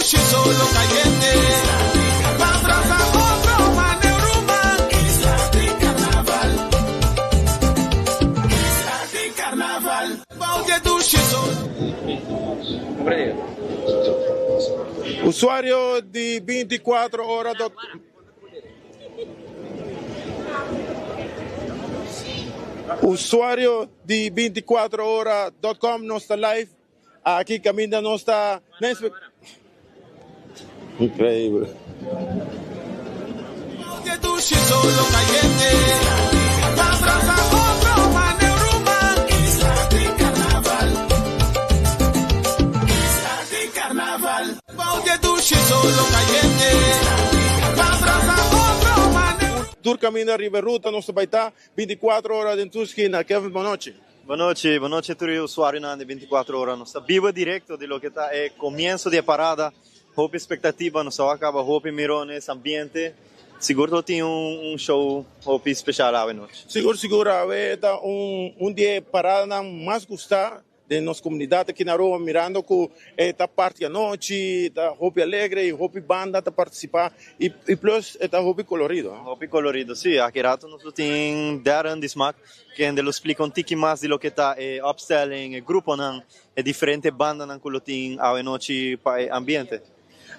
dushi solo cayente. Pa brasa otro mane ruman. Isla di carnaval. Isla di carnaval. Bou di dushi solo. Usuario di 24 ora dot. Usuario di 24 ora dot com nos ta live aki caminda nos ta na Increíble. Tur caminda riba e ruta nos ta bay ta 24 ora den tur skina. Kevin, bon nochi. Bon nochi, bon nochi tur e usuarionan di 24 ora. Nos ta biba directo di loke ta e comienzo di e parada. Hopi expectativa, nos a caba hopi mirones, ambiente. Sigur lo tin un show hopi special awe nochi. Sigur, sigur, awe ta un di e paradanan mas gusta den nos comunidad aki na Aruba, mirando cu e ta parti anochi, ta hopi alegre y hopi banda ta participa y plus e ta hopi colorido. Hopi colorido, si. Aki rato nos lo tin Darren di Smaak, kende lo splica un tiki mas di loke ta e opstelling, e gruponan, e diferente bandanan cu lo tin awe nochi pa e ambiente.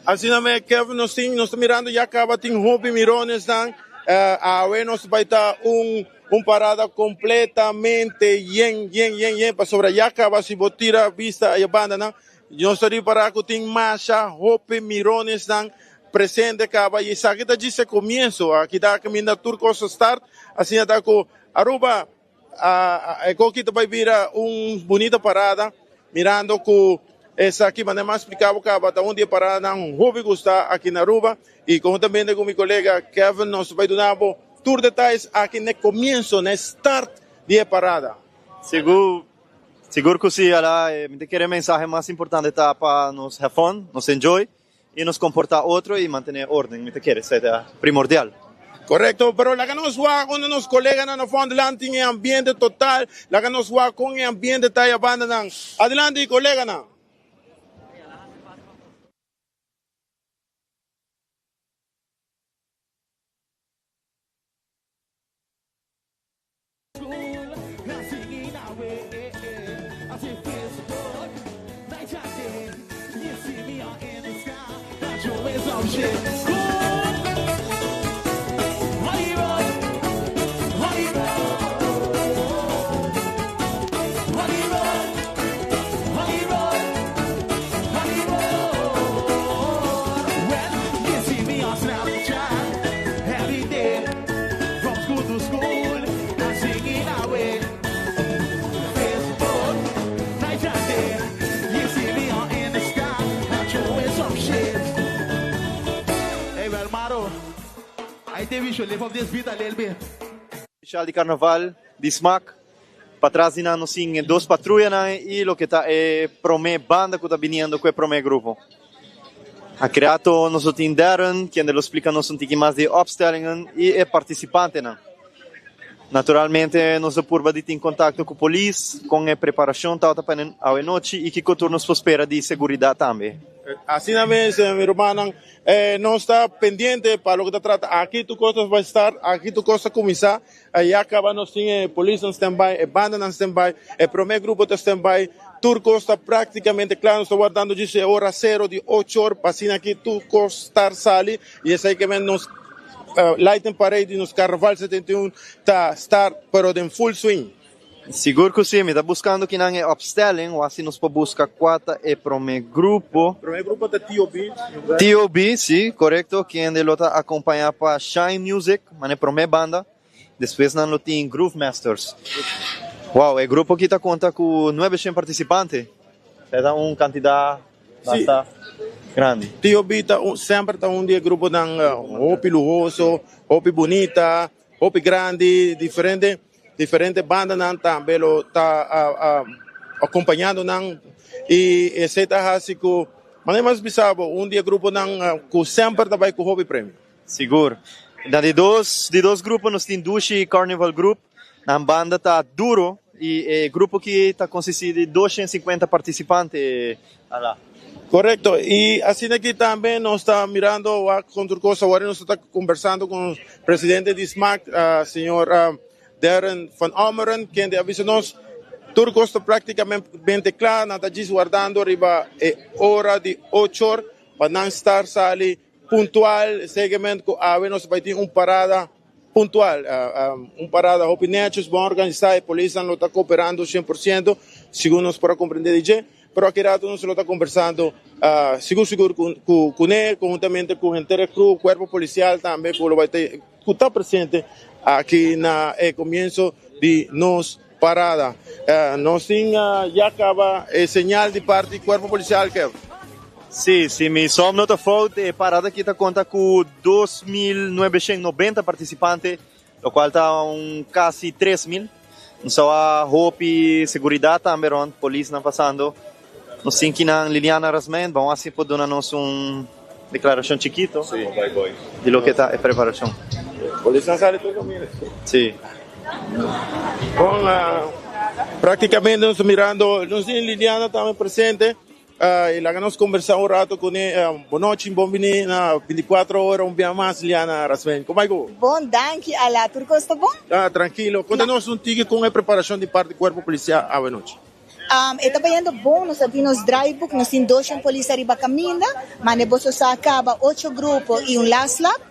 Asina me Kevin nos tin, nos ta mirando ya caba tin hopi mironesnan, awe nos ta bay ta un un parada completamente yen yen yen yen pasobra ya caba si bo tira bista e bandanan nos ta ripara cu tin masha hopi mironesnan presente caba y esaki ta djis e comienso aki ta caminda tur cos ta start asina ta cu Aruba E koki ta bai bira un bunita parada mirando ku esaki manera mi a splika bo kaba ta un di e paradanan hopi gusta aki na Aruba y konhuntamente ku mi kolega Kevin nos ta bai duna bo tur detayes aki na e komienso na e start di e parada. Sigur sigur ku si ala mi ta kere e mensahe mas importante ta pa nos have fun nos enjoy Y nos comporta otro y mantene orden, mi ta kere, esei ta primordial. Correcto, pero laga nos wak unda nos coleganan na Vondelland tin e ambiente total, laga nos wak con e ambiente ta e bandanan. Adelante coleganan. Special di Carnaval di Smaak. Patras di nan nos tin e dos patruyanan y loke ta e prome banda cu ta biniendo cu e prome grupo. Aki rato nos lo tin Darren kende lo splica nos un tiki mas di e opstellingen y e participantenan. Naturalmente nos lo purba di tin contacto cu polis con e preparacion tabata pa awe nochi y kico tur nos por spera di seguridad tambe. Asina mes mi rumannan, nos ta pendiente pa loke ta trata aki tur cos ta bay start, aki tur cos ta cuminsa. Ya caba nos tin e polisnan standby, e bandanan standby, e prome grupo ta standby, tur cos ta practicamente cla, nos ta wardando djis e ora cero di ocho or pa asina aki tur cos star sali y esey ke men nos Lighting Parade di nos Carnaval 71 ta start pero den full swing. Sigur cu si, mi ta buscando kinan e opstelling o asi nos por busca cua ta e prome grupo. Prome grupo ta TOB. TOB, si, corecto, kende lo ta acompaña pa Shine Music, mane prome banda. Despues nan lo tin Groove Masters. Wow, e grupo aki ta conta cu nuebeshen participante. E ta un cantidad basta grandi. TOB ta semper ta un di e gruponan hopi luhoso, hopi bunita. Hopi grandi, diferente diferente bandanan tambe lo ta acompañando nan y esey ta haci cu manera mas bisa bo un di e gruponan cu semper ta bay cu hopi premio. Sigur. Na di dos di dos grupo nos tin Dushi Carnival Group, nan banda ta duro y e grupo aki ta consisti di 250 participante. Ala. Korekto, i asina aki tambe nos ta mirando wak kon tur kos awor nos ta kombersando ku presidente di smaak, señor Darren van Ommeren, kende a bisa nos tur kos ta praktikamente kla, nan ta djis wardando riba e ora di ochor pa nan star sali puntual, segement ku awe nos bai tin un parada puntual, un parada hopi nechos, bon organisá, e polisnan lo ta kooperando 100%, segun nos por a komprendé di dje, pero aki rato nos lo ta kombersando sigur sigur kuné, konhuntamente ku henter e crew, kuerpo polisial tambe ku lo bai ta ku ta presente aki na e komienso di nos parada. Nos tin ya kaba e señal di parti kuerpo polisial, Kev. Sí, si mi som no ta fout, e parada aki ta konta ku 2990 partisipante, lokual ta un kasi 3000. Nos a wak hopi seguridat tambe rònt, polisnan pasando. Nos tin kinan Liliana Rasmijn, bon asi por duna nos un deklarashon chikito di loke ta e preparashon. Polisnan sali tur kaminda. Sí. Bon, praktikamente nos ta mirando, nos tin Liliana tambe presente. Y laga nos conversa un rato cu ne. Bon nochi, bon bini na 24 ora un bia mas, Liliana Rasmijn. Como bay cu? Bon, danki Ala. Tur cos ta bon? Ah, trankilo. Conta nos un tiki con e preparacion di parti cuerpo policial awe nochi. E ta bayendo bon, nos a tin nos draaiboek, nos tin 200 polis ariba caminda, mane boso sa caba ocho grupo y un last lap.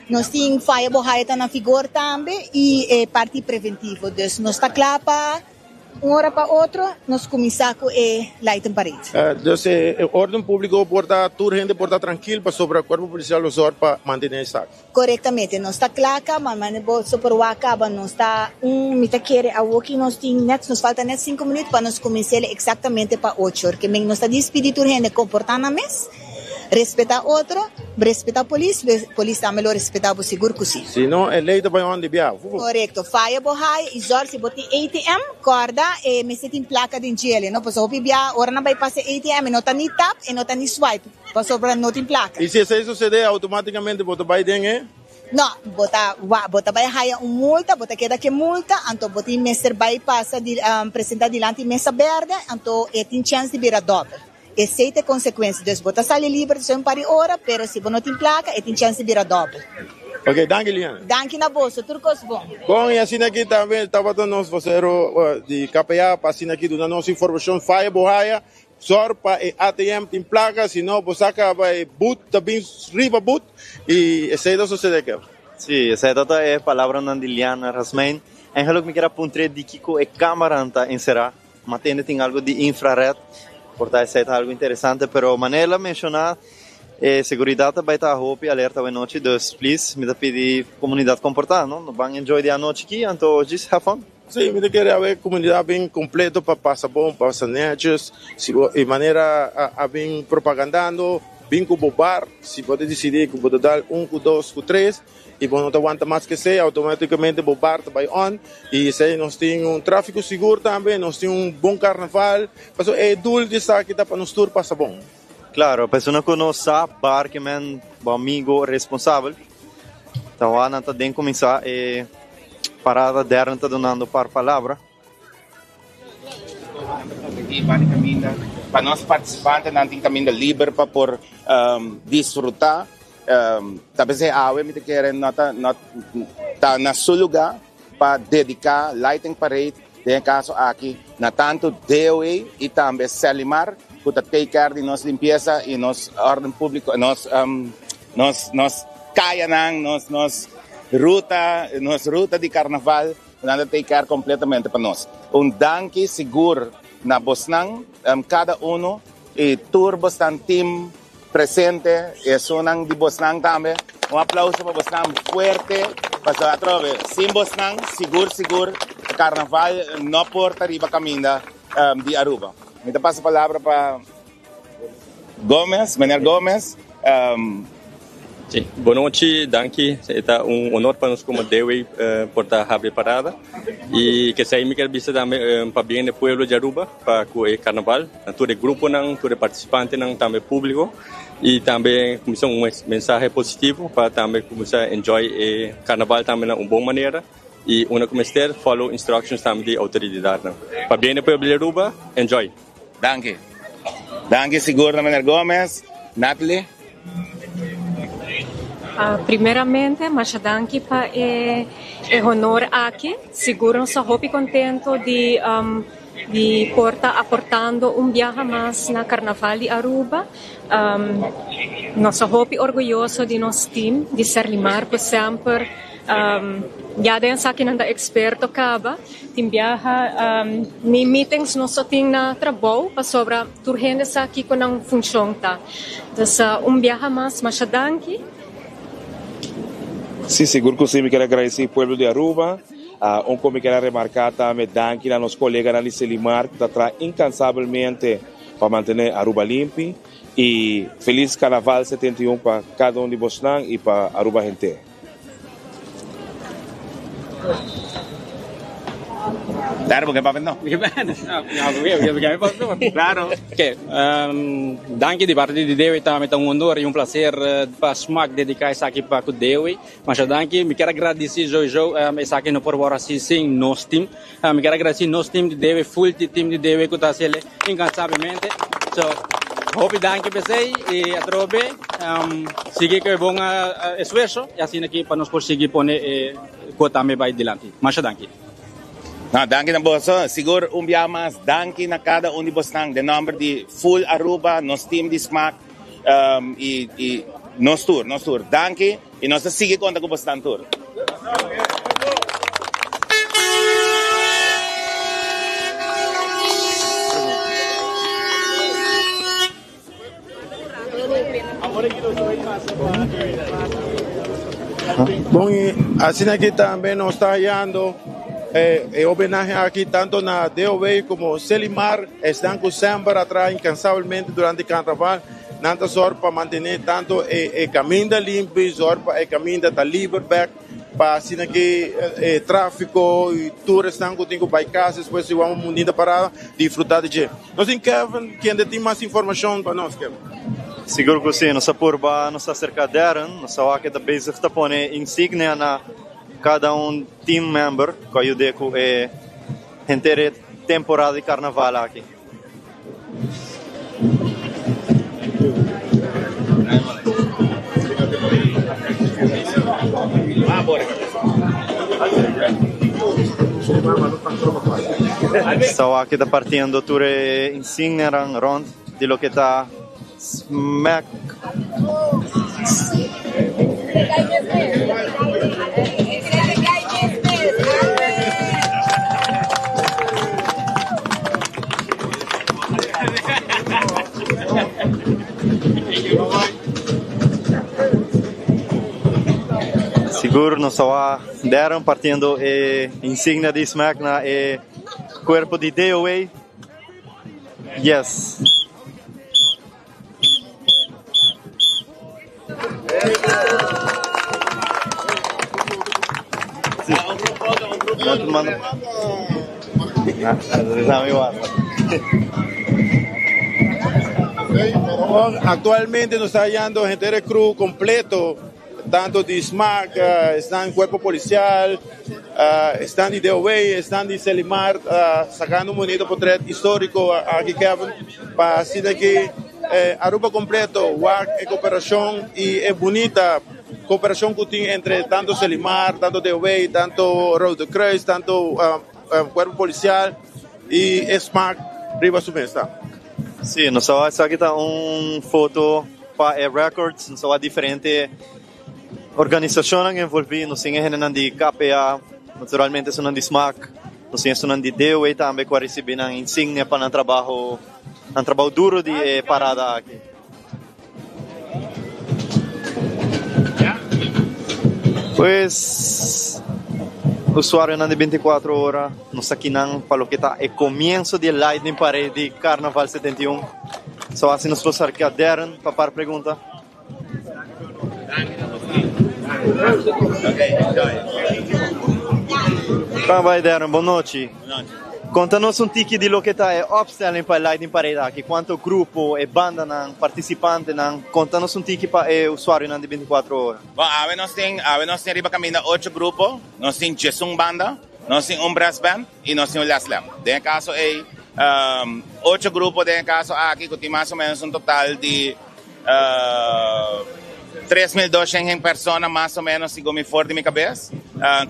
Nos tin faya bo haya ta na vigor tambe y e parti preventivo. Dus nos ta cla pa un ora pa otro nos cuminsa cu e lighting parade. Dus e orden publico por ta, tur hende por ta trankil pasobra cuerpo policial lo zorg pa mantene esaki. Korektamente, nos ta kla kaba, ma bo so por wak kaba, nos ta un, mi ta kere awoki nos tin net, nos falta net sinku minuut pa nos kumins'el eksaktamente pa ocho or, ke men nos ta dispidi tur hende komportá nan mes, respetá otro, respetá polis, polis tambe lo respetá bo sigur ku si. Si no, e lei ta bai on di bia. Korekto, faya bo haya i zòrg si bo tin ATM, kòrda e mester tin plaka den djele, no, pasobra hopi bia ora nan bai pasa e ATM e no ta ni tap, e no ta ni swipe. Pasobra no tin plaka. I si esei sosede, automaticamente bo ta bai den e. No, bo ta wak, bo ta bai haya un multa, bo ta keda ku e multa, anto bo tin mester bai pasa di presenta dilanti mesa berde, anto e tin chèns di bira dòbel. Esei ta e konsekuensia. Dus bo ta sali liber despues un par di ora, pero si bo no tin plaka, e tin chèns di bira dòbel. Ok, danki Liana. Danki na boso, tur kos bon. Bon, i asina aki tambe tabata nos vocero di KPA pa asina aki duna nos informashon. Faya bo haya. Sòr pa e ATM tin plaka, si no bo sa kaba e but ta bin riba but i esei ta sosede kaba. Sí, esei ta ta e palabranan di Liana Rasmijn. Eigenlijk mi kier a puntr'é di kiko e kamaran ta enserá. Mi a tende tin algu di infrared, por ta esei ta algu interesante, pero manera el a menshoná e seguridat ta bai ta hopi alerta awenochi, dus please mi ta pidi komunidat komportá, no? No ban enjoy di anochi aki, anto just have fun. Sí, mi ta kere awe komunidat bin kompleto pa pasa bon, pasa nètjes. Si bo e manera a bin propagandando, bin ku bo bar, si bo ta disidí ku bo ta dal un ku dos ku tres i bo no ta wanta mas ke esei, outomátikamente bo bar ta bai on. I esei nos tin un tráfiko sigur tambe, nos tin un bon karnaval. Pasobra e doel di esaki ta pa nos tur pasa bon. Klaro, persona ku no sa bar ke men bo amigo responsabel. Ta wak nan ta den kuminsá e parada Darren ta dunando par palabra. Pa nos partisipantenan tin kaminda liber pa por disfrutá. Ta p'esei awe mi ta kere no ta no ta na su lugá pa dediká Lighting Parade den e kaso aki na tantu DOE i tambe Selimar ku ta take care di nos limpiesa i nos órden públiko nos Nos nos kayanan, nos nos ruta, nos ruta di karnaval, nan ta take care kompletamente pa nos. Un danki sigur na bosnan, kada uno i tur bosnan team presente, esunnan di bosnan tambe. Un aplauso pa bosnan fuerte, pasobra atrobe sin bosnan sigur sigur karnaval no por ta riba kaminda di Aruba. Mi ta pasa palabra pa. Gomez, meneer Gomez. Sí, bon nochi, danki. E ta un honor pa nos como DW por ta habri parada. Y kesey mi kier bisa tambe pabien di pueblo di Aruba pa cu e carnaval, na tur e gruponan, tur e participantenan, tambe publico. Y tambe cuminsa un mensahe positivo pa tambe cuminsa enjoy e carnaval tambe na un bon manera. Y unda cu mester follow instructions tambe di autoridadnan. Pabien di pueblo di Aruba, enjoy! Danki. Danki sigur na meneer Gomez. Natalie? Primeramente masha danki pa e honor aki. Sigur nos ta hopi contento di di por ta aportando un biaha mas na Carnaval di Aruba. Nos ta hopi orguyoso di nos team di Serlimar cu semper ya den esaki nan ta experto caba. Tin biaha ni meetings nos ta tin na trabou pasobra tur hende sa kiko nan funshon ta. Dus un biaha mas masha danki. Sí, sigur ku sí. Mi kier a gradisí pueblo di Aruba. Un ku mi kier a remarká tambe danki na nos koleganan di Selimar ku ta traha inkansabelmente pa mantené Aruba limpi. I felis Karnaval 71 pa kada un di bosnan i pa Aruba henter. Claro, porque papel no. Claro. Oké, danki di parti di Dewi tambe ta un honor y un placer pa smak dedica esaki pa cu Dewi. Masha danki. Mi kier a gradici sowieso esaki no por wor haci sin nos team. Mi kier a gradici nos team di Dewi, full di team di Dewi cu ta haci el incansablemente. So, hopi danki p'esey y atrobe sigui cu e bon esfuerzo y asina aki pa nos por sigui pone e cos tambe bay dilanti. Masha danki. No, danki na boso. Sigur un bia mas danki na cada un di bosnan den nomber di full Aruba, nos team di Smaak y y nos tur, nos tur. Danki y nos ta sigui conta cu bosnan tur. Bon, y asina aki tambe nos ta hallando e homenahe aki tanto na DOW como Selimar, esnan cu semper a traha incansablemente durante carnaval. Nan ta zorg pa mantene tanto e caminda limpi, zorg pa e caminda ta liber bek, pa asina ki e trafico y tur esnan cu tin cu bay cas despues di wak un bunita parada, disfruta di dje. Nos tin Kevin kende tin mas informacion pa nos, Kevin. Sigur cu si, nos a purba nos a acerca Darren, nos a wak e ta bezig ta pone insignia na cada un team member cu a yude cu e henter e temporada di carnaval aki. Sawaki ta partiendo tur e insignianan rond di loke ta Smack. Sigur nos ta wak Darren partiendo e insignia di Smack na e cuerpo di DOA. Yes. Actualmente nos ta hallando henter e crew completo, tanto di SMAC, esnan cuerpo policial, esnan di DOW, esnan di Selimar, sacando un bonito potret historico aki Kevin, pa asina ki Aruba completo wak e cooperacion y e bunita cooperacion cu tin entre tanto Selimar, tanto DOW, tanto Rode Kruis, tanto Cuerpo Policial y e SMAC riba su mesa. Sí, nos a wak esaki ta un foto pa e records, nos a wak diferente organisacionnan envolvi, nos tin e hendenan di KPA, naturalmente esunnan di SMAC, nos tin esunnan di DOW tambe cu a ricibi nan insignia pa nan trabaho. Nan trabou duro di e parada aki. Pues, usuarionan di 24 ora, nos ta kinan pa loke ta e comienzo di e Lightning Parade di Carnaval 71. So asi nos por sarca Darren pa par pregunta. Kon bai Darren, bon nochi. Konta nos un tiki di loke ta e opstelling pa e Lightning Parade aki. Kuantu grupo, e bandanan, partisipantenan. Konta nos un tiki pa e usuarionan di 24 ora. Bon, awe nos tin, awe nos tin riba kaminda ocho grupo, nos tin djesun banda, nos tin un brass band i nos tin un last lap. Den e kaso ei. Ocho grupo den e kaso aki ku tin mas o ménos un total di 3200 persona mas o ménos segun mi for di mi kabes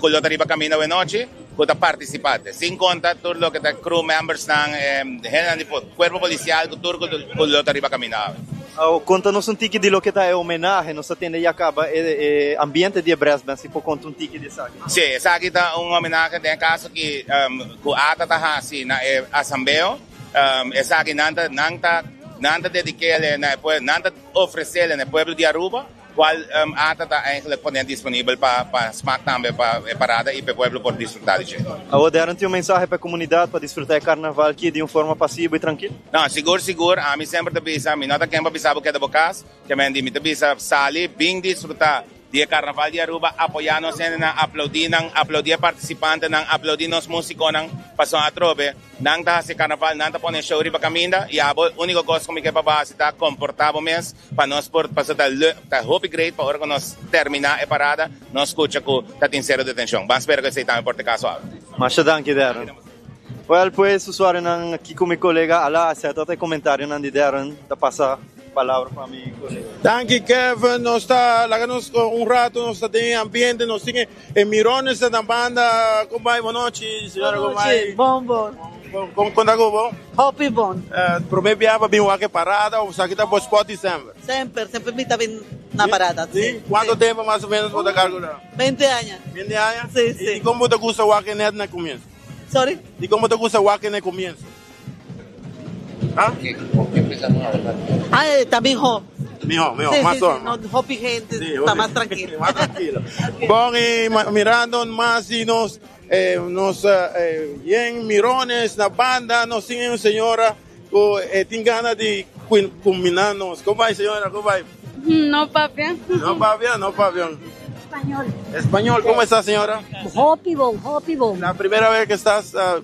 ku lo ta riba kaminda awenochi ku ta partisipá. Sin konta tur loke ta crew membersnan, hendenan di kuerpo polisial ku tur ku lo ta riba kaminda awe. Konta nos un tiki di loke ta e homenahe. Nos ta tende ya kaba e ambiente di e brass band, si por konta un tiki di esaki. Sí, esaki ta un homenahe den e kaso ki ku ata ta hasi na e asambeo. Esaki nan ta nan ta nan ta dedik'é na e pueblo, nan ta ofres'é na e pueblo di Aruba, kual ata ta eigenlijk pone disponibel pa pa smak tambe pa e parada i pa e pueblo por disfrutá di dje. Awor Darren tin un mensahe pa e komunidat pa disfrutá e karnaval aki di un forma pasibo i trankil? No, sigur sigur, ami semper ta bisa, mi no ta ken pa bisa bo keda bo kas, ke men di mi ta bisa sali bin disfrutá Di e Carnaval di Aruba apoya nos hendenan, aplaudi nan, aplaudi e participantenan, aplaudi nos musiconan, pasobra atrobe nan ta haci carnaval, nan ta pone show riba caminda y abo unico cos cu mi ke pa bo haci ta comporta bo mes pa nos por, pasobra ta leuk, ta hopi great pa ora cu nos termina e parada nos scucha cu ta tin cero detencion. Ban spera cu esey tambe por ta e caso awe. Masha danki Darren. Well pues usuarionan aki cu mi colega Ala a seta e comentarionan di Darren ta pasa. Palabra pa mi colega. Danki Kevin, nos ta laga nos un rato nos ta den e ambiente, nos tin e mirones na banda. Con bai? Bonochi señora, con bai? Bon bon. Con con ta cu bo? Hopi bon. Prome bia pa bin wak e parada of esaki ta bo spot di semper? Semper, semper mi ta bin na parada. Si? Cuanto tempo mas o menos bo ta calcula? Bente aña. Bente aña? Si, si. Y dicon bo ta gusta wak e net na comienzo? Sorry? Dicon bo ta gusta wak e na comienzo? Ah, ta miho. Miho, miho, mas sí, sí, no, hopi gente, sí, ta mas trankilo. Mas trankilo. Bon, y mirando mas y nos, eh, nos eh, yen mirones na banda, nos tin un señora ku eh, tin gana di culminar nos. Como vai, señora? Como vai? No papia. No papia, no papia. Español. Español, ¿cómo está, señora? Hopi bon, hopi bon. La primera vez que estás uh,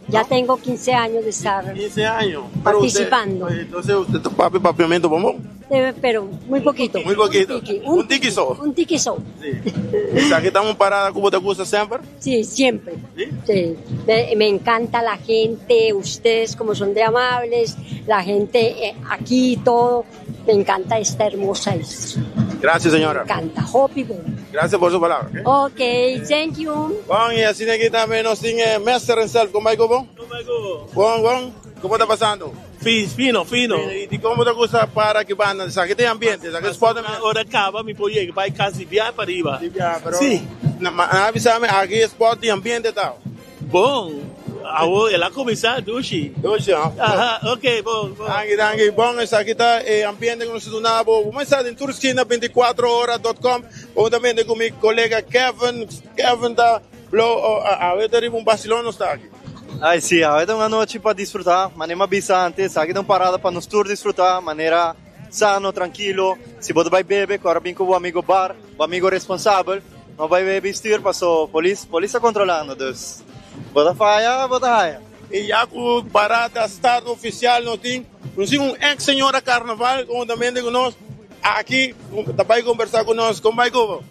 Ya tengo 15 años de estar 15 años. participando. Usted, entonces usted papi papiamento bombón. Eh, pero muy poquito. Muy poquito. Un tiki, un, tiki so. Un tiki so. Sí. Aquí estamos parada como te gusta siempre? Sí, siempre. ¿Sí? sí. Me, me, encanta la gente, ustedes como son de amables, la gente eh, aquí todo. Me encanta esta hermosa isla. Gracias, señora. Me encanta. Hopi bon. Gracias por su palabra. Ok, okay thank you. Bon, y así aquí también nos tiene Mester himself. ¿Cómo va, Bon? Bon, bon. ¿Cómo está pasando? Fino, fino. ¿Y cómo te gusta para que van? O que te ambiente, o que spot. Ahora acaba, mi pollo, va casi bien para arriba. Sí, bien, pero... Sí. Avísame, aquí spot y ambiente está. Bon. Awo, el a kuminsá, dushi. Dushi, ah. Aha, ok, bon, bon. Danki, danki. Bon, esaki ta e ambiente ku nos ta duna bo. Bo mester den tur skina 24ora.com. Juntamente ku mi kolega Kevin. Kevin ta blo, awe ta riba un basilon nos ta aki. Ai si, awe ta un anochi pa disfrutá. Manera mi a bisa antes, esaki ta un parada pa nos tur disfrutá manera sano, trankilo. Si bo ta bai bebe, kòrda bin ku bo amigo bar. Bo amigo responsabel no bai bebe stuur paso polis polis ta controlando dus bo ta faya bo ta haya. Y ya cu parada start oficial nos tin nos tin un ex señora carnaval conjuntamente cu nos aki ta bay conversa cu nos con bay cu bo?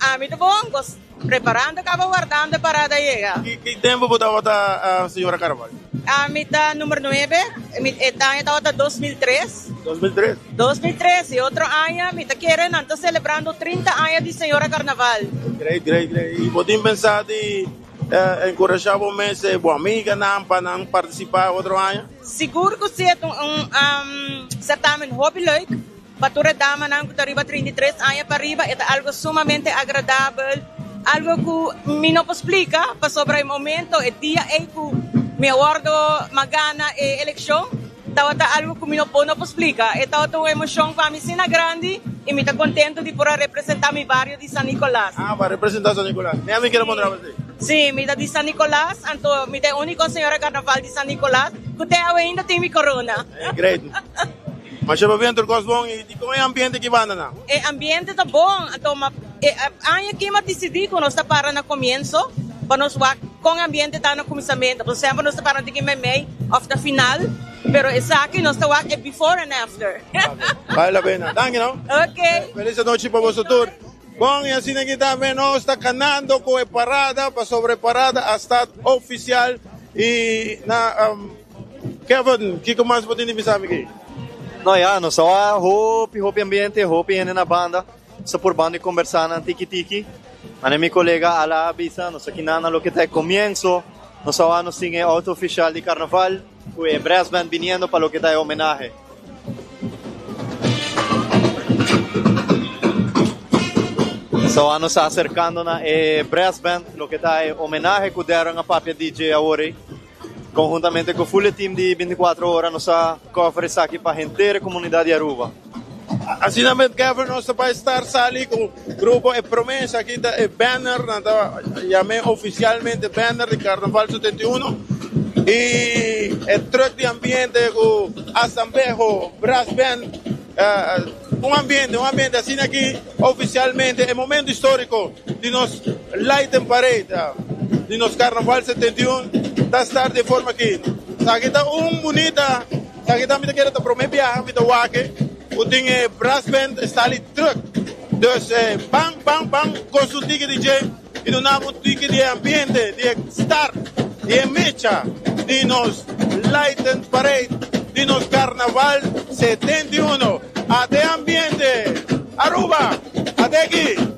Ami ta bon, cos preparando caba wardando e parada yega. Ki tempo bo tabata señora carnaval? Ami ta numero nuebe, e aña tabata 2003. 2003? 2003 y otro aña mi ta kere nan ta celebrando 30 aña di Señora Carnaval. Great, great, great. Y bo tin pensa di encurasha bo mes e bo amiganan pa nan participa otro aña? Sigur cu si, e ta un certamen hopi leuk pa tur e damanan cu ta riba 33 aña pa riba. E ta algo sumamente agradabel, algo cu mi no por splica pasobra e momento, e dia ey cu mi a wordo ma gana e eleccion, Tabata algo cu mi no por no por splica. E tabata un emocion pa mi asina grandi y mi ta contento di por a representa mi bario di San Nicolas. Ah, pa representa San Nicolas. Mi ami kier a pondra pa si. Si, mi ta di San Nicolas, anto mi ta e unico señora carnaval di San Nicolas cu te awe ainda tin mi corona. Eh, great. Masha pabia tur cos bon y di con e ambiente ki banda nan? E ambiente ta bon, anto ma e aña aki mi a dicidi cu nos ta para na comienzo pa nos wak con e ambiente ta na cuminsamento, pasobra semper nos ta para na tiki meimei of na final, pero esaki nos ta wak e before and after. Bale la pena. Danki no. Ok. Feliz anochi pa boso tur. Bon, y asina aki tambe nos ta canando cu e parada, pasobra e parada a start oficial y na. Kevin, kiko mas bo tin di bisa mi aki? No ya, nos a wak hopi hopi ambiente, hopi hende na banda, sa por banda di kombersá nan tiki tiki. Mane mi kolega Ala a bisa, nos aki nan na loke ta e komienso, nos a wak nos tin e outo ofishal di karnaval ku e brass band biniendo pa loke ta e homenahe. Nos a wak nos ta aserkando na e brass band, loke ta e homenahe ku Darren a papia DJ awor ei. Conhuntamente cu full e team di 24 ora nos a cover esaki pa henter e comunidad di Aruba. Asina met Kevin nos ta bay start sali cu grupo E Promesa aki ta e banner nan ta yam'e oficialmente banner di Carnaval 71 y e truck di ambiente cu Asambeho Brass Band un ambiente un ambiente asina aki oficialmente e momento historico di nos Lighten Parade di nos Carnaval 71 ta start di e forma aki. Esaki ta un bunita, esaki ta mi ta kere ta prome biaha mi ta wak ku tin e brass band stali truck. Dus ban ban ban gosa un tiki di dje i duna un tiki di e ambiente di e start di e mecha di nos Lighten Parade di nos Carnaval 71. Ate ambiente Aruba! Ate aki!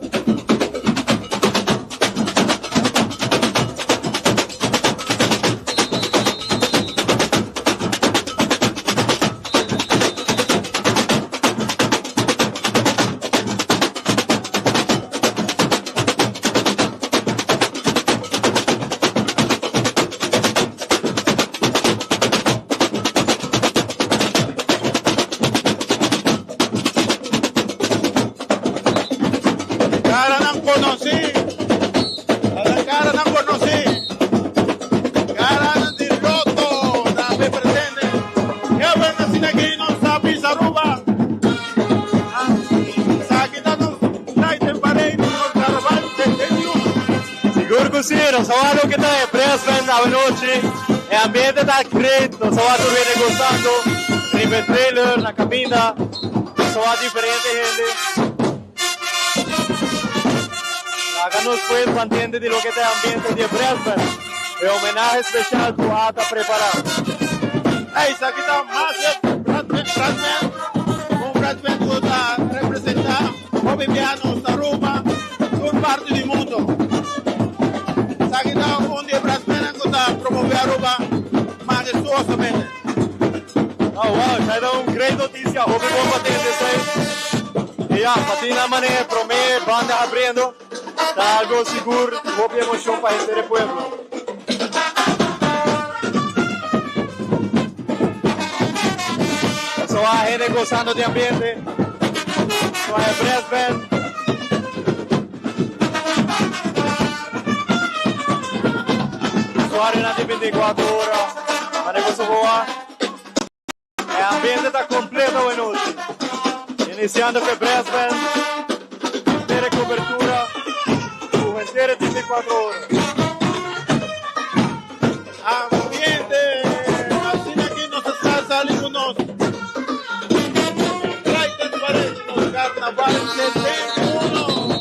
Caranan conocí, caranan conocí, caranan di Lotto tambe presente. Kevin asina aki nos ta bisa Aruba. Esaki ta nos night en parade, nos carnaval 71. Sigur cu si, nos a wak loke ta e brass band awanochi. E ambiente ta great, nos a wak tur hende gozando riba e trailer, na caminda. Nos a wak diferente hende. Laga nos pues mantende di loke ta e ambiente di e brass band. E homenahe special cu ata prepara. Ey, esaki ta Massive Brass Band, un brass band cu ta representa hopi biaha nos Aruba, tur parti di mundo. Esaki ta un di e brass bandnan cu ta promove Aruba mahestuosamente. Oh wow, esaki ta un great noticia, hopi bon pa tende esey. Y ya, pa tin nan manera e prome banda habriendo ta algo sigur hopi emocion pa henter e pueblo. Eso a hende gozando di ambiente. Eso a e brass band. Usuarionan di 24 ora. Mane boso boa. E ambiente ta completo awe nochi. Iniciando cu e brass band, henter e cobertura cu henter e 24 ora. Ambiente asina aki nos ta sa sali cu nos Brighton Parade, nos Carnaval 71.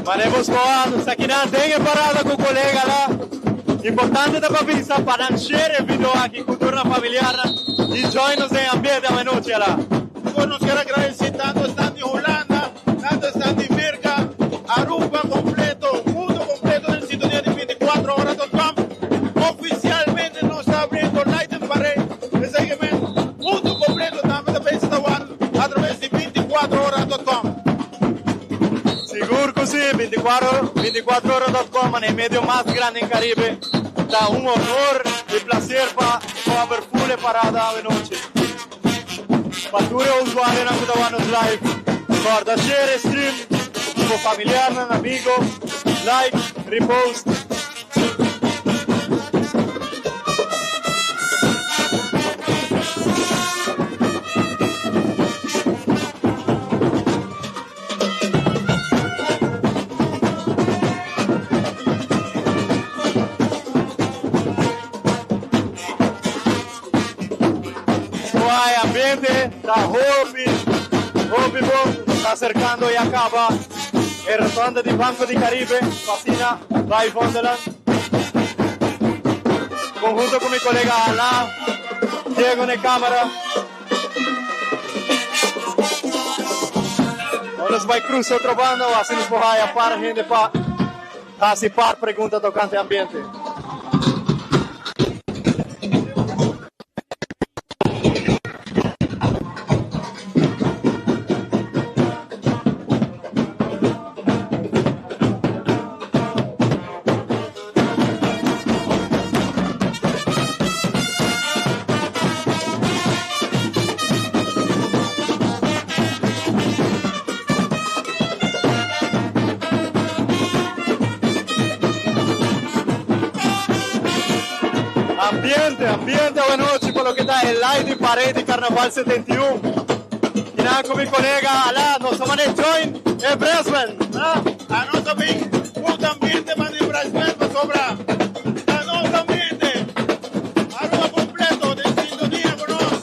Manemos Goa, nos aki nan den e parada cu colega la. Importante ta pa bisa pa nan share e video aki cu tur nan familiarnan y join nos den ambiente awenochi ala. Sigur nos kier a gradeci tanto esnan di Hulanda, tanto esnan di Merca, Aruba completo, mundo completo den sintonia di 24 ora dot com. Oficialmente nos ta abriendo Light and Parade. Esey ke men mundo completo tambe ta pensa ta wak a traves di 24 ora dot com. Sigur cu si, 24 ora dot com e medio mas grandi en Caribe. Ta un honor y placer pa cover full e parada awe nochi. Pa tur e usuarionan cu ta wak nos live, corda share e stream cu bo familiarnan, amigo, like, repost. Guay ambiente ta hopi hopi bon ta acercando ya caba e rotonde di Banco di Caribe pa asina bay Vondeland conhunto cu mi colega Alain Diego na e camera. Ora nos bai cruza otro banda o asina nos por haya par hende pa haci par pregunta tocante ambiente. Ambiente, ambiente awanochi pa loke ta e live di parade di Carnaval 71. Y nan cu mi colega Ala, nos ta manda join e Bresman. Anos ta bin put ambiente pa di Bresman pasobra ta nos ambiente. Aruba completo den sintonia cu nos.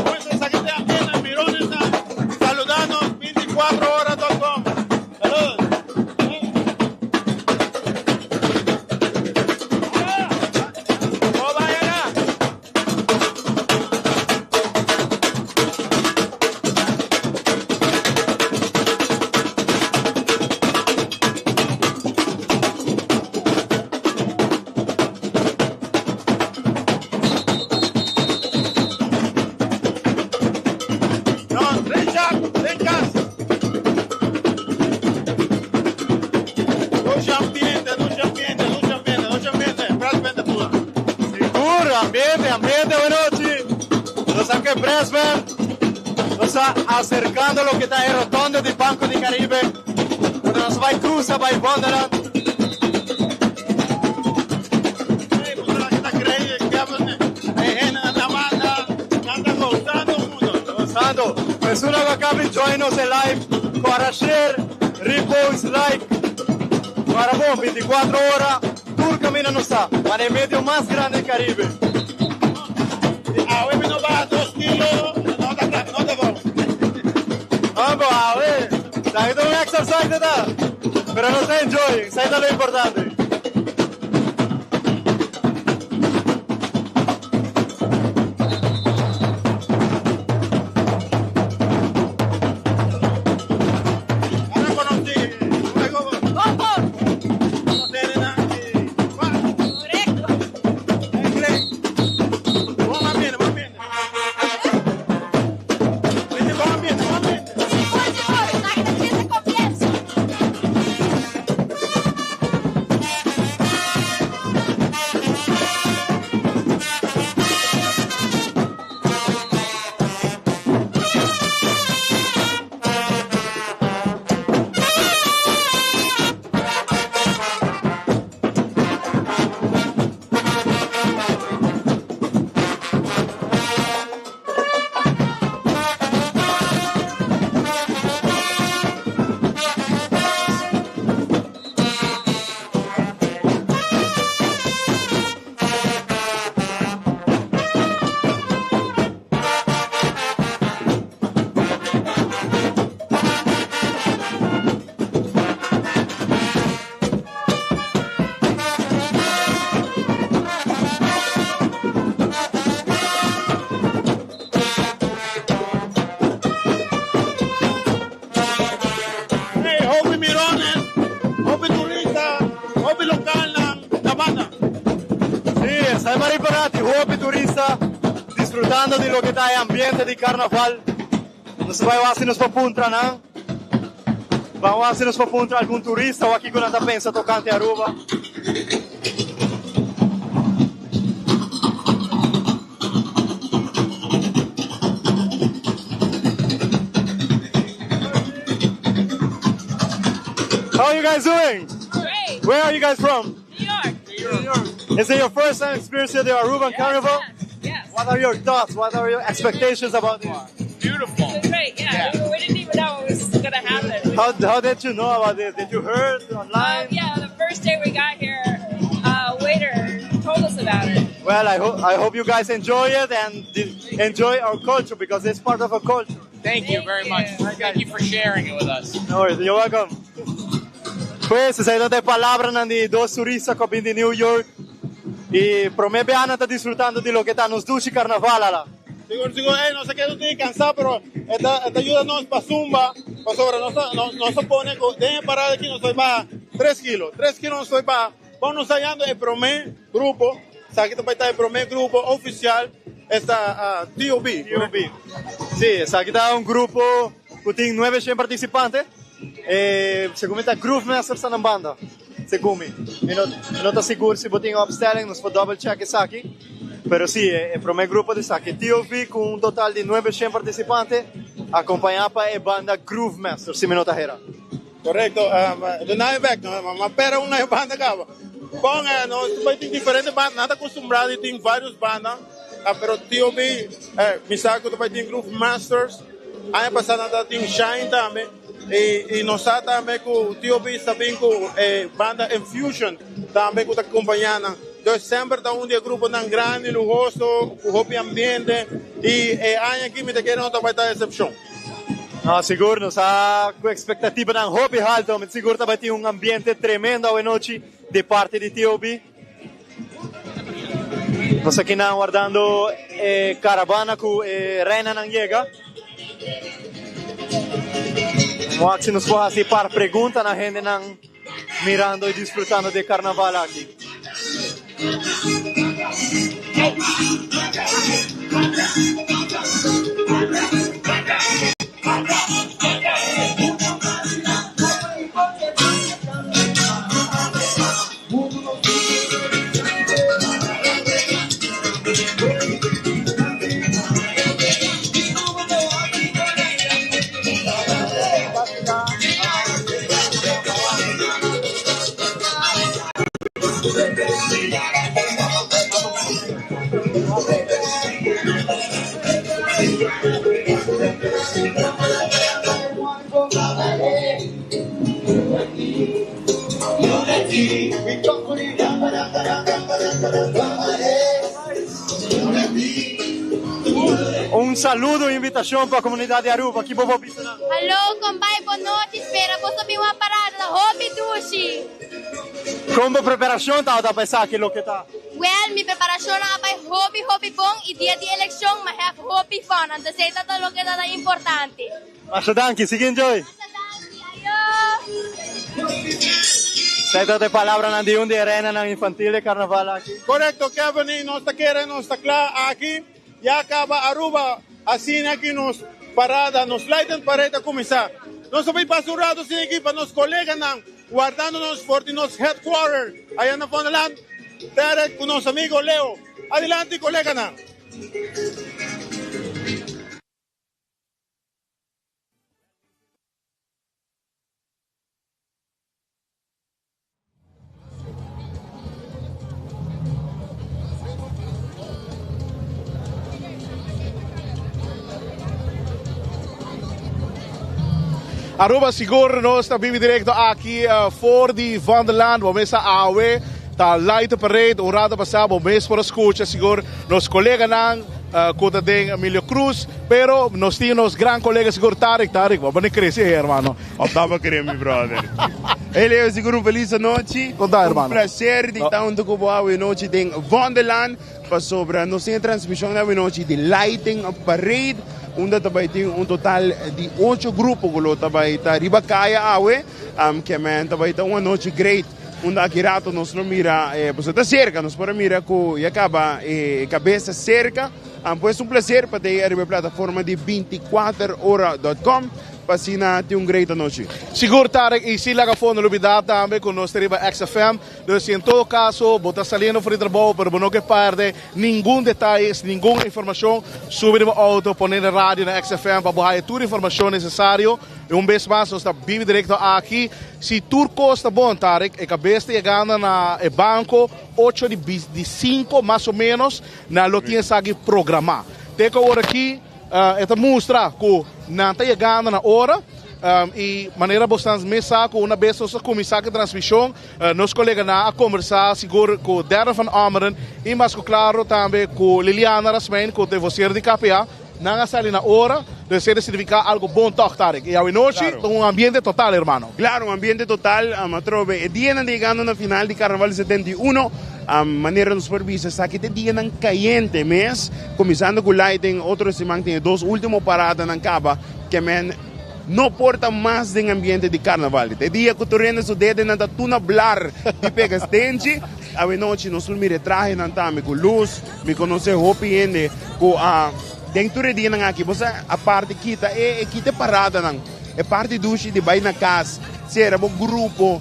Pues esaki ta e ambiente Mirones ta saluda nos 24 ora dot com. Saludos. Sigur, ambiente, ambiente awanochi. Nos a ke Brass Band. Nos a acercando loke ta e rotonde di Banco di Caribe. Unda nos bai cruza bai Wonderland. Gozando. Persona cu a caba di join nos e live, cora share, repost, like. Cora bon, 24 ora. Tur camina nos ta, pa e medio mas grande di Caribe. Si awe mi no baha dos kilo, no ta cla, no ta bon. Amo awe, ta un exercise ta, pero nos ta enjoy, esai ta lo importante. Hey, hopi mirones, hopi turista, hopi localnan na banda. Sí, esai mari parati, hopi turista disfrutando di loke ta e ambiente di carnaval. Nos bai wak si nos por puntra nan. Ban wak si nos por puntra algun turista wak kiko nan ta pensa tocante Aruba. How are you guys doing? Great. Where are you guys from? New York. New York. Is it your first time experiencing the Aruban Carnival? Yes. What are your thoughts? What are your expectations about this? Beautiful. Great. Yeah. We, we didn't even know it was gonna happen. How, how did you know about this? Did you heard online? Yeah. The first day we got here, waiter told us about it. Well, I hope I hope you guys enjoy it and enjoy our culture because it's part of our culture. Thank you very much. Thank you for sharing it with us. No worries, you're welcome. Pues, esaki ta e palabranan di dos turista cu a bin di New York y prome biaha nan ta disfrutando di loke ta nos dushi carnaval ala. Sigur, sigur, ey, nos a keda un tiki cansa, pero e ta, e ta yuda nos pa zumba, pasobra nos ta, nos, nos ta pone cu den e parada aki nos ta baha tres kilo, tres kilo nos ta baha. Bon, nos ta hallando e prome grupo, esaki ta bay ta e prome grupo oficial, esta TOB. TOB. Sí, esaki ta un grupo cu tin nueve shen participante. E, segun mi ta Groove Masters ta nan banda, segun mi. Mi no, mi no ta sigur si bo tin opstelling, nos por double check esaki. Pero sí, e, e prome grupo di esaki, TOB cu un total di nueve shen participante, acompaña pa e banda Groove Masters, si mi no ta hera. Correcto, de naai bek, ma pera un naai banda caba. Bon, nos bay tin diferente banda, nan ta acostumbrado di tin varios banda, pero TOB, mi sa cu ta bay tin Groove Masters, aña pasa nan ta tin Shine tambe, y nos sa tambe cu TOB sta bin cu e banda Infusion tambe cu ta acompaña nan. Dus semper ta un di e gruponan grandi, luhoso, cu hopi ambiente, y e aña aki mi ta kere no ta bay ta excepcion. No, sigur nos a cu expectativanan hopi halto. Mi sigur ta bay tin un ambiente tremendo awe nochi di parti di TOB. Nos akinan wardando e caravana cu e reinanan yega. Wak si nos por haci par pregunta na hendenan mirando y disfrutando di e carnaval aki. Un saludo y invitacion pa comunidad di Aruba. Ki bo por bisa nan? Hallo combay bon nochi spera boso bin wak parada ta hopi dushi. Con bo preparacion tabata pa esaki loke ta? Wel mi preparacionnan a bay hopi hopi bon y dia di eleccion mi have hopi fun anto esey ta ta loke ta ta importante. Masha danki, sigui enjoy. Masha danki, ayo. Esey ta e palabranan di un di e reinanan infantil di carnaval aki. Corecto Kevin y nos ta kere nos ta cla aki. Ya caba Aruba asina ki nos parada, nos Lighten Parade a cuminsa. Nos a bay pasa un rato sin aki pa nos coleganan wardando nos for di nos headquarter aya na Vondelland, Derek cu nos amigo Leo. Adilanti coleganan. Aruba sigur nos ta bibi directo aki for di Vondelland. Bo mes a awe ta Light Parade. Un rato pasa bo mes por a scucha sigur nos coleganan cu ta den Emilio Cruz. Pero nos tin nos gran colega sigur Tarik. Tarik, bo a bini crece he hermano. Of taba kere mi brother. Hey Leo, sigur un feliz anochi. Con ta, hermano? Un placer di ta hunto cu bo awe nochi den Vondelland. Pasobra nos tin e transmision awe nochi di Lighting Parade. Unda ta bay tin un total di ocho grupo cu lo ta bay ta riba caya awe. Um, ke men ta bay ta un anochi great. Unda aki rato nos lo mira, eh, pasobra ta cerca, nos por a mira cu ya caba e cabeza cerca. Um, pues un placer pa ta ariba e plataforma di 24 ora dot com. pa asina tin un great anochi. Sigur Tarek y si laga fondo lubida tambe cu nos ta riba XFM, dus si en todo caso bo ta saliendo for di trabou pero bo no ke perde ningun detayes, ningun informacion, subi riba auto pone na radio na XFM pa bo haya tur informacion necesario. Y un bes mas nos ta bibi directo aki, si tur cos ta bon Tarek, e cabes ta yegando na e banco ocho di di cinco mas o menos, nan lo tin esaki programa. Te cu awor aki e ta mustra cu nan ta yegando na ora y manera bosnan mes sa cu una bes nos a cuminsa cu e transmision nos coleganan a conversa sigur cu Darren van Ommeren y mas cu claro tambe cu Liliana Rasmijn cu ta e vocero di KPA. Nan a sali na ora, dus esei ta significa algo bon toch Tarek. Y awenochi ta un ambiente total hermano. Claro, un ambiente total, atrobe e dianan ta yegando na final di Carnaval 71, manera nos por bisa esaki ta e dianan cayente mes, cuminsando cu lighting, otro siman tin e dos ultimo paradanan caba, ke men no por ta mas den ambiente di Carnaval. Ta e dia cu tur hende su dedenan ta tuna blar di pega stenchi, awenochi nos lo mira e trahenan tambe cu luz. Mi konosé hopi hende ku a den tur e dianan aki bo sa aparte kita e kita e paradanan, e parti dushi di bai na kas, sera bo grupo,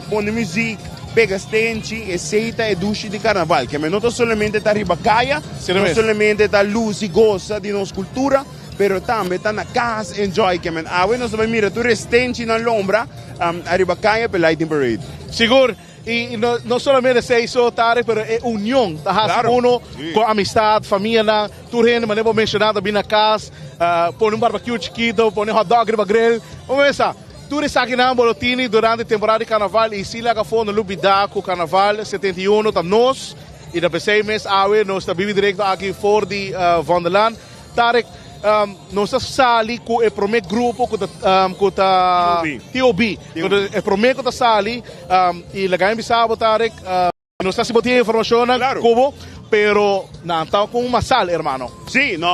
pone muzik, pega stenchi, esei ta e dushi di karnaval. Keme no ta solamente ta riba kaya, no solamente ta lusi gosa di nos kultura, pero tambe ta na kas enjoy. Kemen awe nos ta bai mira tur e stenchinan lombra ariba kaya pa e lighting parade. Sigur. Y no solamente esey so, Tarek, pero e union ta haci uno con amistad, famianan, tur hende, manera bo menciona, ta bin na cas, pone un barbecue chikito, pone hot dog riba grill. Bo mesa, tur esakinan bo lo tini durante temporada di carnaval y si laga afo no lubida cu Carnaval 71 ta nos y ta pesey mes awe nos ta bibi directo aki for di Vondellaan. Tarek, nos a sali ku e promé grupo ku ta ku ta TOB. E promé ku ta sali i laga mi bisa bo Tarek, no sa si bo tin e informashonnan ku bo, pero nan ta ku un masal hermano. Sí, no,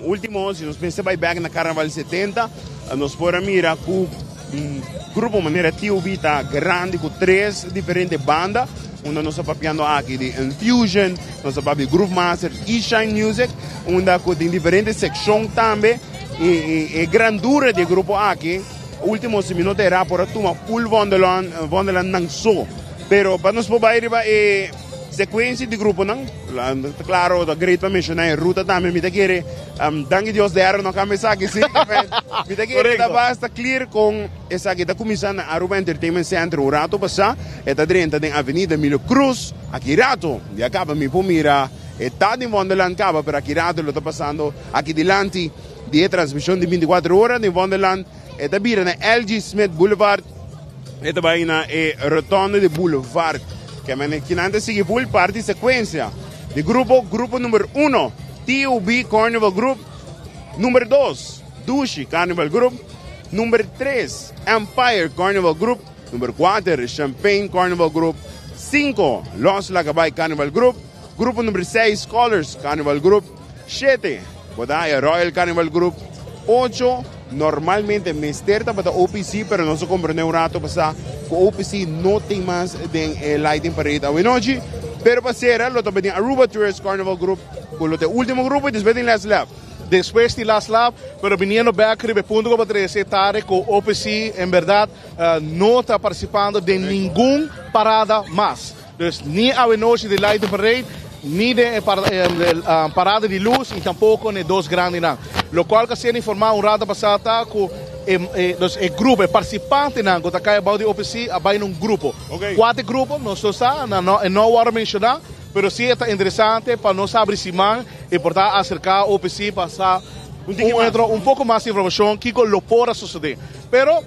último si nos mester bai bèk na Karnaval 70, nos por a mira ku un grupo manera TOB ta grandi ku tres diferente banda. Unda nos ta papiando aki di Infusion, nos ta papia di Groove Master y Shine Music, unda cu tin diferente seccion tambe y e grandura di e grupo aki, ultimo si mi no ta era por a tuma full Vondelon, Vondelan nan so. Pero pa nos por bay riba e secuencia di gruponan, ta claro ta great pa menciona e ruta tambe, mi ta kere, danki Dios derde no cambia esaki si, mi ta kere ta basta clear con. Esaki ta kuminsá na Aruba Entertainment Center un rato pasá. E ta drenta den Avenida Emilio Cruz. Aki rato ya kaba mi por mira e ta den Wonderland kaba, pero aki rato lo ta pasando aki dilanti di e transmishon di bintikuater ora den Wonderland. E ta bira na LG Smith Boulevard. E ta bai na e rotonde di Boulevard. Kiamen kinan ta sigui full parti sekuensia di grupo. Grupo number uno, TUB Carnival Group. Number dos, Dushi Carnival Group. Number tres, Empire Carnival Group. Number kuater, Champagne Carnival Group. Sinku, Los Lagabay Carnival Group. Grupo number seis, Colors Carnival Group. Shete, Bodaya Royal Carnival Group. Ocho, normalmente mester tabata OPC, pero nos a komprendé un rato pasá ku OPC no tin mas den e Lighting Parade awenochi. Pero pa sera lo tabatin Aruba Tourist Carnival Group, ku lo ta e último grupo i despues tin Last Lap. Despues di Last Lap, pero biniendo bek riba e punto ku bo trese Tarek ku OPC en berdad no ta participando den ningun parada mas. Dus ni awenochi di Lighting Parade, ni den e parada di luz y tampoco n'e dos grandinan. Locual ku a ser informa un rato pasa ta ku e grupo, e participantenan ku ta kai abou di OPC a bai na un grupo. Kuater grupo nos no sa, nan no e no a wòrdu menshoná. Pero si e ta interesante pa nos habri siman y por ta acerca OPC pa sa un otro un poco mas informacion kico lo por a sucede. Pero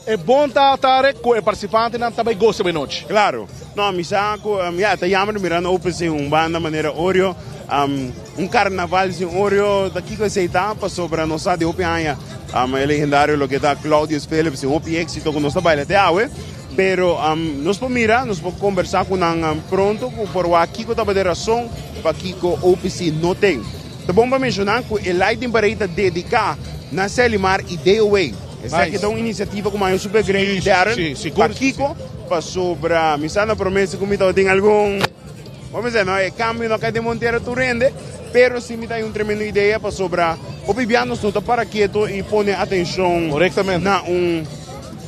e bon ta Tarek cu e participantenan ta bay goza bay nochi. Claro. No, mi sa cu ya ta jammer mira na OPC un banda manera Oreo, un carnaval sin Oreo ta kico esey ta pasobra nos sa di hopi aña e legendario loke ta Claudius Philips tin hopi exito cu nos ta baila te awe. Pero nos por mira, nos por kombersá ku nan pronto ku por wak kiko tabata e rason pakiko OPC no ten. Ta bon pa menshoná ku e Lighting Parade ta dediká na Selimar i DOA. Esaki ta un inisiativa ku mayo super great, Darren. Pakiko? Pasobra mi sa na promesa ku mi tabatin algun. Bo mester no, e cambio no cay den Montero tur hende, pero si mi ta hay un tremendo idea pasobra hopi bia nos no ta para keto y pone atencion na un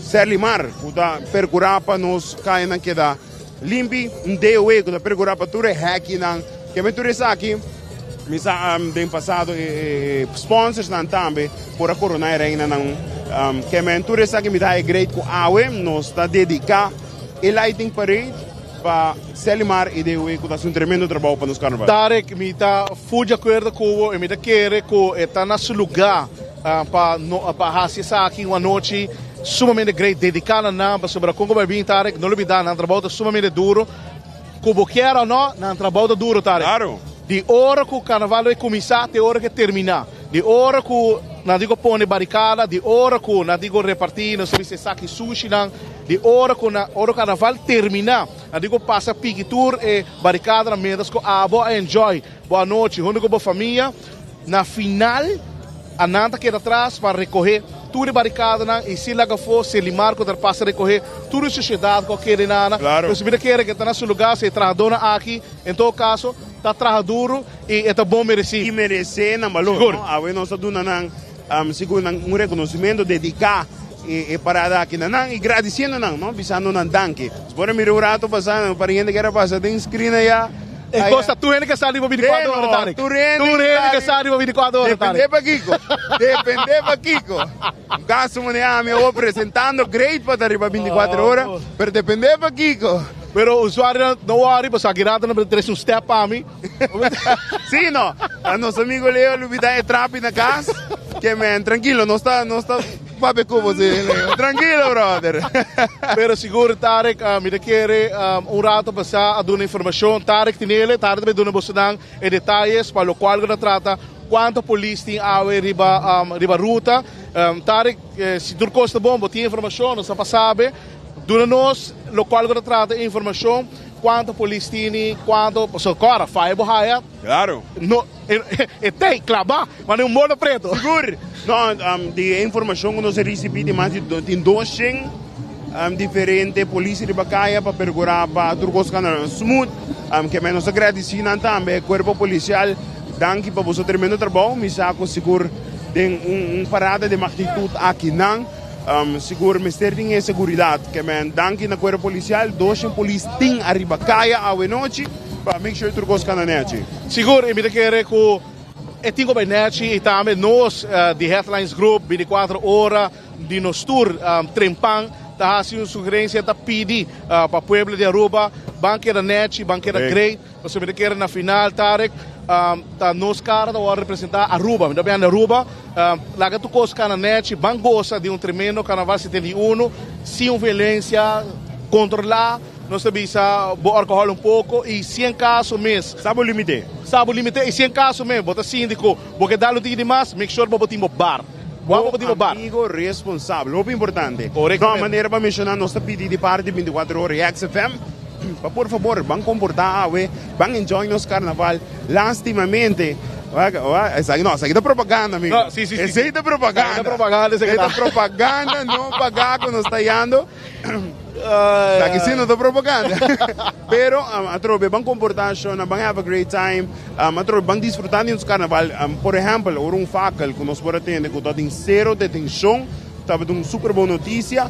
Serlimar cu ta percura pa nos cayanan keda limpi, un DOE cu ta percura pa tur e hekinan, keme tur esaki mi sa den pasado e sponsorsnan tambe por a corona e reinanan, keme tur esaki mi ta hay great cu awe nos ta dedica e lighting parade. Pa Selimar y DOE cu ta haci un tremendo trabao pa nos carnaval. Tarek, mi ta full di acuerdo cu bo y mi ta kere cu e ta na su lugar pa no pa haci esaki un anochi sumamente great dedica na nan pasobra con cu bay bin Tarek no lubida nan trabao ta sumamente duro cu bo kier o no nan trabao ta duro Tarek. Claro. Di ora cu carnaval bay cuminsa te ora cu e termina di ora cu nan tin cu pone baricada di ora cu nan tin cu reparti nos ta bisa esaki sushinan. Di ora ku na ora karnaval terminá, nan tin ku pasa piki tur e barikadanan miéntras ku abo a enjoy bo anochi huntu ku bo famia. Na final, a nan ta keda tras pa rekohé tur e barikadanan i sin laga afó Selimar ku ta pasa rekohé tur e sushedat ku a keda einan. Pues mi ta kere ku e ta na su lugá si e trahadónan aki en todo kaso ta traha duru i e ta bon meresí. I meresé nan balor, no? Awe nos ta duna nan Sigur nan un reconocimento dedica e parada aki na nan y gradiciendo nan, no? Bisando nan danki. Nos por a mira un rato pasa, un par di hende kier a pasa den screen aya. E cos ta tur hende ke sa riba 24 ora, Tarek. Tur hende Tur hende ke sa riba 24 ora, Tarek. Depende pa kiko. Depende pa kiko. Un caso manera ami awor presentando great pa ta riba 24 ora, pero depende pa kiko. Pero usuarionan no worry, pasobra aki rato nan trece un step pa mi. Sí, no. A nos amigo Leo lubida e trapi na cas. Ke men, tranquilo, nos ta, nos ta papia cu bo, sí, Leo. Tranquilo, brother. Pero sigur, Tarek, uh, mi ta kere um, un rato pasá a duna informacion. Tarek tinele, Tarek ta bay duna bosonan e detalles pa locual cu ta trata cuanto polis tin awe riba, um, riba ruta. Um, Tarek, eh, si tur cos ta bon, bo tin informacion, nos ta pa sabe. Duna nos locual cu ta trata e informacion. Cuanto polis tini, cuanto, pasobra cora, faya bo haya. Claro. No, e tey claba, ma den un mono preto. Sigur. No, di e informacion cu nos a ricibi di mas di tin 200 diferente polis riba caya pa percura pa tur cos cana smooth. Ke men nos ta gradici nan tambe, cuerpo policial, danki pa boso tremendo trabao. Mi sa cu sigur den un parada di magnitud aki nan. Sigur mester tin e seguridad ke men danki na cuerpo policial 200 polis tin ariba caya awe nochi pa make sure tur cos cana nechi. Sigur y mi ta kere cu e tin cu bay nechi y tambe nos di Headlines Group 24 ora di nos tur trempan ta haci un sugerencia ta pidi pa pueblo di Aruba ban keda nechi ban keda great. Pasobra mi ta kere na final, Tarek, ta nos kara ta wòrdu representá Aruba. Mi ta biaha na Aruba, laga tur kos kana nèchi, ban gosa di un tremendo karnaval 71, sin un violensia, kontrolá, nos ta bisa bo alkohòl un poko i si en kaso mes. Sa bo limite. Sa bo limite i si en kaso mes bo ta sinti ku bo ke dal un tiki di mas, make sure bo bo tin bo bar. Bo bo tin bo bar. Amigo responsabel, hopi importante. Korektamente. No, manera bo a menshoná nos ta pidi di parti 24 ora i XFM. Pa por fabor ban comporta awe, ban enjoy nos carnaval. Lastimamente, wak, wak, esaki no, esaki ta propaganda, amigo. No, sí, sí, sí. Esey ta propaganda. Esaki ta propaganda, esaki Esey ta ta. propaganda no paga cu nos ta yando. Esaki sí no ta propaganda. Pero, um, atrobe, ban comporta shona, ban have a great time. Um, atrobe, ban disfruta di nos carnaval. Um, por ehempel, ora un fakkel cu nos por a tende cu ta tin cero detencion. Tabata un super bon noticia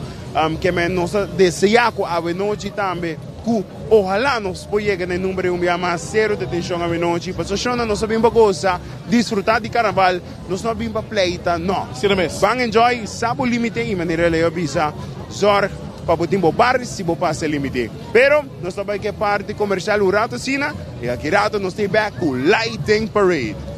ke men nos ta desea ku awenochi tambe ku ohala nos por yega na e number di un bia mas sero detencion awenochi pasobra shona nos a bin pa gosa disfruta di carnaval nos no a bin pa pleita no ban enjoy sa bo limite y manera Leo a bisa zorg pa bo tin bo bar si bo pasa e limite pero nos ta bai ke parti comercial un rato asina y aki rato nos ta e bek ku lighting parade.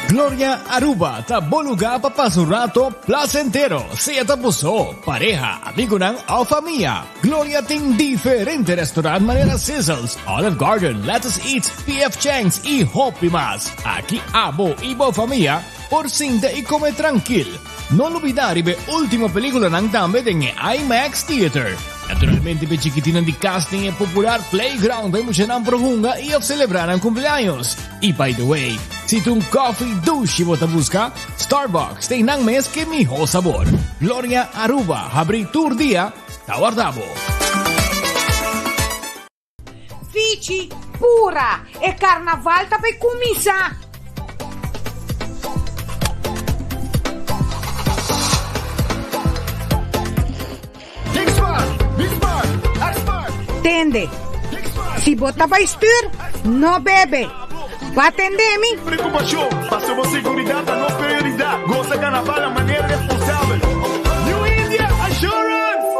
Gloria Aruba ta bo lugar pa pasa un rato placentero, sea ta bo so, pareha, amigonan of famia. Gloria tin diferente restaurant manera Sizzles, Olive Garden, Lettuce Eats, PF Chang's y hopi mas. Aki abo y bo famia por sinta y come trankil. No lubida riba e ultimo peliculanan tambe den e IMAX Theater. Naturalmente p'e chikitinnan di cas tin e popular playground pa e muchanan por hunga y of celebra nan cumpleaños. Y by the way, si ta un coffee dushi bo ta busca, Starbucks tin nan mes ke miho sabor. Gloria Aruba habri tur dia. ta warda bo. Fichi, pura! E karnaval ta bai kuminsá! Tende, si bo ta bai stuur, no bebe. Bo a tende mi? Preocupacion, paso bo seguridad ta nos prioridad. Goza carnaval na manera responsabel. New India Assurance!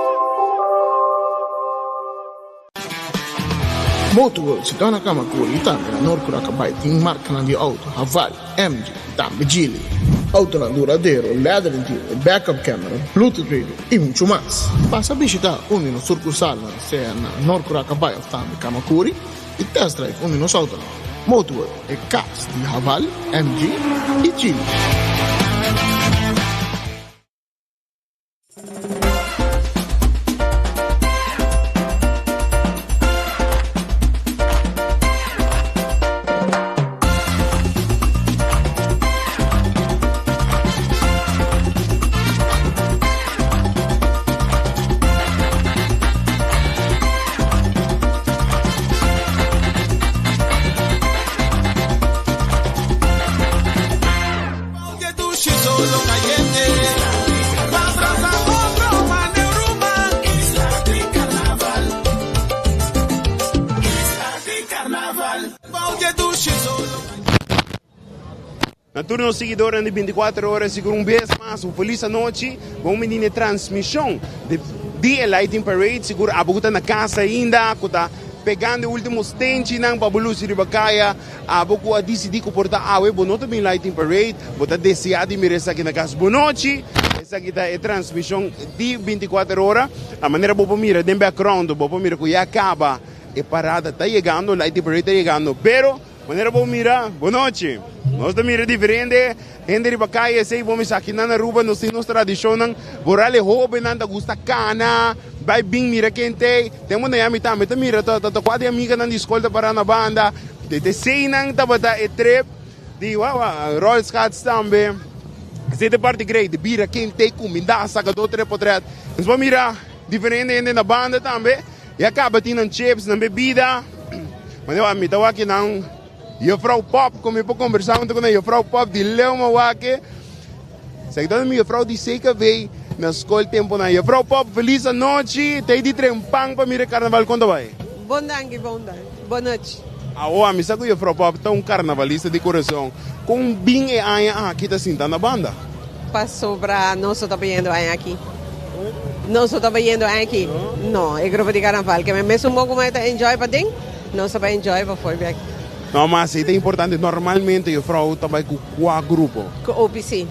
Motorworld situá na Kamakuri i tambe na Noord Curakabay tin markanan di outo Haval, MG i tambe Geely. Outonan duradero, leather interior, backup camera, bluetooth radio i muchu mas. Pasa bishitá un di nos surkursalnan sea na Noord Curakabay òf tambe Kamakuri i test drive un di nos outonan. Motorworld, e kas di Haval, MG i Geely. Na tur nos siguidornan di binticuater ora sigur un bes mas un felis anochi. Bon bini n'e transmision di e Lighting Parade. Sigur abo ku ta na kas ainda ku ta pegando e ultimo stenchinan pa bo luci riba kaya. Abo ku a disidí ku por ta awe bo no ta bin Lighting Parade, bo ta deseá di mira esaki na kas bo nochi. Esaki ta e transmishon di bintikuater ora. A manera bo por mira den background, bo por mira ku ya kaba e parada ta yegando, Lighting Parade ta yegando. Pero manera bo mira, bo nochi. Nos ta mira diferente hende riba kaya esei bo misa aki nan Aruba nos tin nos tradishonnan. Boral e hóbennan ta gusta kana, bai bin mira kentei. Den bo Miami tambe ta mira ta ta kua di amiganan di skol ta para na banda. Desde eseinan tabata e trip di wawa rolschaats tambe. Esei ta e parti great di bira kente kuminda saka do tres potret. Nos por mira diferente hende na banda tambe. Ya kaba tin nan chips, nan bebida. Manera mi ta wak nan juffrouw Pop ku mi por kombersá huntu ku nan juffrouw Pop di leu mi a wak e. Esaki ta mi juffrouw di CKV na skol temponan. Juffrouw Pop felis anochi. Tei di tren pan pa mira e karnaval kon ta bai? Bon danki, bon danki. Bon nochi. Awo a mi sa ku Juffrouw Pop ta un karnavalista di kurason. Kon bin e aña aki ta sinta na banda? Pasobra nos no ta bayendo aña aki. Nos no ta bayendo aña aki. No, e grupo di karnaval ke mesun bon ku mi ta enjoy paden, nos ta bai enjoy pafor bek. No, ma si ta importante, normalmente juffrouw ta bai ku kua grupo? Ku OPC.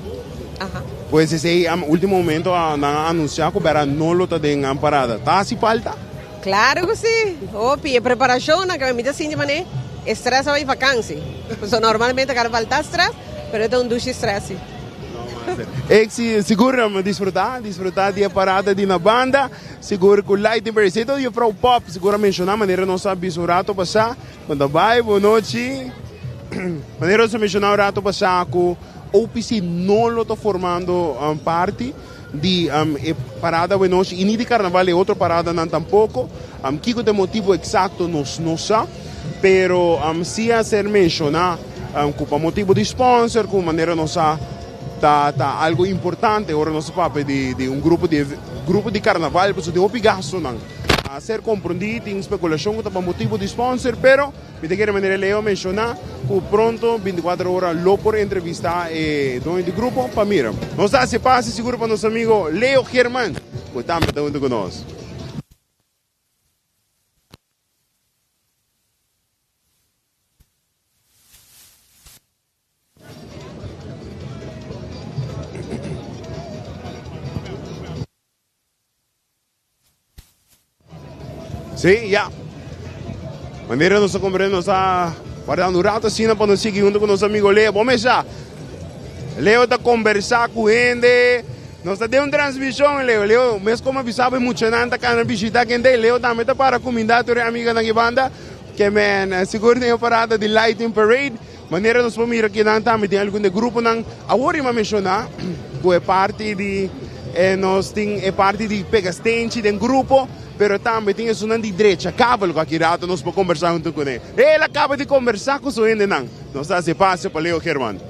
Aha. Pues esei ultimo momento nan a anuncia ku bera no lo ta den parada. Ta hasi falta? Claro cu si! Hopi e preparacionnan cu mi ta sinti manera e stress a bay vakantie. Pasobra normalmente carnaval ta stress, pero e ta un dushi stress si. Ek si sigur mi disfruta, disfruta di e parada di na banda, sigur cu lighting parade. Esey ta juffrouw Pop sigur a menciona manera nos a bisa un rato pasa. Con ta bay, bonochi. Manera nos a menciona un rato pasa cu OPC no lo ta formando parti. Di e parada awenochi y ni di carnaval e otro paradanan tampoco. Kico ta e motibo exacto nos no sa, pero si a ser menciona cu pa motibo di sponsor cu manera nos sa ta ta algo importante ora nos ta papia di un grupo di grupo di carnaval pasobra tin hopi gastonan. A ser comprendi tin speculacion cu ta pa motibo di sponsor pero. Mi ta kere manera Leo a menshoná ku pronto bintikuater ora lo por entrevistá e doño di grupo pa mira. Nos ta hasi pase sigur pa nos amigo Leo German ku tambe ta huntu ku nos. Sí, ya. Manera nos a comprende, nos a guardando un rato asina pa nos sigui junto cu nos amigo Leo. Bo mesa. Leo ta conversa cu hende. Nos ta den un transmisión, Leo. Leo, mes como avisaba e muchanan ta cana bishita kende. Leo tambe ta para cuminda tur e amiganan aki banda. Ke men, sigur den e parada di Lighting Parade. Manera nos por mira kinan tambe tin algun de gruponan. Awor i m'a menciona cu e parti di. Nos tin e parti di pega stenchi den grupo, pero tambe tin esunnan di drecha kabel ku aki rato nos por kombersá huntu kuné. El a kaba di kombersá ku su hendenan. Nos ta hasi pasio pa Leo Geerman.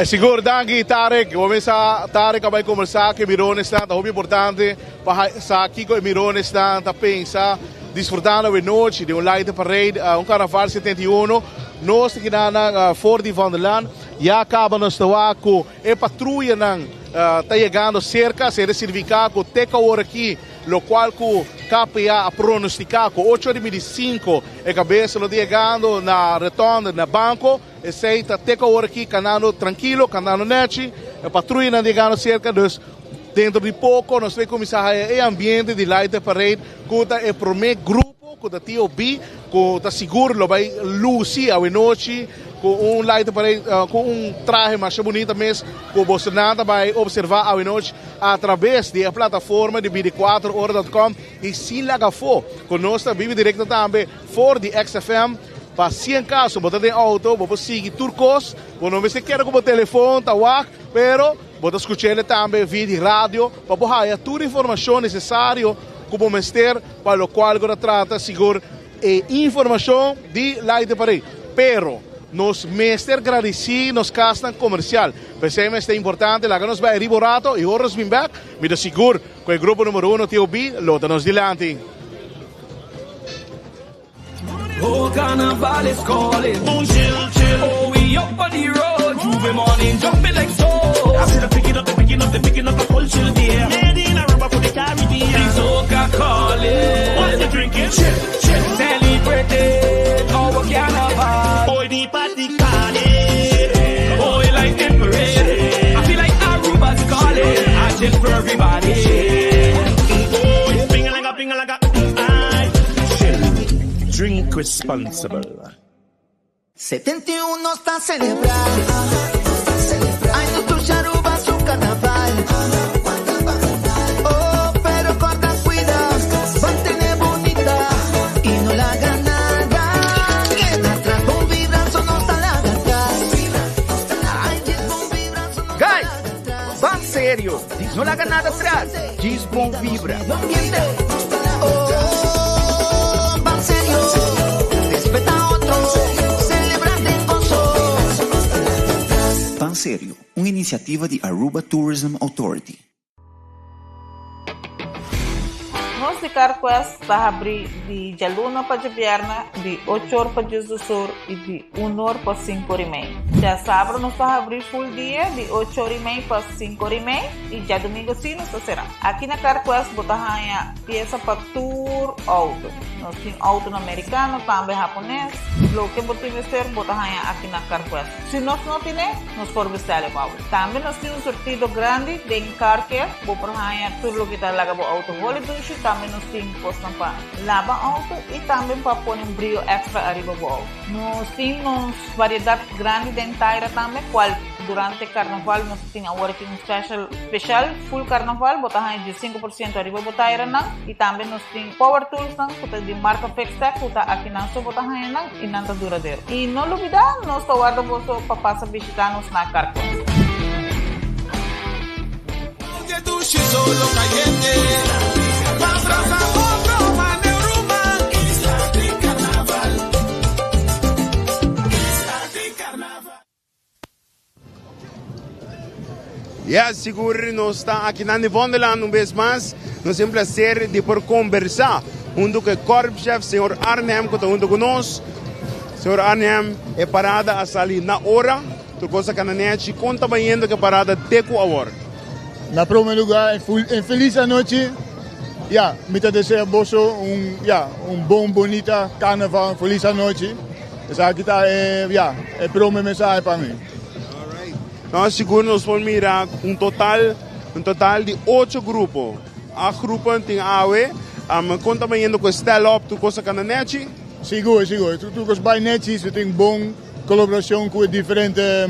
Sigur danki Tarek. Bo mesa Tarek a bai kombersá ku e mironesnan. Ta hopi importante pa sa kiko e mironesnan ta pensa disfrutando awenochi den un Light Parade, un Carnaval 71. Nos ta kina nan for di Vondellaan. Ya kaba nos ta wak ku e patruyanan ta yegando serka, esei ta signifiká ku te ku awor aki lokual ku KPA a pronostiká ku ocho ora i midi sinku e kabesa lo ta yegando na retònde na banko, esei ta te ku awor aki kanando trankilo, kanando nèchi, e patruyanan ta yegando serka, dus dentro di poko nos ta kuminsá haya e ambiente di Light Parade ku ta e promé grupo ku ta TOB ku ta sigur lo bai lusi awenochi ku un light parade ku un trahe masha bunita mes ku bosonan ta bai observa awenochi atraves di e plataforma di bidi kuater ora dot com i sin laga afó ku nos ta bibi direkto tambe for di XFM pa si en kaso bo ta den outo bo por sigui tur kos bo no mester keda ku bo telefon ta wak pero bo ta skuch'e tambe via di radio pa bo haya tur informashon nesesario ku bo mester pa lokual ku ta trata sigur e informashon di Light Parade. Pero nos mester gradisí nos kasnan komersial. P'esei mester importante laga nos bai riba un rato i ora nos bin bèk mi ta sigur ku e grupo numero uno TOB lo ta nos dilanti. Oh, carnaval is calling. Oh, chill, chill. Oh, we up on the road. J'ouvert morning, jumping like so. I see the picking up, the picking up, the picking up the full chill there. Made in a rubber for the Caribbean. The soca calling. What you drinking? Chill, chill. Celebrating our carnival. Boy, the party calling. Oh, we like the parade. I feel like Aruba's calling. I chill for everybody. Oh, it's ping like a ping like a. Chill. Drink responsible. 71 ta selebrá. Ay, nos tur Aruba su carnaval. Oh, pero corda cuida, mantene bunita y no laga nada. Keda atras, bon vibra, so no ta laga atras. Ay, bon vibra, so no Guys, ban serio, no laga nada atras, djis bon vibra. Oh, ban serio, respeta otro, celebra den goso. Ban Serio, un iniciativa di Aruba Tourism Authority. Nos di CarQuest ta habri di djaluna pa djabièrnè di ocho or pa diesdos or i di un or pa sinku or i mei. Djasabra nos ta habri full dia di ocho or i mei pa sinku or i mei i djadumingu si nos ta sera. Aki na CarQuest bo ta haña piesa pa tur outo. Nos tin outonan merikano, tambe hapones. Loke bo tin mester bo ta haña aki na CarQuest. Si nos no tine, nos por bestel e pa bo. Tambe nos tin un surtido grandi den car care. Bo por haña tur loke ta laga bo outo holi dushi. Tambe nos tin kosnan pa laba outo i tambe pa pone un brio extra ariba bo outo. Nos tin nos variedat grandi den taira tambe, kual durante karnaval nos tin awor aki un special special full karnaval. Bo ta haña 15% ariba bo tairanan. I tambe nos tin power toolsnan ku ta di marka Fixtech ku ta akinan so bo ta haña nan i nan ta duradero. I no lubida nos ta warda boso pa pasa bishita nos na Carquest. Yes, sigur nos ta aki na Wonderland un bes mas. Nos tin placer di por conversa hunto cu e korpschef, señor Arnhem, cu ta hunto cu nos. Señor Arnhem, e parada a sali na ora. Tur cos a cana nechi. Con ta bayendo cu e parada te cu awor? Na prome lugar, un feliz anochi. Ya, mi ta desea boso un, ya, un bon, bonita carnaval, un feliz anochi. Esaki ta e, ya, e prome mensahe pa mi. No, sigur nos por mira un total, un total di ocho grupo. Acht grupo tin awe. Um, kon ta bayendo ku stel op tur kos a kana nechi? Sigur, sigur. Tur kos bai nechi. Se tin bon kolaborashon ku e diferente,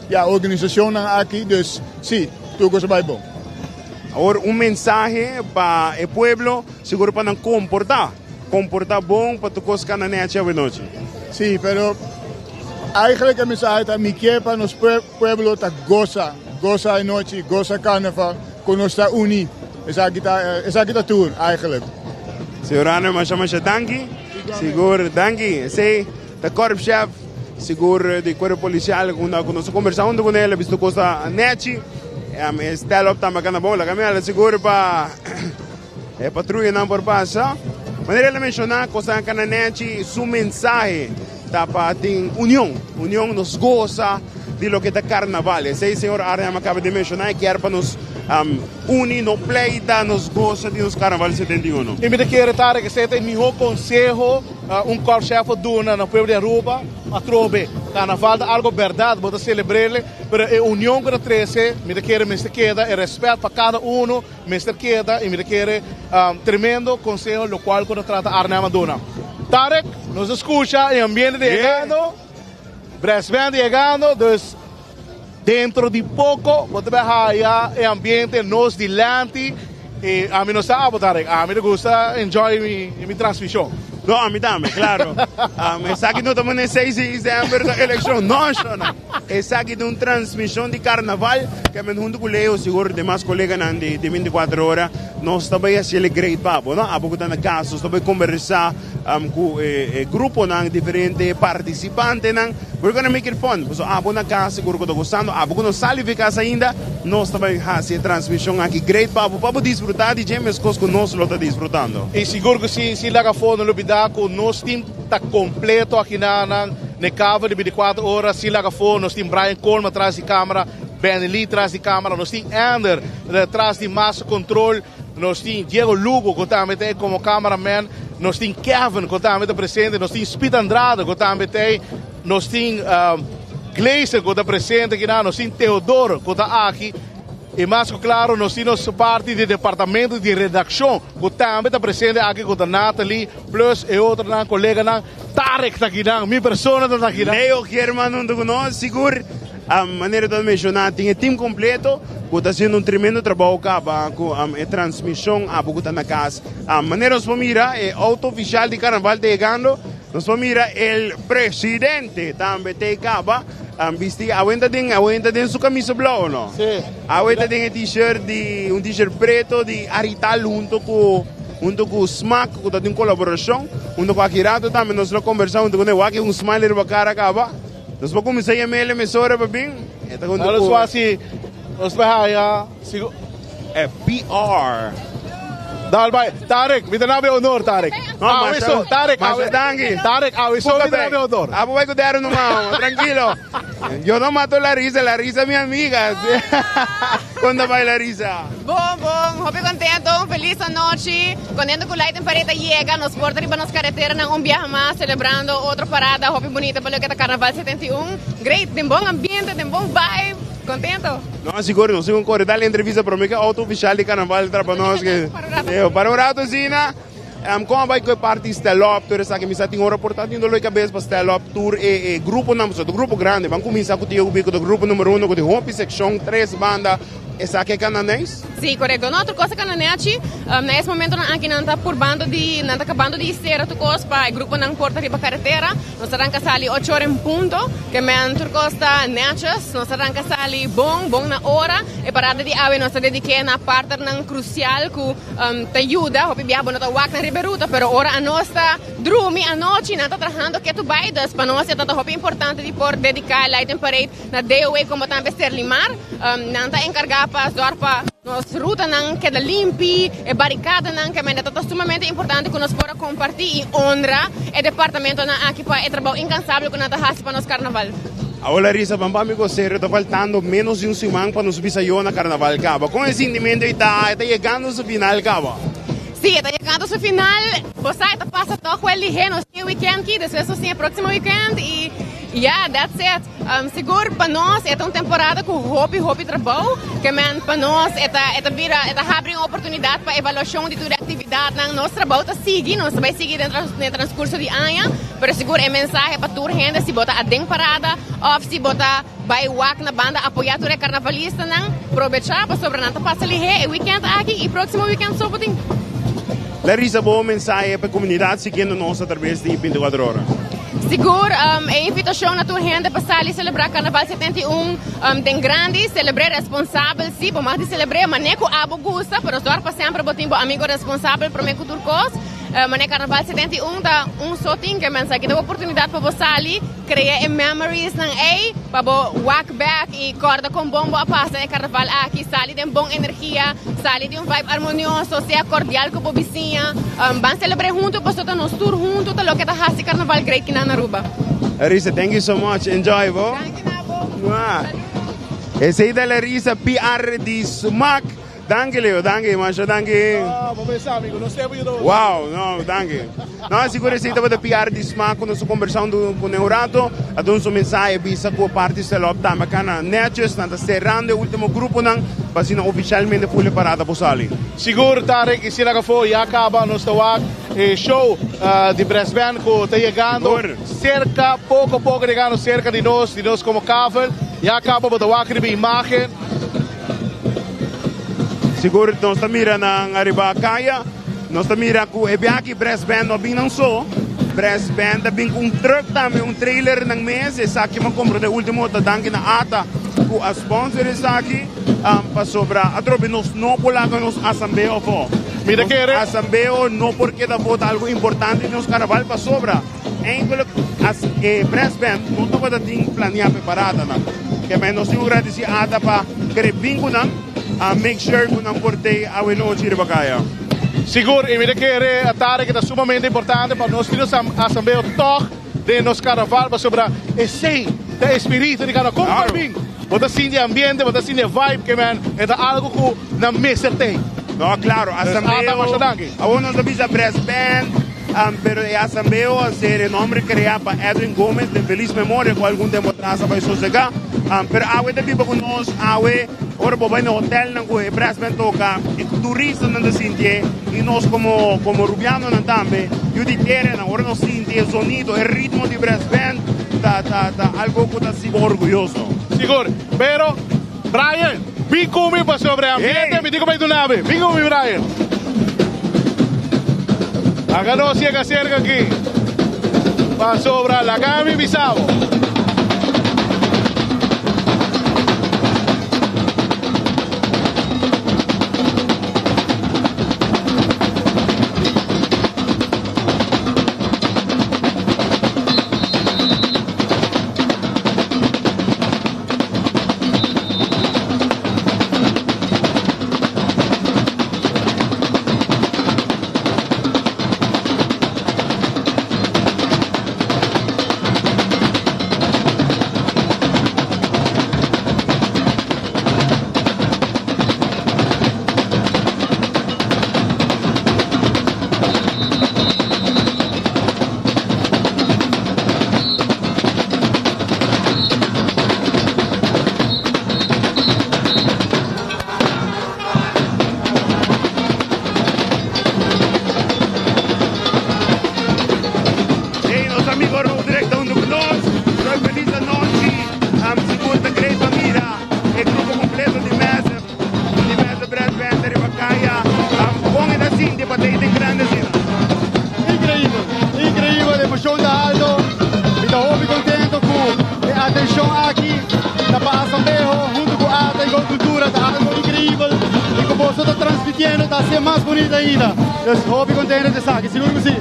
ya, organisashonnan aki. Dus, si, tur kos a bai bon. Awor un mensahe pa e pueblo, sigur pa nan komportá. Komportá bon pa tur kos kana nechi awenochi. Sí, pero eigenlijk e mensahe ta mi ke pa nos pueblo ta gosa. gosa e nochi, gosa carnaval, cu nos ta uni. Esaki ta, esaki ta tur eigenlijk. Señor Arne, masha masha danki. Sigur, danki. Esey ta korpschef, sigur di cuerpo policial, cu nos a conversa hunto cu el, a bisto cos ta nechi. E stel op tambe cana bon. Laga mi hala sigur pa e patruyanan por pasa. Manera el a menciona, cosnan cana nechi, su mensahe ta pa tin union. Union nos goza di loke ta carnaval. Esey señor Arnhem a caba di menciona, e kier pa nos uni, no pleita, nos goza di nos carnaval 71. Y mi ta kere Tarek esey ta e miho conseho un korpschef por duna na pueblo di Aruba. Atrobe, carnaval ta algo berdad, bo ta celebrele, pero e union cu ta trece, mi ta kere mester keda, e respet pa cada uno mester keda y mi ta kere tremendo conseho locual cu ta trata Arnhem a duna. Tarek, nos a scucha e ambiente ta yegando, brass band ta yegando, dus dentro di poco bo ta bay haya e ambiente nos dilanti y ami no sa abo Tarek, ami ta gusta enjoy mi transmision. No, ami tambe, claro. Esaki no ta mane seis di december ta eleccion, no, no. Esaki ta un transmision di carnaval ke men hunto cu Leo sigur demas coleganan di 24 ora nos ta bay haciele great pa bo, no? Abo cu ta na cas nos ta bay conversa cu e gruponan diferente participantenan. We're gonna make it fun. Pasobra abo na cas sigur cu ta gustando, abo cu no sali fi cas ainda nos ta bay haci e transmision aki great pa bo, pa bo disfruta di dje mescos cu nos lo ta disfrutando. Y sigur cu si, sin laga afo no lubida cu nos team ta completo aki na nan n'e cover di 24 ora, sin laga afo nos tin Brian Colma tras di camera, Benny Lee tras di camera, nos tin Ander tras di master control, nos tin Diego Lugo cu tambe ta como cameraman, nos tin Kevin cu tambe ta presente, nos tin Speed Andrade cu tambe ta ey, nos tin Gleison cu ta presente aki nan, nos tin Teodoro cu ta aki. Y mas cu claro nos tin nos parti di departamento di redaccion cu tambe ta presente aki cu ta Nathalie plus e otronan coleganan. Tarek ta akinan, mi persona ta akinan. Leo German hunto cu nos, sigur manera ta menciona tin e team completo cu ta haciendo un tremendo trabao caba cu e transmision abo cu ta na cas. Manera nos por mira e auto oficial di carnaval ta yegando, nos por mira el presidente tambe ta e caba. Bisti awenta den awenta den su camisa blauw no? Sí. Awenta den e t-shirt di un t-shirt preto di Arital hunto cu hunto cu Smack cu ta tin colaboracion hunto cu aki rato tambe nos lo conversa hunto cune wak un smile riba cara caba nos por cuminsa yam'e mesora pa bin e ta hunto cu Nos nos bay haya sigur E PR. Dal bai. Tarek, mi ta na be honor, Tarek. No, Awe masha, so, Tarek, masha awe. danki. Tarek, awe so Puka mi ta na bay. be honor. Abo bai ku dero numa, tranquilo. Yo no mato Larisa, Larisa mi amiga. Kon ta bai Larisa? Bon, bon, hopi contento, un feliz anochi. Contento cu Light and Parade a yega, nos por ta riba nos carreteranan un biaha mas celebrando otro parada hopi bunita pa loke ta Carnaval 71. Great, den bon ambiente, den bon vibe. Contento. No, sigur, nos tin un kore dal entrevista prome ke auto ofisial di karnaval tra pa nos ke para un rato asina. Kon a bai ku e parti stel up tur esaki? Mi sa tin ora por ta tin dolor di kabes pa stel up tur e gruponan pasobra ta grupo grandi. Ban kuminsá ku Tio Bico ta grupo numero uno ku tin hopi sekshon, tres banda. Esaki e kananeis? Sí, korekto. No, tur kos a kana nechi. Na es momentonan aki nan ta purbando di, nan ta kabando di sera tur kos pa e gruponan por ta riba karetera. Nos a ranka sali ocho ora en punto, ke men tur kos ta netjes. Nos a ranka sali bon, bon na ora. E parada di awe nos ta dedik'é na partnernan krusial ku ta yuda. Hopi biaha bo no ta wak nan riba e ruta, pero ora anos ta drumi anochi nan ta trahando ketu bai. Dus pa nos e ta ta hopi importante di por dediká e Lighting Parade na DOA komo tambe Serlimar. Nan ta enkargá pa zòrg pa nos rutanan keda limpi, e barikadanan ke mende ta ta sumamente importante ku nos por a kompartí i honra e departamentonan aki pa e trabou inkansabel ku nan ta hasi pa nos karnaval. Awor Larissa, ban pa mi ku serio, ta faltando ménos di un siman pa nos bisa yo na karnaval kaba. Kon e sintimentu ei ta? E ta yegando su final kaba? Sí, e ta yegando su final. Bo sa, e ta pasa tòg wèl lihé. Nos tin e wikènt aki, despues nos tin e próksimo wikènt i ya, that's it. Sigur pa nos e ta un temporada ku hopi hopi trabou, ke men pa nos e ta e ta bira e ta habri un oportunidat pa evaluashon di tur e aktividatnan. Nos trabou ta sigui, nos ta bai sigui den den transkurso di aña, pero sigur e mensahe pa tur hende si bo ta aden parada òf si bo ta bai wak na banda apoyá tur e karnavalistanan, probechá pasobra nan ta pasa lihé e wikènt aki i próksimo wikènt so bo tin. Larissa, bo mensahe pa e komunidat siguiendo nos atraves di 24 ora. Sigur um, e invitacion na tur hende pa sali celebra Carnaval 71 um, den grandi, celebre responsabel, si, bo mag di celebre, mane cu abo gusta, pero zorg pa semper bo tin bo amigo responsabel prome cu tur cos. Uh, mane Carnaval 71 ta un so tin ke men sa ki ta oportunidad pa bo sali, crea e memories nan ey, pa bo wak back y corda con bon bo a pasa e carnaval aki, sali den bon energia, sali di un vibe armonioso, sea cordial cu bo bisiña, um, ban celebre hunto pasobra ta nos tur hunto ta loke ta haci carnaval great kinan na Aruba. Larissa, thank you so much. Enjoy, bo. Danki na bo. Esey ta Larissa, PR di Smaak. Danki Leo, danki, masha danki. No, bo mesa amigo, nos tempo yuda bo. Wow, no, danki. No, sigur esey tabata PR di Smaak cu nos a conversando cu ne un rato. A duna su mensahe bisa cu parti Stelop tambe cana netjes, nan ta cerrando e ultimo gruponan pa asina oficialmente ful e parada por sali. Sigur Tarek y Sila Gafo ya caba nos ta wak e show di Brass Band cu ta yegando cerca, poco poco yegando cerca di nos, di nos como kavel. Ya caba bo ta wak riba imagen. Sigur nos ta mira nan ariba kaya, nos ta mira ku e biaha aki Brass Band no a bin nan so. Brass Band a bin ku un truck tambe, un trailer nan mes. Esaki mi a kumpra den ultimo ta danki na ata ku a sponsor esaki pasobra atrobe nos no por laga nos asambeo afó. Mi ta kere. Nos asambeo no por keda afó, ta algu importante di nos karnaval pasobra. Eindelijk as e brass band no tabata tin planea pa e paradanan. Ke men nos tin ku gradisi ata pa kere bin ku nan a make sure ku nan por tei awenochi riba kaya. Sigur, i mi ta kere Tarek ta sumamente importante pa nos tin nos asambleo tog den nos karnaval pasobra esei ta e spiritu di karnaval. Kon por bin? Bo ta sinti e ambiente, bo ta sinti e vibe ke men e ta algu ku nan mester tei. No, klaro, asambleo, awor nos ta bisa brass band. Pero e asambleo a ser e nomber crea pa Edwin Gomez den feliz memoria cu algun tempo atras a bay sosega. Pero awe ta biba cu nos, awe ora bo bay na hotelnan cu e brass band toca, e turistanan ta sintié y nos como como Rubianonan tambe, yu di teranan, ora nos sinti e zonido, e ritmo di brass band ta ta ta algo cu ta haci bo orguyoso. Sigur, pero Brian, bin cu mi pasobra e ambiente mi tin cu bay duna mi. Bin cu mi Brian. Laga nos yega cerca aki pasobra laga mi bisa bo. Hey, nos amigo Roderick ta hunto cu nos. Roy feliz anochi. Am sigur ta great pa mira e grupo completo di Massive, di Massive Brass Band riba caya. Am con e ta sinti pa ta den grande asina? Increibel, increibel, emocion ta alto. Mi ta hopi contento cu e atencion aki ta pa Asambeho hunto cu Arte y Go Cultura ta algo increibel y cu boso ta transmitiendo ta haci'e mas bonito ainda. Dus hopi contento di esaki, sigur cu si.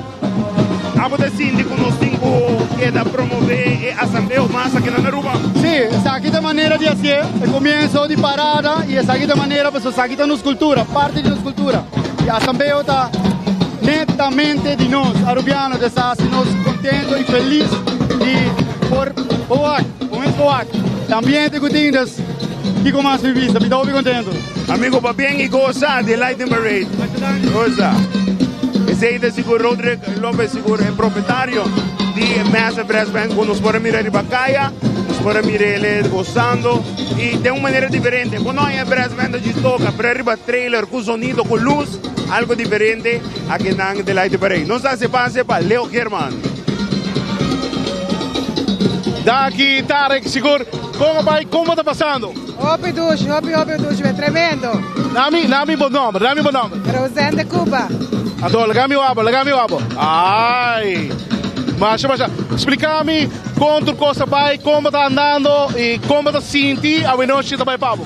Abo ta sinti cu nos tin cu keda promove e Asambleo mas aki na Aruba? Si, esaki ta manera di haci'e, e comienzo di parada y esaki ta manera pasobra esaki ta nos cultura, parti di nos cultura. Y Asambleo ta netamente di nos, Arubiano, ta esta haci nos contento y feliz di por wak, por mes por wak e ambiente cu tin, dus kico mas mi bisa, mi ta hopi contento. Amigo pabien y goza di Lighting Parade. Goza. Esey ta sigur Roderick Lopez, sigur e propietario di Massive Brass Band cu nos por a mira riba caya. Nos por a mira ele gozando y den un manera diferente. Bo no haña brass band ta djis toca, pero riba trailer cu zonido, cu luz, algo diferente aki nan di Lighting Parade. Nos ta haci pase pa Leo Geerman. Danki Tarek, sigur con a bay, como ta pasando? Hopi dushi, hopi hopi dushi, be tremendo. Nami, nami bo nomber, nami bo nomber. Roseanne de Cuba. Anto, laga mi wak bo, laga mi wak bo. Ay. Masha masha. Splika mi kon tur kos ta bai, kon bo ta andando i kon bo ta sinti awenochi ta bai pa bo.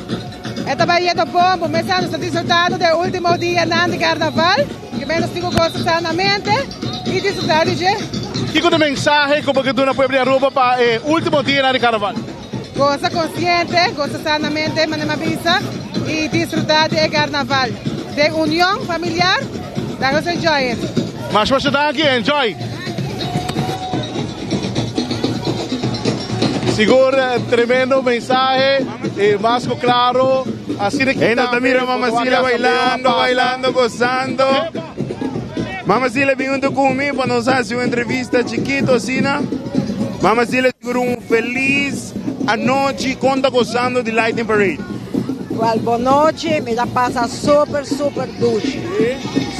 E ta bai yendo bon, bo mester nos ta disfrutando di e ultimo dianan di karnaval, ke men nos tin ku gosa sanamente i disfruta di dje. Kiko ta e mensahe ku bo ke duna pueblo di Aruba pa e ultimo dianan di karnaval? Gosa konsiente, gosa sanamente, manera mi a bisa, i disfruta di e karnaval den union familiar, laga nos enjoy it. Masha masha danki, enjoy! Sigur tremendo mensahe y mas cu claro asina ki Hey, no ta mira Mama Sila bailando, bailando, gozando. Mama Sila bin hunto cu mi pa nos haci un entrevista chikito asina. Mama Sila sigur un feliz anochi con ta gozando di Lighting Parade. Wel bon nochi, mi ta pasa super super dushi,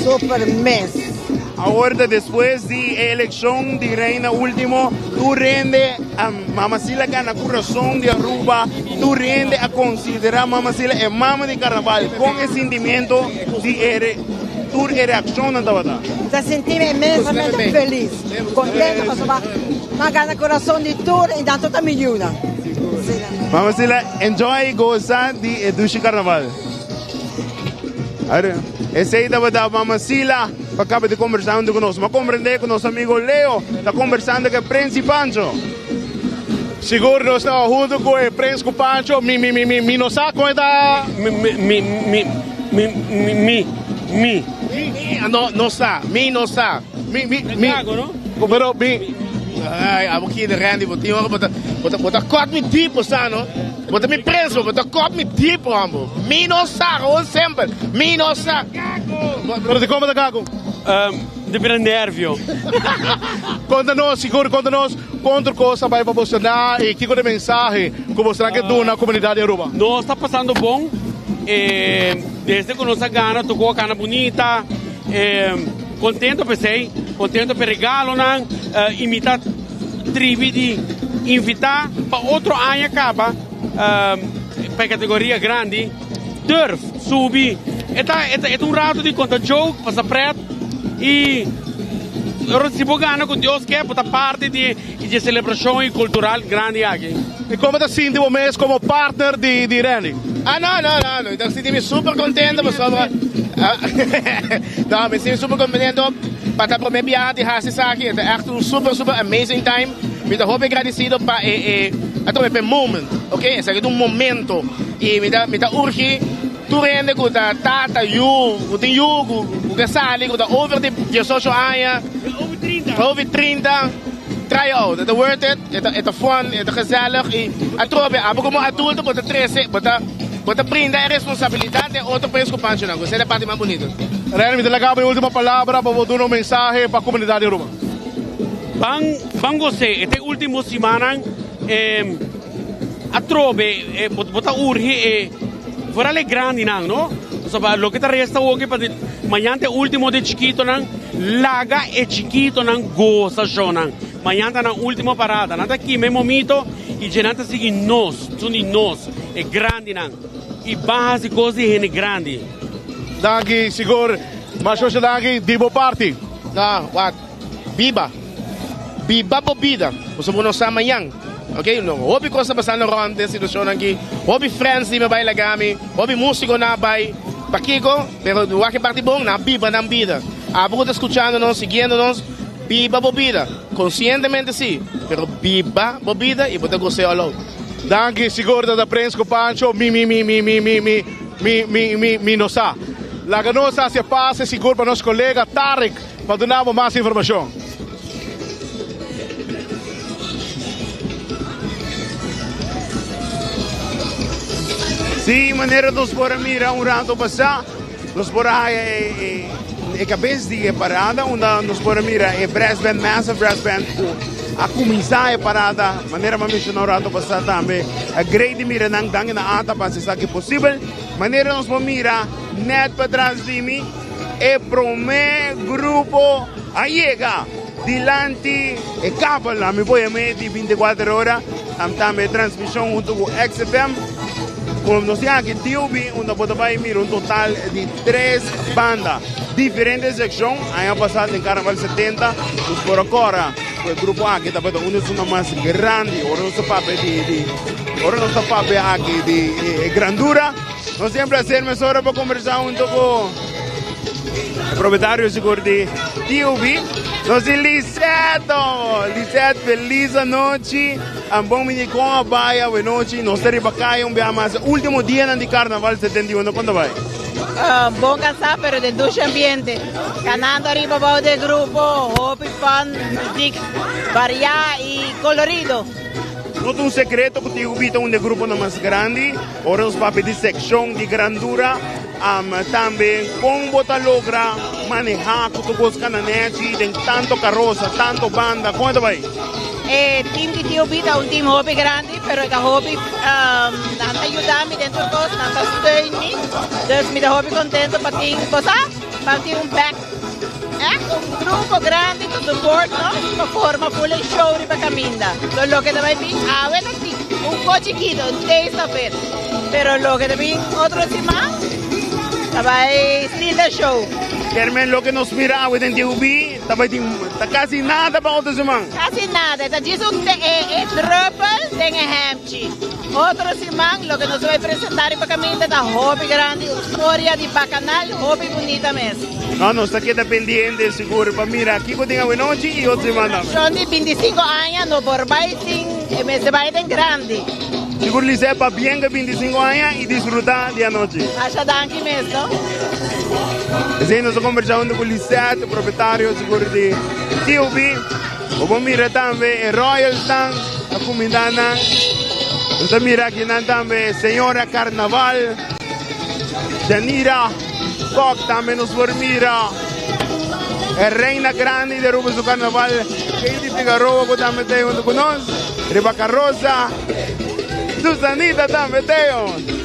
super mes. Awor ta despues di e eleccion di Reina ultimo, tur hende a Mama Sila gana curason di Aruba, tur hende a considera Mama Sila e mama di Carnaval. Con e sintimento di e tur e reaccionnan tabata? Mi ta sinti mi inmensamente feliz, contento pasobra mi a gana curason di tur y nan tur ta mi yunan. Mama Sila, enjoy y goza di e dushi Carnaval. Esey tabata Mama Sila pa caba di combersa hunto cu nos. Mi a comprende cu nos amigo Leo ta combersando cu e Prins y Pancho. Sigur nos ta hunto cu e Prins cu Pancho. Mi, mi, mi, mi, mi no sa con e ta. Mi, mi, mi, mi, mi, mi, mi, mi. Mi no, no sa, mi no sa. Mi, mi, mi. Gago, no? Pero mi. Ay, abo kende Randy, bo tin ora bo ta, bo ta, bo ta cut mi deep, bo sa no? Bo ta mi prens, bo ta cut mi deep, hombo. Mi no sa, gewoon simpel. Mi no sa. Pero dikon bo ta gago? Mi ta bira nervio. Konta nos, sigur konta nos kon tur kos a bai pa boso na i kiko ta e mensahe ku boso ke duna komunidat di Aruba. Nos ta pasando bon, desde ku nos a gana tokó a kana bunita, kontento p'esei, kontento p'e regalonan i mi ta tribi di invitá pa otro aña kaba pa e kategoria grandi durf subi. E ta e ta un rato di konta joke, pasa pret i ora si bo gana ku Dios ke bo ta parti di e selebrashon i kultural grandi aki. I komo ta sinti bo mes komo partner di di Randy? Ah no no no no mi ta sinti mi super kontento pasobra no mi sinti super kontento pa ta prome biaha di hasi esaki e ta echt un super super amazing time mi ta hopi agradecido pa e e atrobe pa e moment ok esaki ta un momento y mi ta mi ta urgi tur hende ku ta tata yu ku tin yu ku ku ke sali ku ta over di diesocho aña over trinta try out e ta worth it e ta e ta fun e ta gezellig y atrobe abo komo adulto bo ta trese bo ta bo ta brinda e responsabilidad den otro preocupacionnan ku esei ta e parti mas bunito. Rene, mi ta laga bo e ultimo palabra pa bo duna un mensahe pa comunidad di Aruba. Ban ban gos'é, e ta e ultimo simannan e atrobe bo ta urgi e foral e grandinan no, pasobra loke ta resta awoki pa mañan ta e ultimo di e chikitonan, laga e chikitonan gosa shownan, mañan ta nan ultimo parada, nan ta kima e momito i dje nan ta sigui nos, sun di nos e grandinan i ban hasi kos di hende grandi. Danki sigur Mashoshi danki di bo parti. No, wak. Biba. Biba bo bida. Pasobra bo no sa mañan. Ok, no, hopi kos ta pasando rond den situacionnan aki. Hopi friends di mi a bai laga mi. Hopi musiconan a bai. Pakiko? Pero wak e parti bon, nan a biba nan bida. Abo ku ta skuchando nos, siguiendo nos, biba bo bida. Konsientemente si, pero biba bo bida i bo ta gos'é all out. Danki sigur tata Prens ku Pancho mi mi mi mi mi mi mi mi mi mi mi no sa. Laga nos hasi e pase sigur pa nos kolega Tarek pa duna bo mas informashon. Sí, manera nos por a mira un rato pasá, nos por a haya e, e, e cabes di e parada, unda nos por a mira e brass band, massive brass band, ku a kuminsá e parada, manera mi a menshoná un rato pasá tambe, a great di mira nan, danki na ata pa hasi esaki posibel. Manera nos por mira net patras di mi, e promé grupo a yega dilanti e kabelnan. Mi por yam'é di bintikuater ora, tambe e transmishon huntu ku XFM. Ku nos tin aki DOB, unda bo ta bai mira un total di tres banda. Diferente sekshon, aña pasá den Karnaval 70 nos por a kòrda ku e grupo aki tabata un di esunnan mas grandi. Ora nos ta papia di di ora nos ta papia aki di e grandura, nos tin e plaser mesora pa kombersá hunto ku e propietario sigur di TOB. Nos tin Lisette, Lisette felis anochi. Bon bini kon a bai awenochi? Nos ta riba kaya un biaha mas, e ultimo dianan di Karnaval 71, kon ta bai? Bon cansá pero den dushi ambiente. Canando ariba bou de grupo, hopi fun, muziek variá y colorido. No ta un secreto cu TUB ta un de gruponan mas grandi. Ora nos papia di seccion di grandura, tambe con bo ta logra maneha cu tur cos cana nechi den tanto carosa, tanto banda, con e ta bay? E team di TUB ta un team hopi grandi, pero e ta hopi, nan ta yuda mi den tur cos, nan ta steun mi. Dus mi ta hopi contento pa tin, bo sa, pa tin un back, echt un grupo grandi ta support nos pa forma full e show riba caminda. So loke ta bay bin awe ta tin un poco chikito, un taste of it, pero loke ta bin otro siman ta bay steal the show. Kermen, loke nos mira awe den TUB Ta bai tin ta casi nada pa otro siman. Casi nada, e ta djis un e druppel den e hemchi. Otro siman loke nos bai presenta riba caminda ta hopi grandi, un storia di bacanal hopi bunita mes. No, nos ta keda pendiente sigur pa mira kico tin awenochi y otro siman tambe. Celebracion di 25 aña no por bai sin e mester bai den grandi. Sigur Lisette pabien cu 25 aña y disfruta di anochi. Masha danki mes no. Esey nos a conversa hunto cu Lisette, propietario sigur di TOB. Bo por mira tambe e Royals nan a cuminda nan. Nos ta mira aki nan tambe Señora Carnaval, Janira Kok tambe nos por mira. E Reina Grandi di Aruba su Carnaval, Katie Figaroa cu tambe ta hunto cu nos. Riba Carroza, Susanita tambe teo.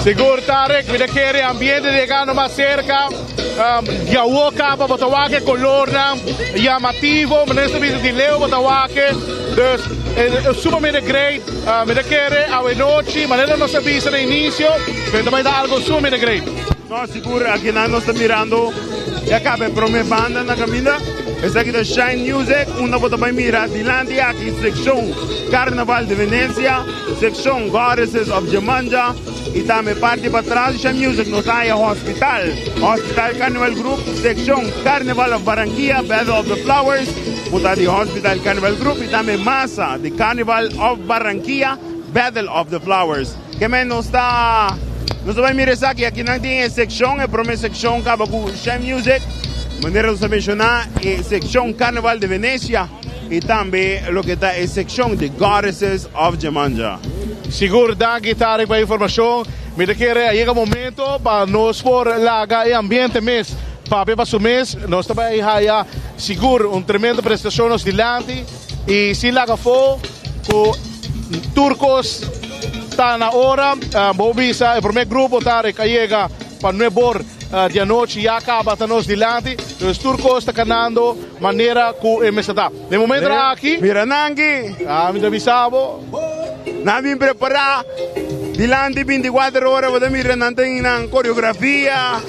Sigur Tarek, mi ta kere ambiente di yegando mas serka. Di awo kaba bo ta wak e kolornan yamativo, manera ta bisa di leu bo ta wak e. Dus e sumamente great. Mi ta kere awe nochi, manera nos a bisa na inicio, pero ta bai ta algo sumamente great. No, sigur akinan nos ta mirando ya caba e prome banda na caminda. Esaki ta Shine Music, unda bo ta bai mira dilanti aki seccion Carnaval de Venecia, seccion Goddesses of Jemanja y tambe parti patras di Shine Music nos ta haya Hospital, Hospital Carnival Group, seccion Carnival of Barranquilla, Battle of the Flowers, cu ta di Hospital Carnival Group y tambe Masa di Carnival of Barranquilla, Battle of the Flowers. Kemen nos ta nos ta bai mira esaki aki nan tin e seccion e prome seccion caba cu Shine Music manera nos a menciona e seccion Carnival de Venecia y tambe loke ta e seccion The Goddesses of Jemanja. Sigur danki Tarek pa e informacion. Mi ta kere a yega momento pa nos por laga e ambiente mes papia pa su mes. Nos ta bai haya sigur un tremendo prestacion nos dilanti y sin laga afo cu tur cos ta na ora. Bo bisa e prome grupo Tarek a yega pa nuebor di anochi ya caba ta nos dilanti. Dus tur cos ta canando manera cu e mester ta. Den momento aki. Mira nan aki. Ah, mi ta bisa bo. Nan bin prepara dilanti 24 ora bo ta mira nan tin nan coreografia.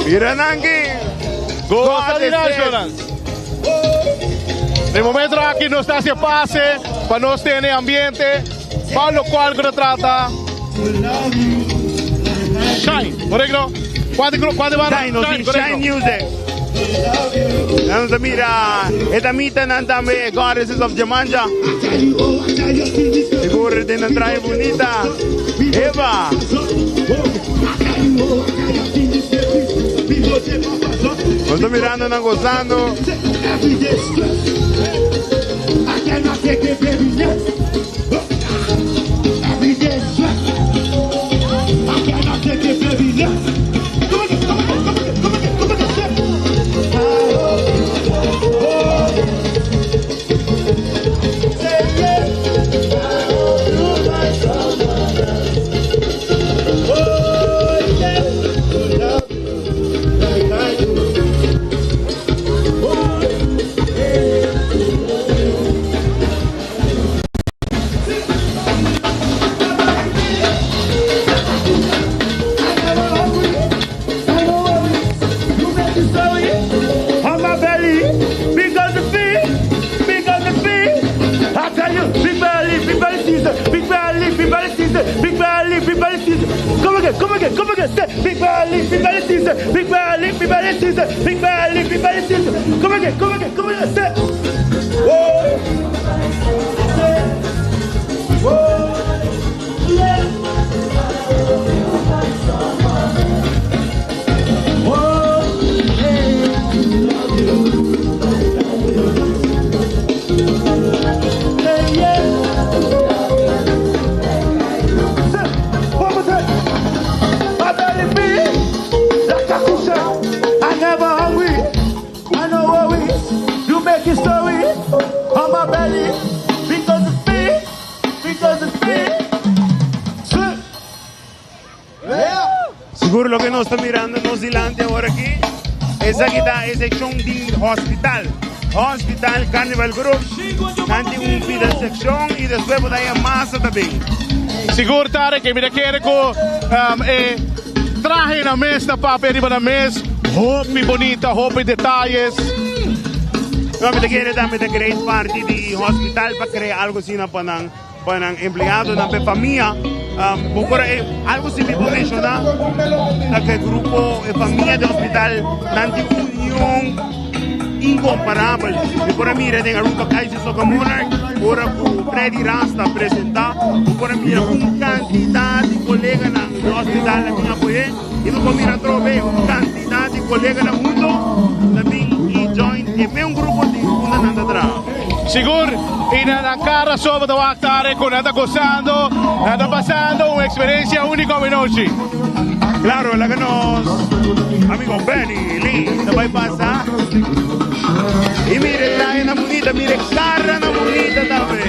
Mira nan aki. Goza di Nacional. Den momento aki nos ta haci pase pa nos tene ambiente pa locual cu ta trata Shine, correcto? Cuanto grupo, cuanto banda? Shine, nos tin Shine Music. Nan ta mira e damitanan tambe, Goddesses of Jemanja. Sigur den nan trahe bunita. Eva. Nos ta mirando nan gozando. sister, big belly, big belly sister. Come again, come again, come again. Say. Whoa. Say. Whoa. Yeah. Whoa. Hey, yeah. Say, one more time. My belly big, like a cushion. I never hungry. I know worry. You make it story on my belly because it's big, because it's big. Slip. Sigur loke nos ta mirando nos dilanti awor aki, esaki ta e seccion di hospital. Hospital Carnival Group, nan tin un pida seccion y despues bo ta haya masa tambe. Sigur Tarek, e mi ta kere ku e trahe na mes ta papia riba nan mes, hopi bonita, hopi detayes. No, mi ta kere tambe ta great parti di hospital pa crea algo asina pa nan. Pa nan empleadonan, pa e famia. Bo por algo si mi por menciona ta cu e grupo, e famia di hospital nan tin un union incomparabel. Mi por a mira den Aruba Kaiser Soca Monarch ora cu Freddy Rasta presenta, bo por a mira un cantidad di coleganan di hospital a bin apoye y bo por mira atrobe un cantidad di coleganan hunto ta bin y join e meun grupo di unda nan ta traha. Sigur, y na nan cara so bo ta wak tare cu nan ta gozando, nan ta pasando un experiencia unico awenochi. Claro, laga nos amigo Benny Lee ta bay pasa. Y mira e trahe nan bunita, mira e cara nan bunita tambe.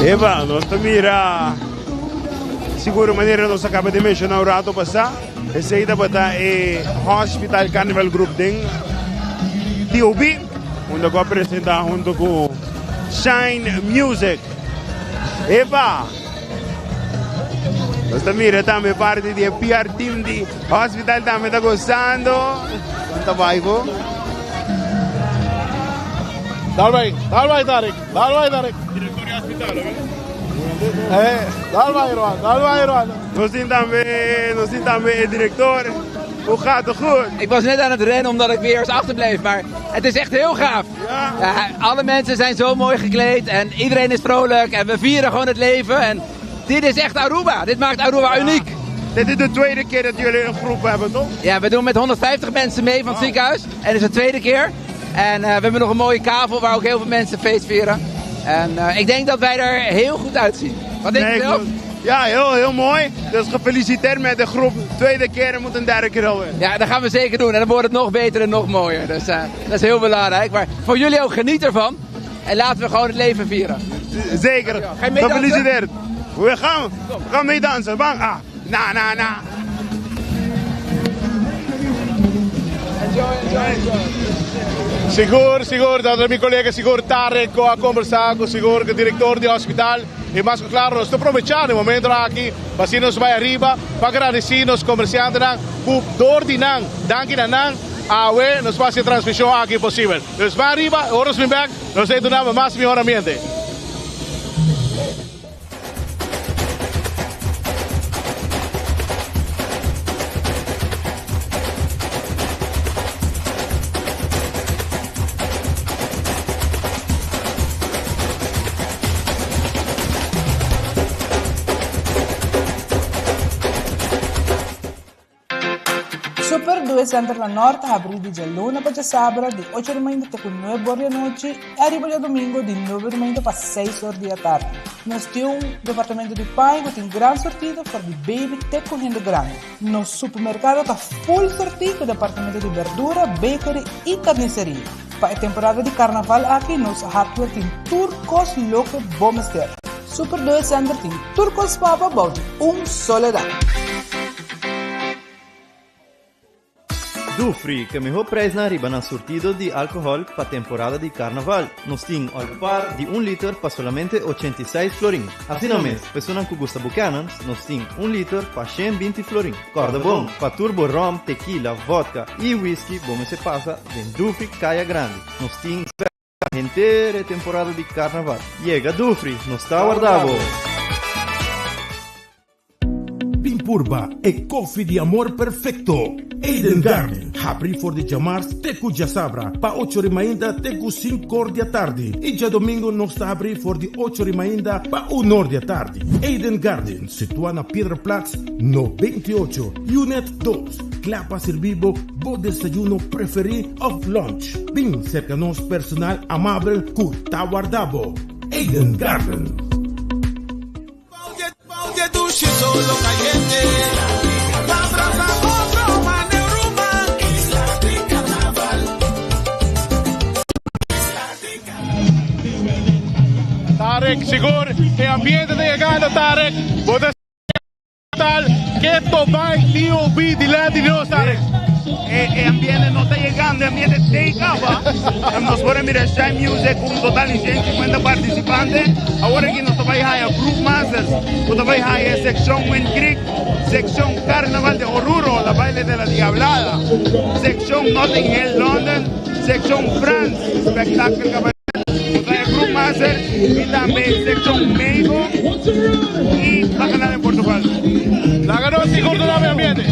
Eva, nos ta mira sigur manera nos a caba di menciona un rato pasa. Esey tabata e Hospital Carnival Group den TOB, unda cu a presenta hunto cu Shine Music. Epa! Nos ta mira tambe parti di e PR team di Hospital tambe ta gozando. Con ta bay bo? Dal bay, dal bay Tarek, dal bay Tarek. Director di hospital, Eh, dal bay Roan, dal bay Roan. Nos tin tambe, nos tin tambe e director. Hoe gaat het goed? Ik was net aan het rennen omdat ik weer eens achterbleef, maar het is echt heel gaaf. Ja. Alle mensen zijn zo mooi gekleed en iedereen is vrolijk en we vieren gewoon het leven. En dit is echt Aruba, dit maakt Aruba Ja. uniek. Dit is de tweede keer dat jullie een groep hebben, toch? Ja, we doen met 150 mensen mee van het ziekenhuis. En het is de tweede keer. En we hebben nog een mooie kavel waar ook heel veel mensen feest vieren. En ik denk dat wij er heel goed uitzien. Wat denk Nee, je zelf? ik moet- Ja, heel, heel mooi. Dus gefeliciteerd met de groep. Tweede keer en moet een derde keer alweer. Ja, dat gaan we zeker doen. En dan wordt het nog beter en nog mooier. Dus dat is heel belangrijk. Maar voor jullie ook, geniet ervan. En laten we gewoon het leven vieren. Zeker. Ga je meedansen? Gefeliciteerd. We gaan meedansen. Bang. Ah, na, na, na. Enjoy, enjoy, enjoy. Sigur, sigur, dat mi colega sigur Tarek a conversa cu sigur cu director di hospital y mas cu claro nos ta aprovecha e momento aki pa asina nos bay ariba pa agradeci nos comerciantenan cu door di nan, danki na nan awe nos por haci e transmision aki posibel. Dus bay ariba, ora nos bin bek nos ta duna bo mas mihor ambiente. Super Doe Center na Noord ta habrí di djaluna pa djasabra di ocho di mainta te ku nuebe or di anochi i ariba djadumingu di nuebe di mainta pa seis or di atardi. Nos tin un departamento di paña ku tin gran sortido for di baby te ku hende grandi. Nos supermerkado ta full sortí ku departamento di berdura, bakery i karniseria. Pa e temporada di karnaval aki nos hardware tin tur kos loke bo mester. Super Doe Center tin tur kos pa bo bou di un solo dak. Dufri, ke mihó prijsnan riba nan surtido di alkohòl pa temporada di karnaval. Nos tin Olpar di un liter pa solamente 86 florin. Asina mes, personan ku gusta Buchanan's, nos tin un liter pa 120 florin. Kòrda bon, pa tur bo ròm, tekila, vòdka i whisky bo mester pasa den Dufri Kaya Grandi. Nos tin henter e temporada di karnaval. Yega Dufri, nos ta warda bo! Bin purba e koffie di amor perfecto. Eden Garden, habri for di djamars te ku djasabra pa ocho ri mainta te ku sinkor di atardi i djadomingo nos ta habri for di ocho ri mainta pa unor di atardi. Eden Garden, situa na Piedraplaats no 28, Unit dos, kla pa sirbi bo bo desayuno preferi of lunch. Bin serka nos personal amabel ku ta warda bo. Eden Garden. Tarek, sigur e ambiente ta yegando Tarek. Bo ta tal ke tobay TOB dilanti di nos Tarek. E ambiente no ta yegando, e ambiente tei caba. Nos por a mira Shine Music cu un total di 150 participante. Awor aki nos ta bay haya Groove Masters, cu ta bay haya e seccion Wind Creek, seccion Carnaval de Oruro, la baile de la diablada, seccion Notting Hill London, seccion France, Spectacle Cabaret, nos ta haya Groove Masters y tambe seccion Mexico y Bacanal en Portugal. Laga nos sigur duna mi ambiente.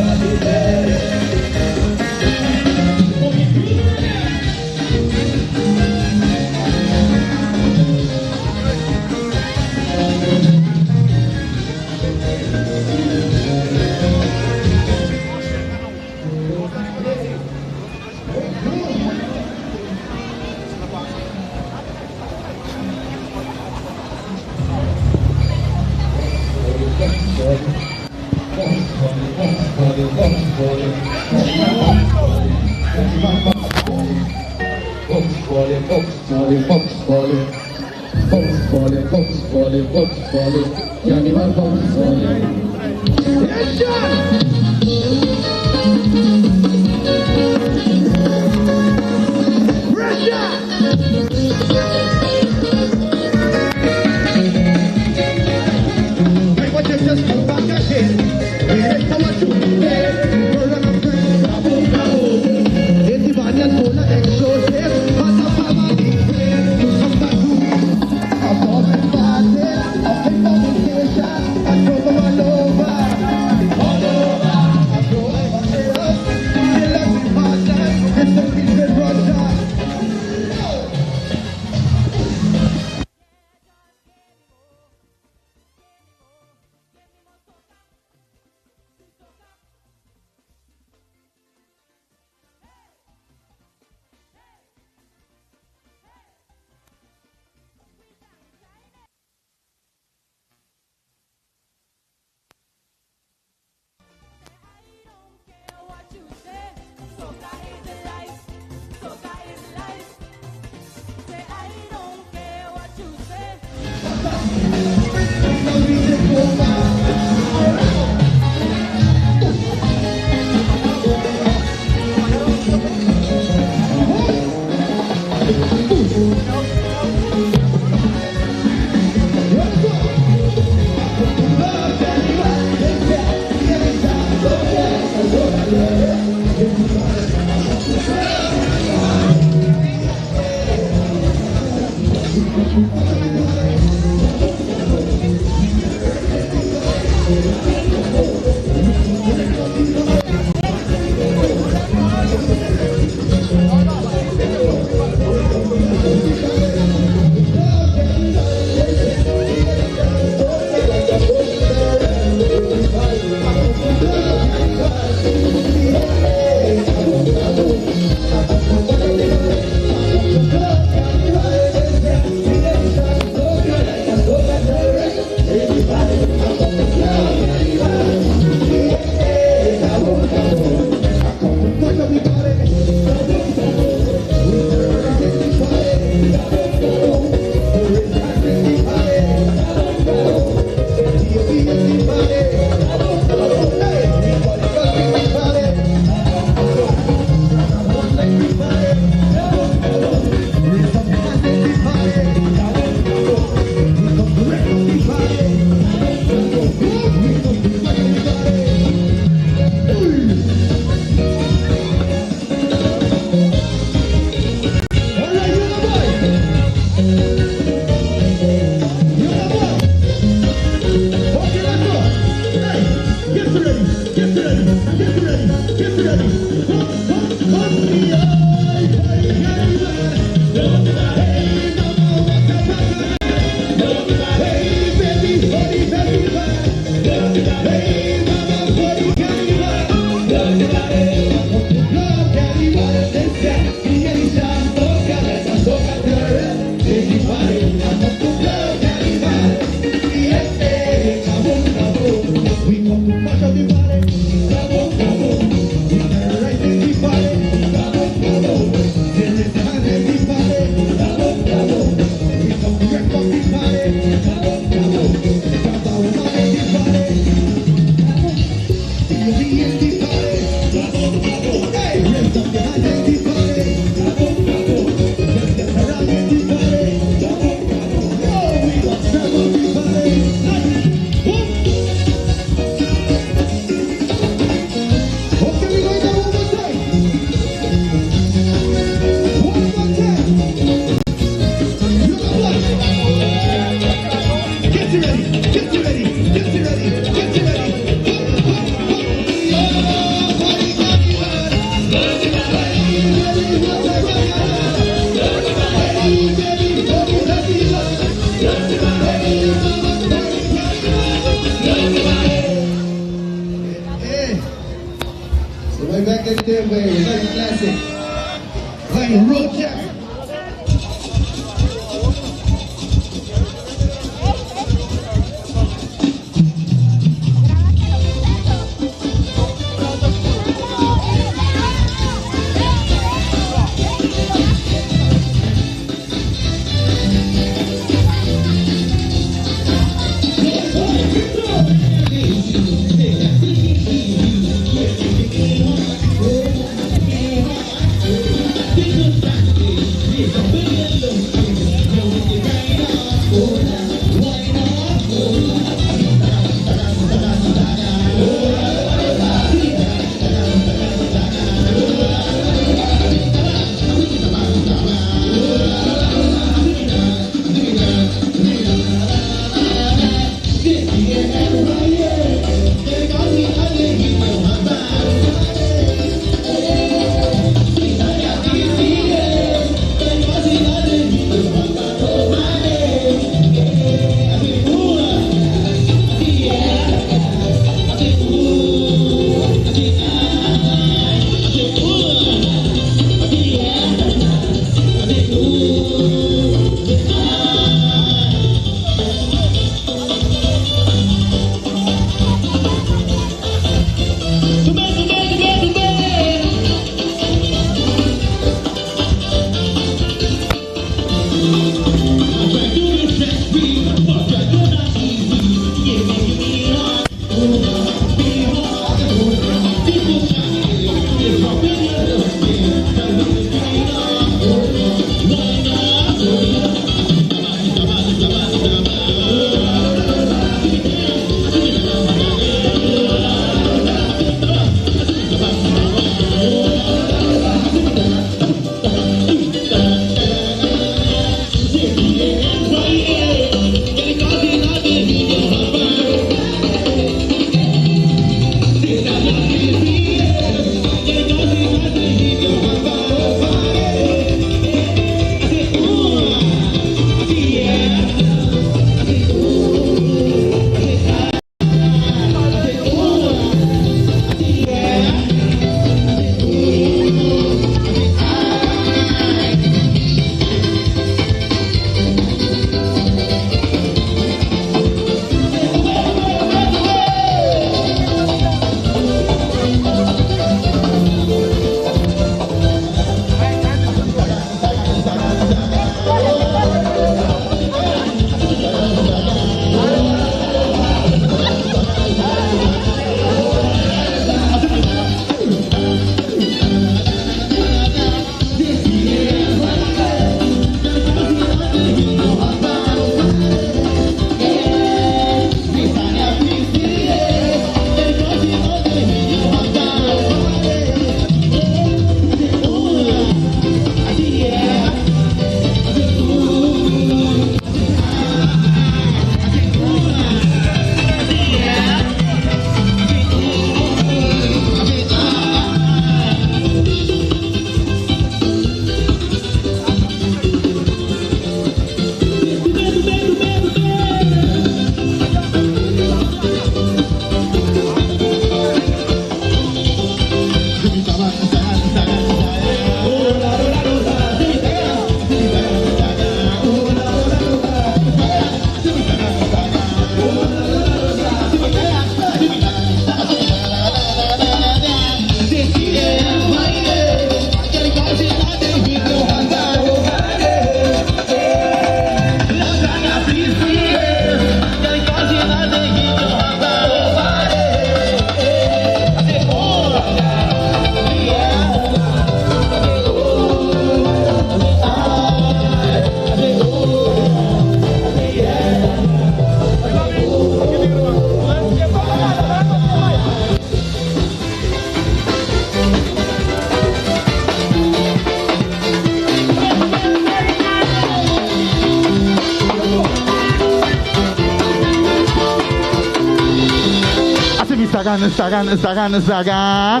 dagan, dagan, dagan, dagan.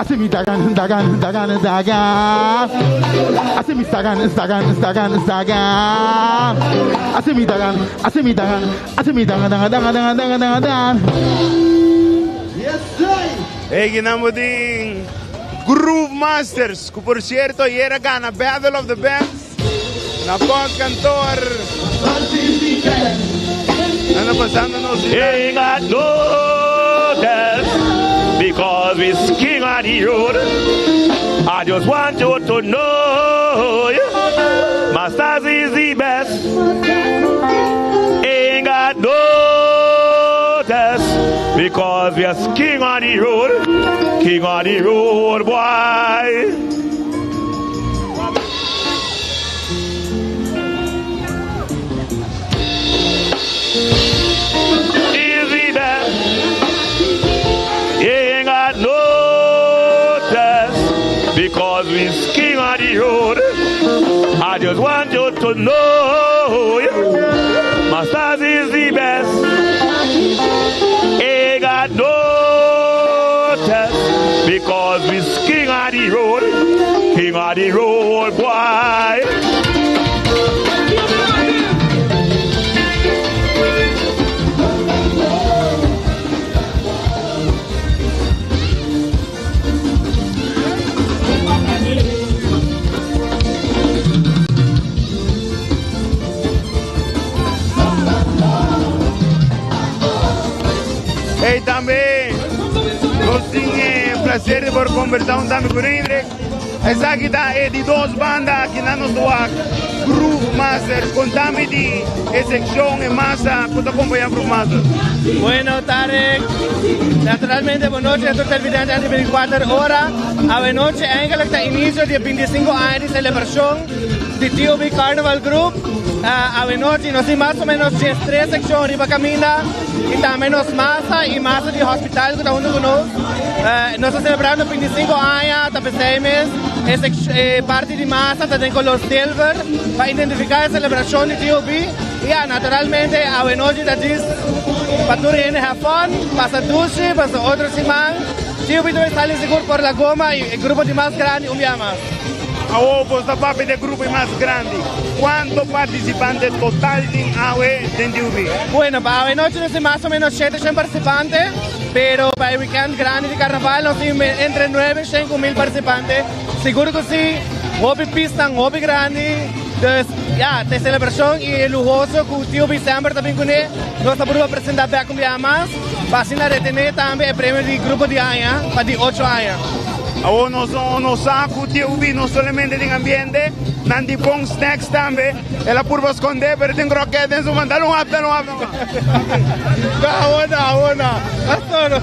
Así mi dagan, dagan, dagan, dagan. Así mi dagan, dagan, dagan, dagan. Así mi dagan, así mi dagan, así mi dagan, dagan, dagan, dagan, dagan, dagan, dagan. Yes, sir. Hey, ginamo ding Groove Masters, que por cierto ayer gana Battle of the Bands na Postkantoor. Anda pasando nos Ain't got no test because we're king on the road. I just want you to know, yeah, Masters is the best. Ain't got no test because we are king on the road. King on the road, boy. Is the best. Ain't got no test because we king on the road. I just want you to know, yeah, Masters is the best. Ain't got no test because we king on the road, king on the road, boy. Hey, tambe, nos tin placer di por conversa un tambe cu Hendrik. Esaki ta e di dos banda aki na nos wak, Groove Masters. Contame di e seccion e masa cu ta acompaña Groove Masters. Bueno, Tarek, naturalmente, bon nochi na tur televidente di 24 Ora. Awe nochi eigenlijk ta inicio di e 25 aña di celebracion di TOB Carnival Group. Awe nochi nos tin mas o menos 13 seccion riba caminda y tambe nos masa y masa di hospital cu ta hunto cu nos. Nos ta celebrando 25 aña, ta pesey mes e parti di masa ta den color silver pa identifica e celebracion di TOB. Y ya, naturalmente awe nochi ta djis pa tur hende have fun, pasa dushi, pasa otro siman. TOB ta bay sali sigur por la goma y e grupo di mas grandi un bia mas. Awo bos ta papia di e grupo mas grandi. Cuanto participante total tin awe den TOB? Bueno, pa awe nochi nos tin mas o menos 700 participante, pero pa e weekend grandi di carnaval nos tin entre 900 cu 1000 participante. Sigur cu si, hopi pistan hopi grandi. Dus, ya, ta e celebracion y e luhoso cu TOB semper ta bin cune. Nos ta purba presenta bek un biaha mas, pa asina retene tambe e premio di grupo di aña pa di ocho aña. Awor nos no sa cu TOB no solamente tin ambiente, nan tin bon snacks tambe. El a purba sconde, pero tin croquet den su man. Dale un hap, dale un hap. No, awor no, awor no. Pastor no.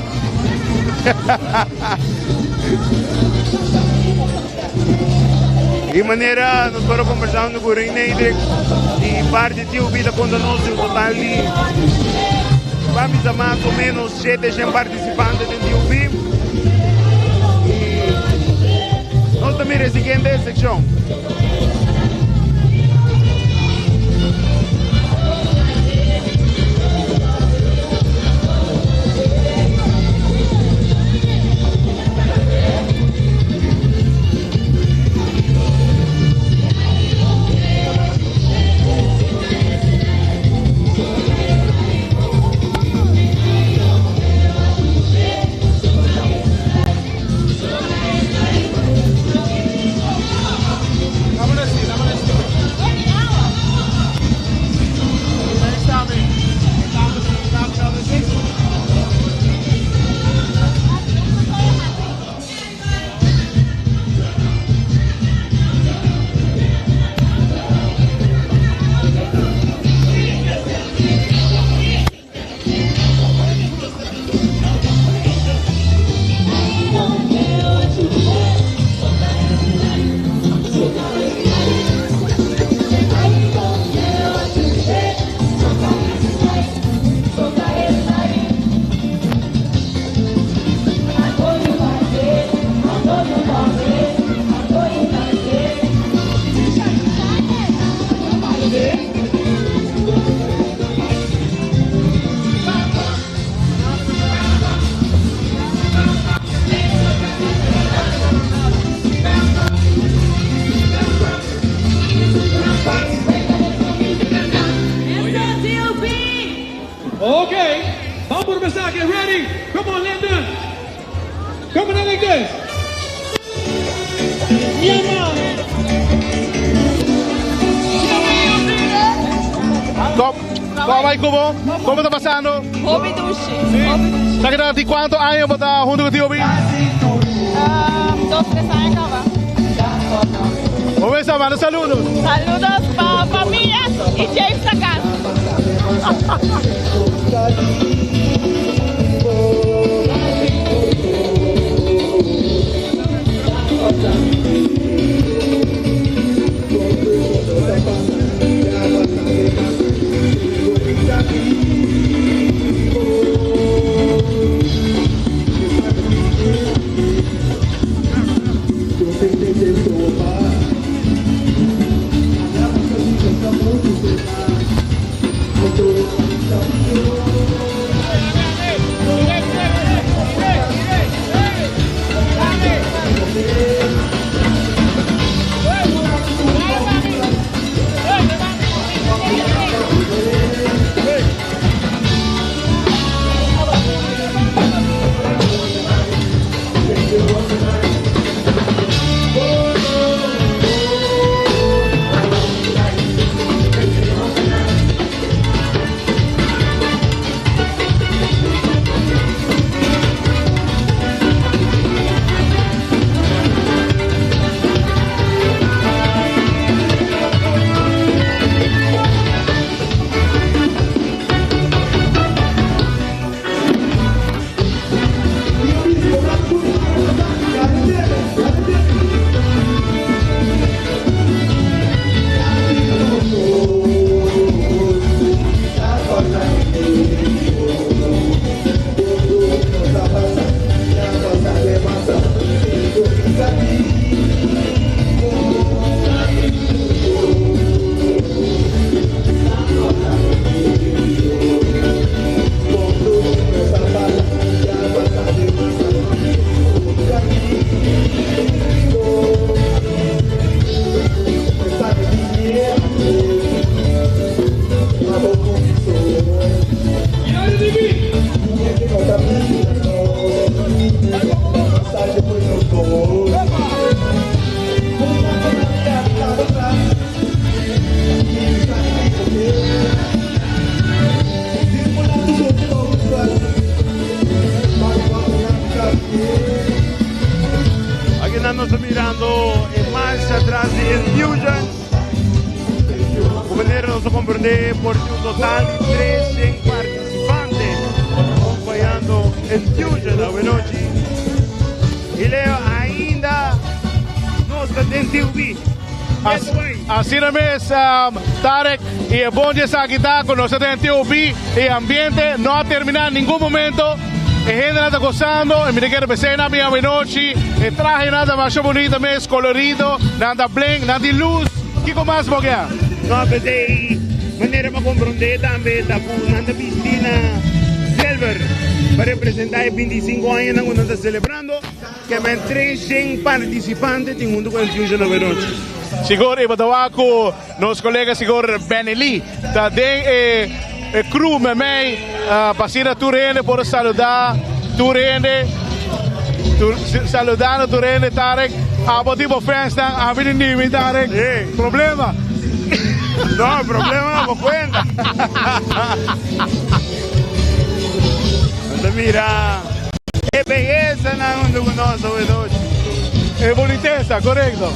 Di manera nos por a conversando cu Rey Nedrick di parti TOB ta conta nos di un total di pa bisa mas o menos 700 participante den TOB. Y nos ta mira e siguiente seccion. Ready? Come on, Lyndon. Coming in like this. Yeah, man. Kom, kom bai ku bo? Komo ta pasando? Hopi dushi. Sí? Sa keda di kuantu aña bo ta huntu ku Tio Bi? Dos, tres aña kaba. Bo mester manda saludos. Saludos pa familia y James na kas. Aki nan nos ta mirando e marcha tras di Infusion. Ku manera nos ta komprendé por tin un total di 300 partisipante acompañando Infusion awenochi. Y Leo ainda nos ta den TUB. Asina mes, Tarek, y e bon di esaki ta cu nos ta den TOB y e ambiente no a termina ningun momento. E hendenan ta gozando y mi ta kere bes'e nan bin awenochi. E trahenan ta masha bunita mes, colorido, nan ta blink, nan tin luz. Kico mas bo ke? No, p'esey manera pa comprende tambe ta cu nan ta bisti na silver pa representa e 25 añanan cu nan ta celebrando. Ke men 300 participante tin hunto cu Infusion awenochi. Sigur y bo ta wak cu nos colega sigur Benny Lee ta den e crew memey pa asina tur hende por saluda tur hende saludando tur hende Tarek abo tin bo fans nan a bini nimi Tarek problema. No problema no bo cuenta. Nos ta mira. E beyesa nan hunto cu nos awe nochi. E bonitesa, corecto.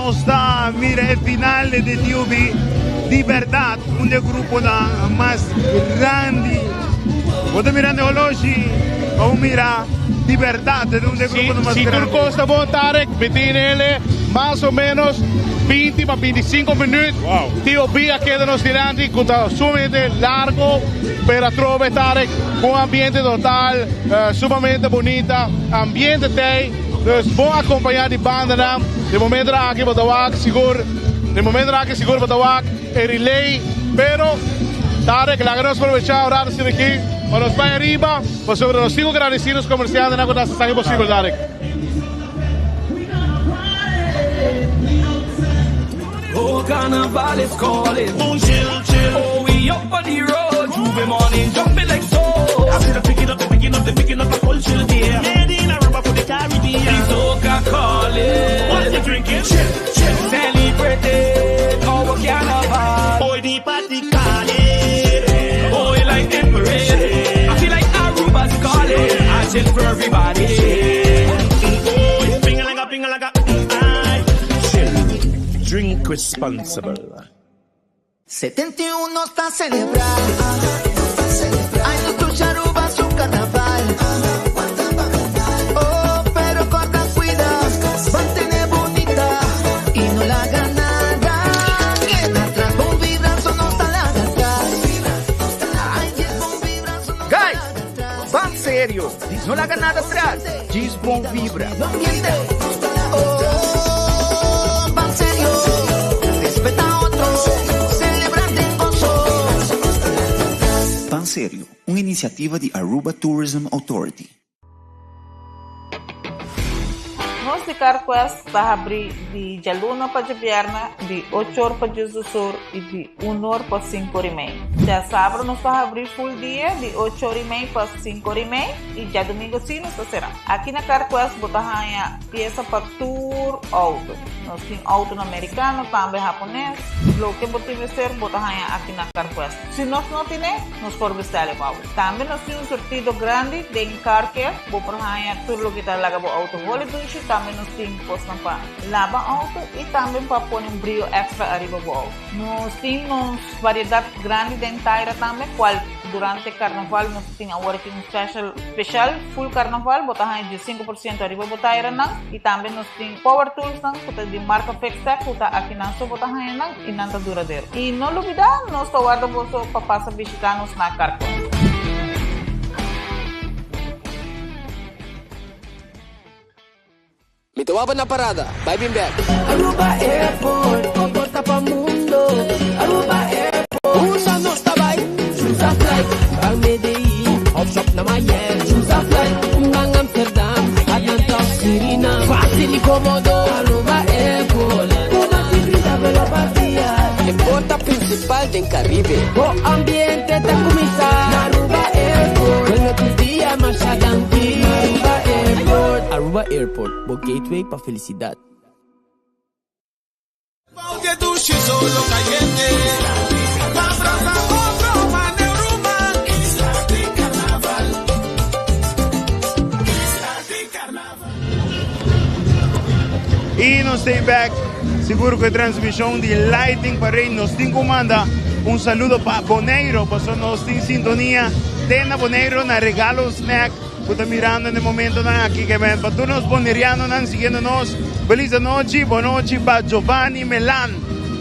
nos ta mira e final di TUB. Di berdad un di e gruponan mas grandi. Bo ta mirando e holoshi pa bo mira di berdad e ta un di e gruponan mas Si tur grandi. cos ta bon Tarek, mi tin ele mas o menos 20 pa 25 minuut. TOB a keda nos dilanti cu ta sumamente largo, pero atrobe Tarek cu un ambiente total sumamente bunita. Ambiente t'ey. Dus bon acompaña di bandanan. Den momentonan aki bo ta wak sigur, den momentonan aki sigur bo ta wak e relay. Pero Tarek laga nos probecha un rato asina aki pa nos bai ariba pasobra nos tin cu gradeci nos comerciantenan cu ta haci esaki posibel Tarek. Oh carnaval is calling. Chill, chill. Oh we up on the road. J'ouvert morning jumping like so. I see the picking up, the picking up, the picking up the culture there. Made in Aruba for the Caribbean. The soca calling. What you drinking? Chill, chill. Celebrating our carnival. Boy, the party calling. Oh, like the parade. I feel like Aruba's calling. I chill for everybody. Oh, ping like a ping like a. Chill. Drink responsible. 71 ta celebra. Ay, nos dushi Aruba su carnaval. Oh, pero corda cuida, mantene bunita y no laga nada. Keda atras, bon vibra, so no ta laga atras. Ay, yes, bon vibra, so no ta Guys, laga atras. ban serio. No laga nada atras. Djis bon vibra. Oh, ban serio, respeta otro, celebra den gozo. Ban Serio, un iniciativa di Aruba Tourism Authority. Nos di CarQuest ta habri di djaluna pa djabierna di ocho or pa djesdos or i di un or pa sinku or i mei. Djasabra nos ta habri full dia di ocho or i mei pa sinku or i mei i djadumingo si nos ta sera. Aki na CarQuest bo ta haña piesa pa tur outo. Nos tin outonan merikano, tambe hapones. Loke bo tin mester bo ta haña aki na CarQuest. Si nos no tine, nos por bestèl e pa bo. Tambe nos tin un surtido grandi den Car Care. Bo por haña tur loke ta laga bo outo holi dushi. Tambe nos tin kosnan pa laba outo i tambe pa pone un brio èkstra ariba bo outo. Nos tin nos variedat grandi den taira tambe, kual durante karnaval nos tin awor aki un special special full karnaval bo ta haña 15% ariba bo tairanan i tambe nos tin power toolsnan ku ta di marka Fixtech ku ta akinan so bo ta haña nan i nan ta duradero. I no lubida nos ta warda boso pa pasa bishita nos na Carquest. Mi ta waba na parada, bai bin bek. Aruba Airport, bo porta pa mundo. Aruba Airport. Unda nos ta bai? Choose a flight, ban Medellin, of shop na Miami. Choose a flight, ban Amsterdam, Atlanta of Suriname. Facil y comodo, Aruba Airport. Cu mas di 30 vuelo pa dia. E porta principal den Caribe. Bo ambiente ta cuminsa na Aruba Airport. Bueno tur dia masha danki. Aruba Airport. Aruba Airport, bo gateway pa felicidad. Y nos ta back, sigur cu e transmision di Lighting Parade. Nos tin cu manda un saludo pa Boneiro, pasobra nos tin sintonia te na Boneiro na Regalo Snack cu ta mirando na e momentonan aki. Ke men pa tur nos Bonerianonan siguiendo nos. Feliz anochi, bonochi pa Giovanni Melan.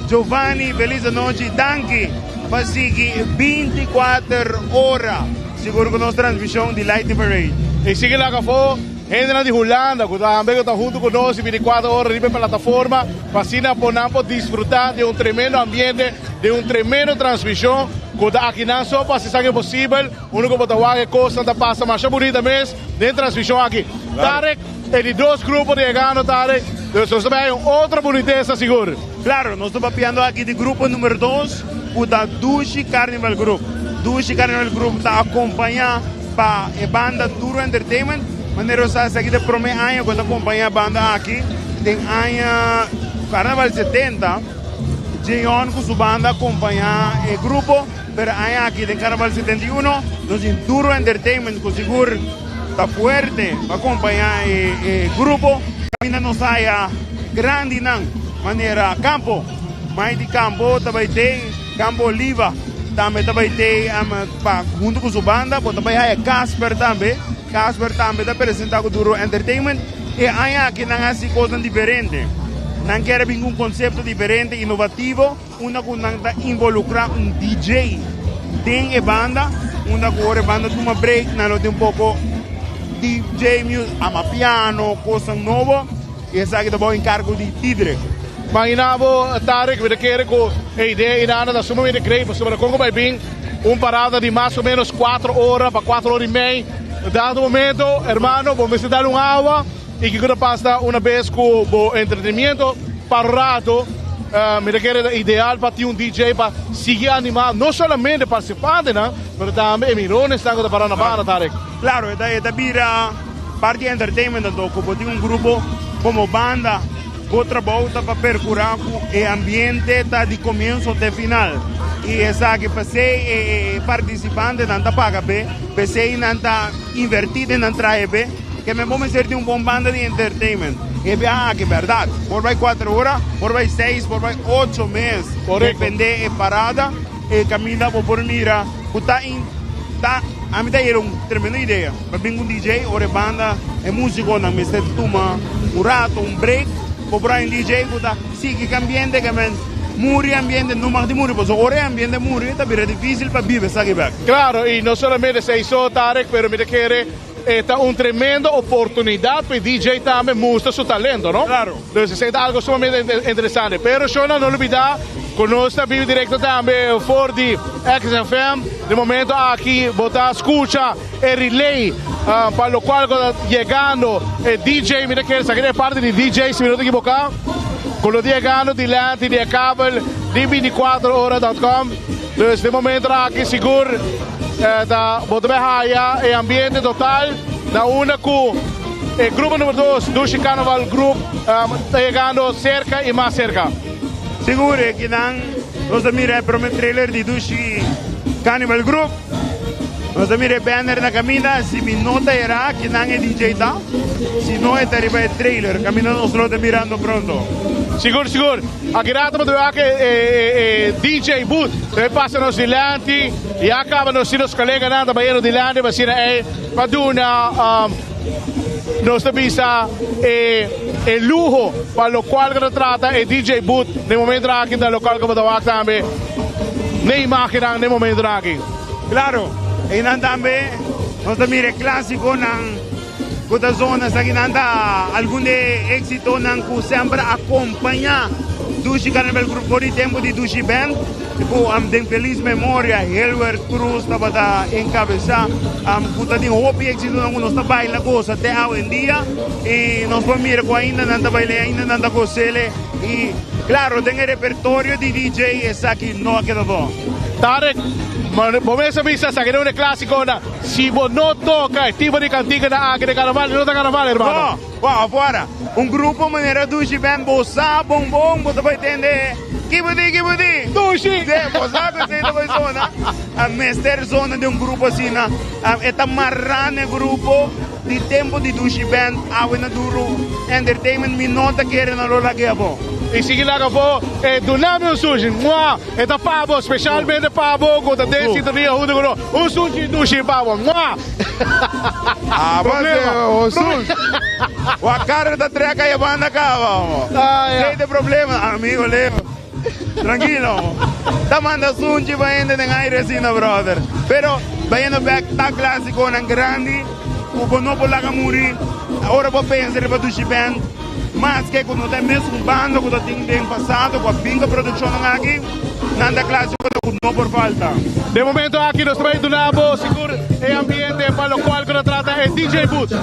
Giovanni, feliz anochi, danki pa sigui 24 ora sigur cu nos transmision di Lighting Parade. Y sigui laga afo hendenan di Hulanda cu tambe cu ta hunto cu nos y 24 ora riba e plataforma pa asina por nan por disfruta di un tremendo ambiente, di un tremendo transmision cu ta akinan so pa haci esaki posibel. Uno cu bo ta wak e cosnan ta pasa masha bunita mes den transmision aki. Tarek, e di dos grupo ta yegando Tarek, dus nos ta bay un otro bunitesa sigur. Claro, nos ta papiando aki di grupo numero dos cu ta Dushi Carnival Group. Dushi Carnival Group ta acompaña pa e banda Duro Entertainment. Manera bo sa esaki ta e prome aña cu ta acompaña e banda aki den aña Carnaval 70. Jeon cu su banda acompaña e grupo, pero aña aki den Carnaval 71 nos tin Duro Entertainment cu sigur ta fuerte pa acompaña e grupo. Caminda nos haya grandinan. Manera Campo, Mai di Campo ta bai tei, Campo Oliva tambe ta bai tei pa hunto ku su banda, bo ta bai haya Casper tambe, Casper tambe ta presenta ku Duro Entertainment. E aña aki nan hasi kosnan diferente, nan kier a bin ku un konsepto diferente, inovativo, unda ku nan ta involukrá un DJ den e banda, unda ku ora e banda tuma break nan lo tin un poko DJ music, amapiano, kosnan nobo. I esaki ta bou enkargo di Tidre. Imagina bo, Tarek, mi ta kere ku e idea inana ta sumamente great pasobra kon ku bai bin un parada di mas o menos cuatro ora pa cuatro ora y mei. Dado momento, hermano, bo mester dal un awa i kiko ta pasa una bes ku bo entretenimiento para un rato. Mi ta kere ta ideal pa tin un DJ pa sigui anima no solamente participantenan, pero tambe e mironesnan ku ta para na banda, Tarek. Claro, e ta bira. Parti di entertainment anto ku bo tin un grupo komo banda, bo trabou ta pa perkurá ku e ambiente ta di komienso te final. I esaki p'esei e partisipantenan ta paga p'e, p'esei nan ta invertí den nan trahe p'e, ke men bo mester tin un bon banda di entertainment. E biaha aki bèrdat, por bai kuater ora, por bai seis, por bai ocho mes, dependé e parada, e kaminda bo por mira ku ta. Ta ami ta yera un tremendo idea pa bin un DJ ora e banda e musiconan mester tuma un rato un break bo por hay un DJ cu ta sigui cu ambiente ke men muri ambiente no mag di muri pasobra ora e ambiente muri ta bira dificil pa biba esaki bek. Claro y no solamente esey so Tarek pero mi ta kere e ta un tremendo oportunidad pa e DJ tambe mustra su talento no. Claro. Dus esey ta algo sumamente interesante pero shownan no lubida cu nos ta biba directo tambe for di XFM. Di momento aki bo ta scucha e relay pa locual cu ta yegando e DJ mi ta kere sa kende e parti di DJ si mi no ta ekiboca cu lo ta yegando dilanti di e kabel di binticuatro ora dot com. Dus di momento aki sigur ta bo ta bay haya e ambiente total na unda cu e grupo numero dos Dushi Carnaval Group ta yegando cerca y mas cerca. Sigur e kinan nos ta mira e prome trailer di Dushi Carnival Group. Nos ta mira e banner na caminda, si mi no ta era kinan e DJ ta, si no e ta riba e trailer caminda nos lo ta mirando pronto. Sigur sigur, aki rato bo ta wak e DJ booth ta bay pasa nos dilanti, ya caba nos tin nos coleganan ta bayendo dilanti pa asina ey pa duna nos ta bisa e luho pa locual cu ta trata e DJ booth na e momento aki ta locual cu bo ta wak tambe na e imagennan na e momento aki. Claro, eynan tambe nos ta mira e clasiconan cu ta zona esakinan ta algun di e exitonan cu semper a acompaña Dushi Carnival Group for di tempo di Dushi Band cu den feliz memoria Hilbert Cruz tabata encabeza cu ta tin hopi exitonan cu nos ta baila goza te awendia y nos por mira cu ainda nan ta baila y ainda nan ta gozele y claro den e repertorio di DJ esaki no a keda bo. Tarek, bo mes a bisa esaki ta un e clasicona. Si bo no toca e tipo di canticanan aki den carnaval, no ta carnaval, hermano. No, wow, afuera. Un grupo manera Dushi Band, bo sa bon bon, bo ta bai tende ki bo di, ki bo di? Dushi! Sí, bo sa cu esey ta bai zona. A mester zona den un grupo asina. E ta mará na e grupo di tempo di Dushi Band, awe na Duro Entertainment, mi no ta kere nan lo laga afó. Y sigui laga afó, e dunami un sushi, mua! E ta pa bo, specialmente pa bo cu ta den sintonia hunto cu nos. Un sushi dushi pa bo. Mua! Ah, bo se, o Wa cara ta treka e banda caba, mo. Sei de problema, amigo Leo. Tranquilo. Ta manda sunchi pa hende den aire asina, brother. Pero, bayendo back, ta clasiconan grandi, cu bo no por laga muri. Ora bo pensa riba Dushi Band, maske cu no ta e mesun banda cu ta tin den pasado, cu a bin cu e produccionnan aki, nan ta clasiconan cu no por falta. Den momento aki nos ta bay duna bo sigur e ambiente pa locual cu ta trata e DJ booth.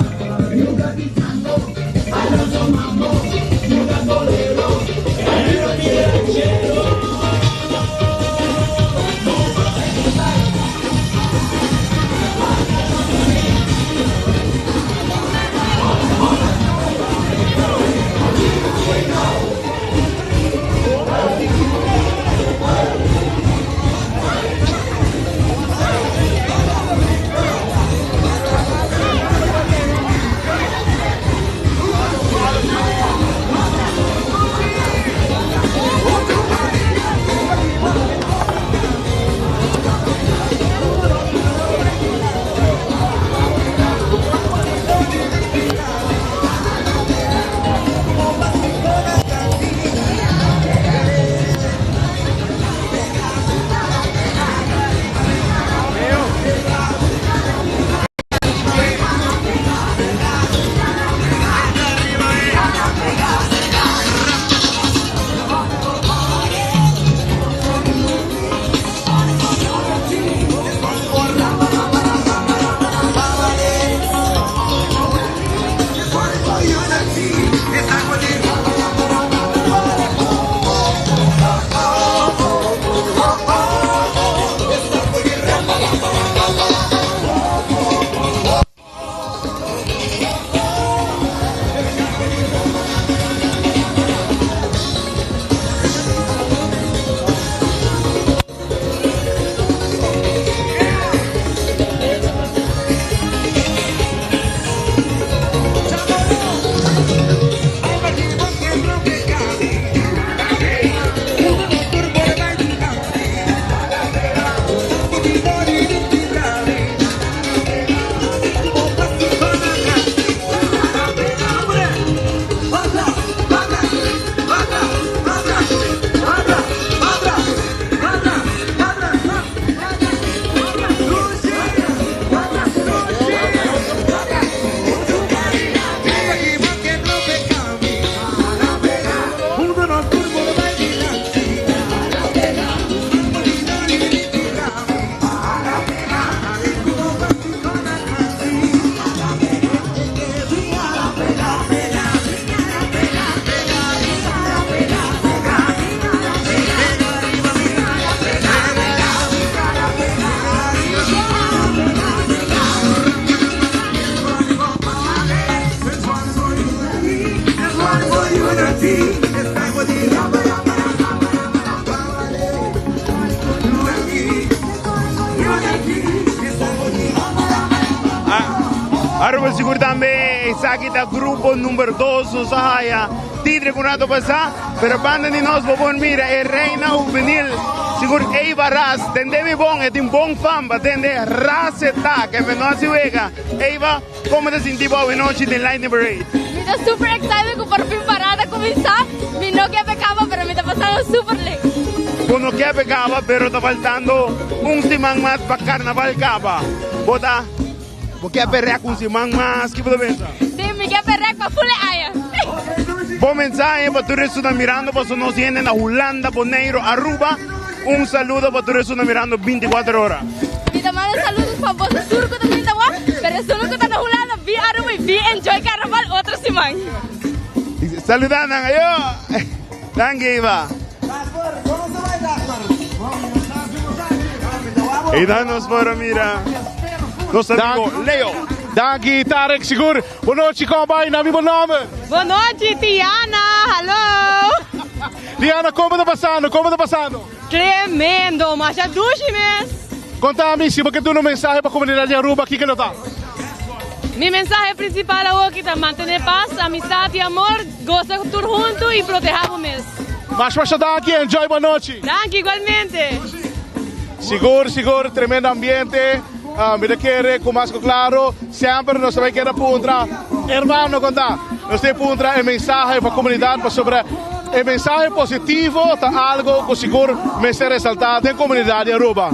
Aruba sigur tambe esaki ta grupo number 2 nos a haya Tidre ku rato pasá, pero banda di nos bo por mira e reina hubenil sigur Eva Ras. Tende mi bon, e tin bon fama, tende Ras e ta, ke no hasi wega. Eva, komo ta sinti bo awe nochi den Lightning Parade? Mi ta super excited ku por fin parada kuminsá. Mi no ke pe kaba, pero mi ta pasando super leuk. Bo no ke pe kaba, pero ta faltando un siman mas pa karnaval kaba. Bo ta. Bo ke perek un siman mas? Ki bo ta pensa? Si, mi ke perek pa ful e aña. Bo mensahe pa tur esun ta mirando paso nos hende na Hulanda, Boneiru, Aruba. Un saludo pa tur esun ta mirando 24 ora. Mi ta manda saludos pa boso tur ku ta sinta wak, pero esun ku ta na Hulanda bin Aruba y bin enjoy carnaval otro siman. Saluda nan ayo. Danki Eva. Y dan nos por a mira nos amigo Leo. Danki Tarek sigur. Bon nochi kompa y na mi bo nomber? Bon nochi Tiana, hallo. Tiana, como ta pasando? Como ta pasando? Tremendo, masha dushi mes. Contami si bo ke duna un mensahe pa comunidad di Aruba, kiko lo ta? Mi mensahe principal awoki ta mantene paz, amistad y amor, goza tur hunto y proteha bo mes. Masha masha danki, enjoy bo anochi. Danki igualmente. Sigur sigur tremendo ambiente, mi ta kere ku mas ku klaro semper nos ta bai keda puntra hermano kon ta nos ta puntra e mensahe pa komunidat pasobra e mensahe positivo ta algo ku sigur mester resalta den komunidat di Aruba.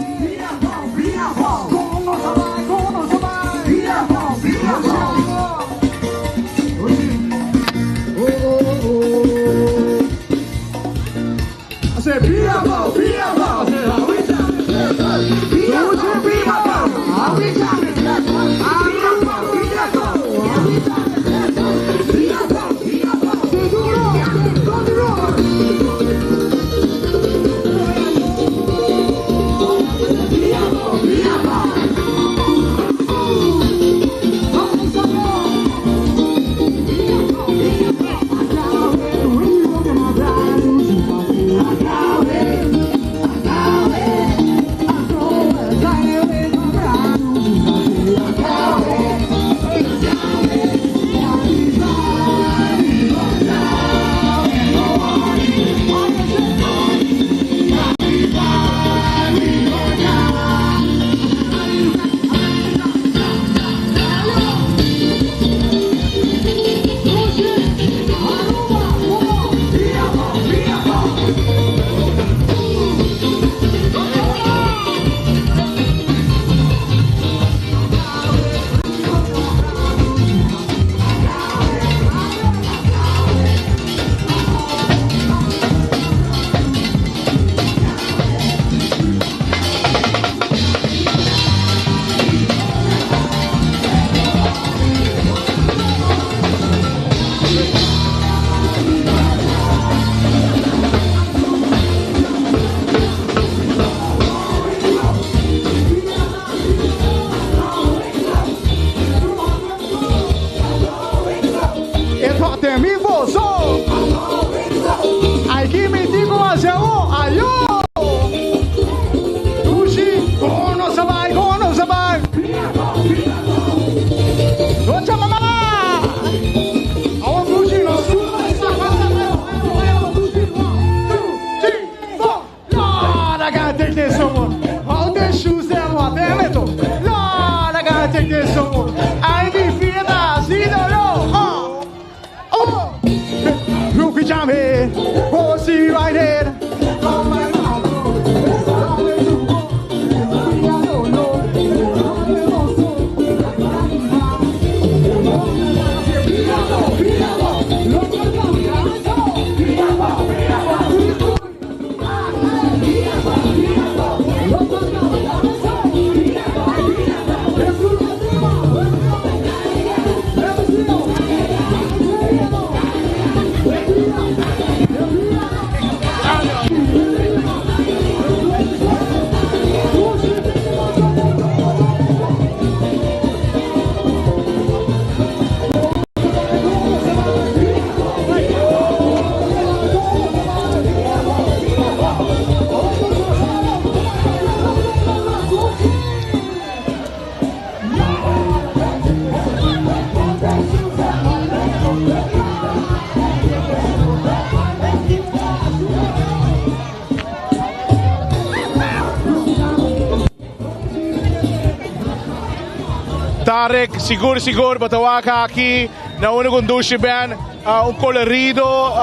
Tarek, sigur sigur bo ta wak aki na unda ku Dushi Band, un kolorido,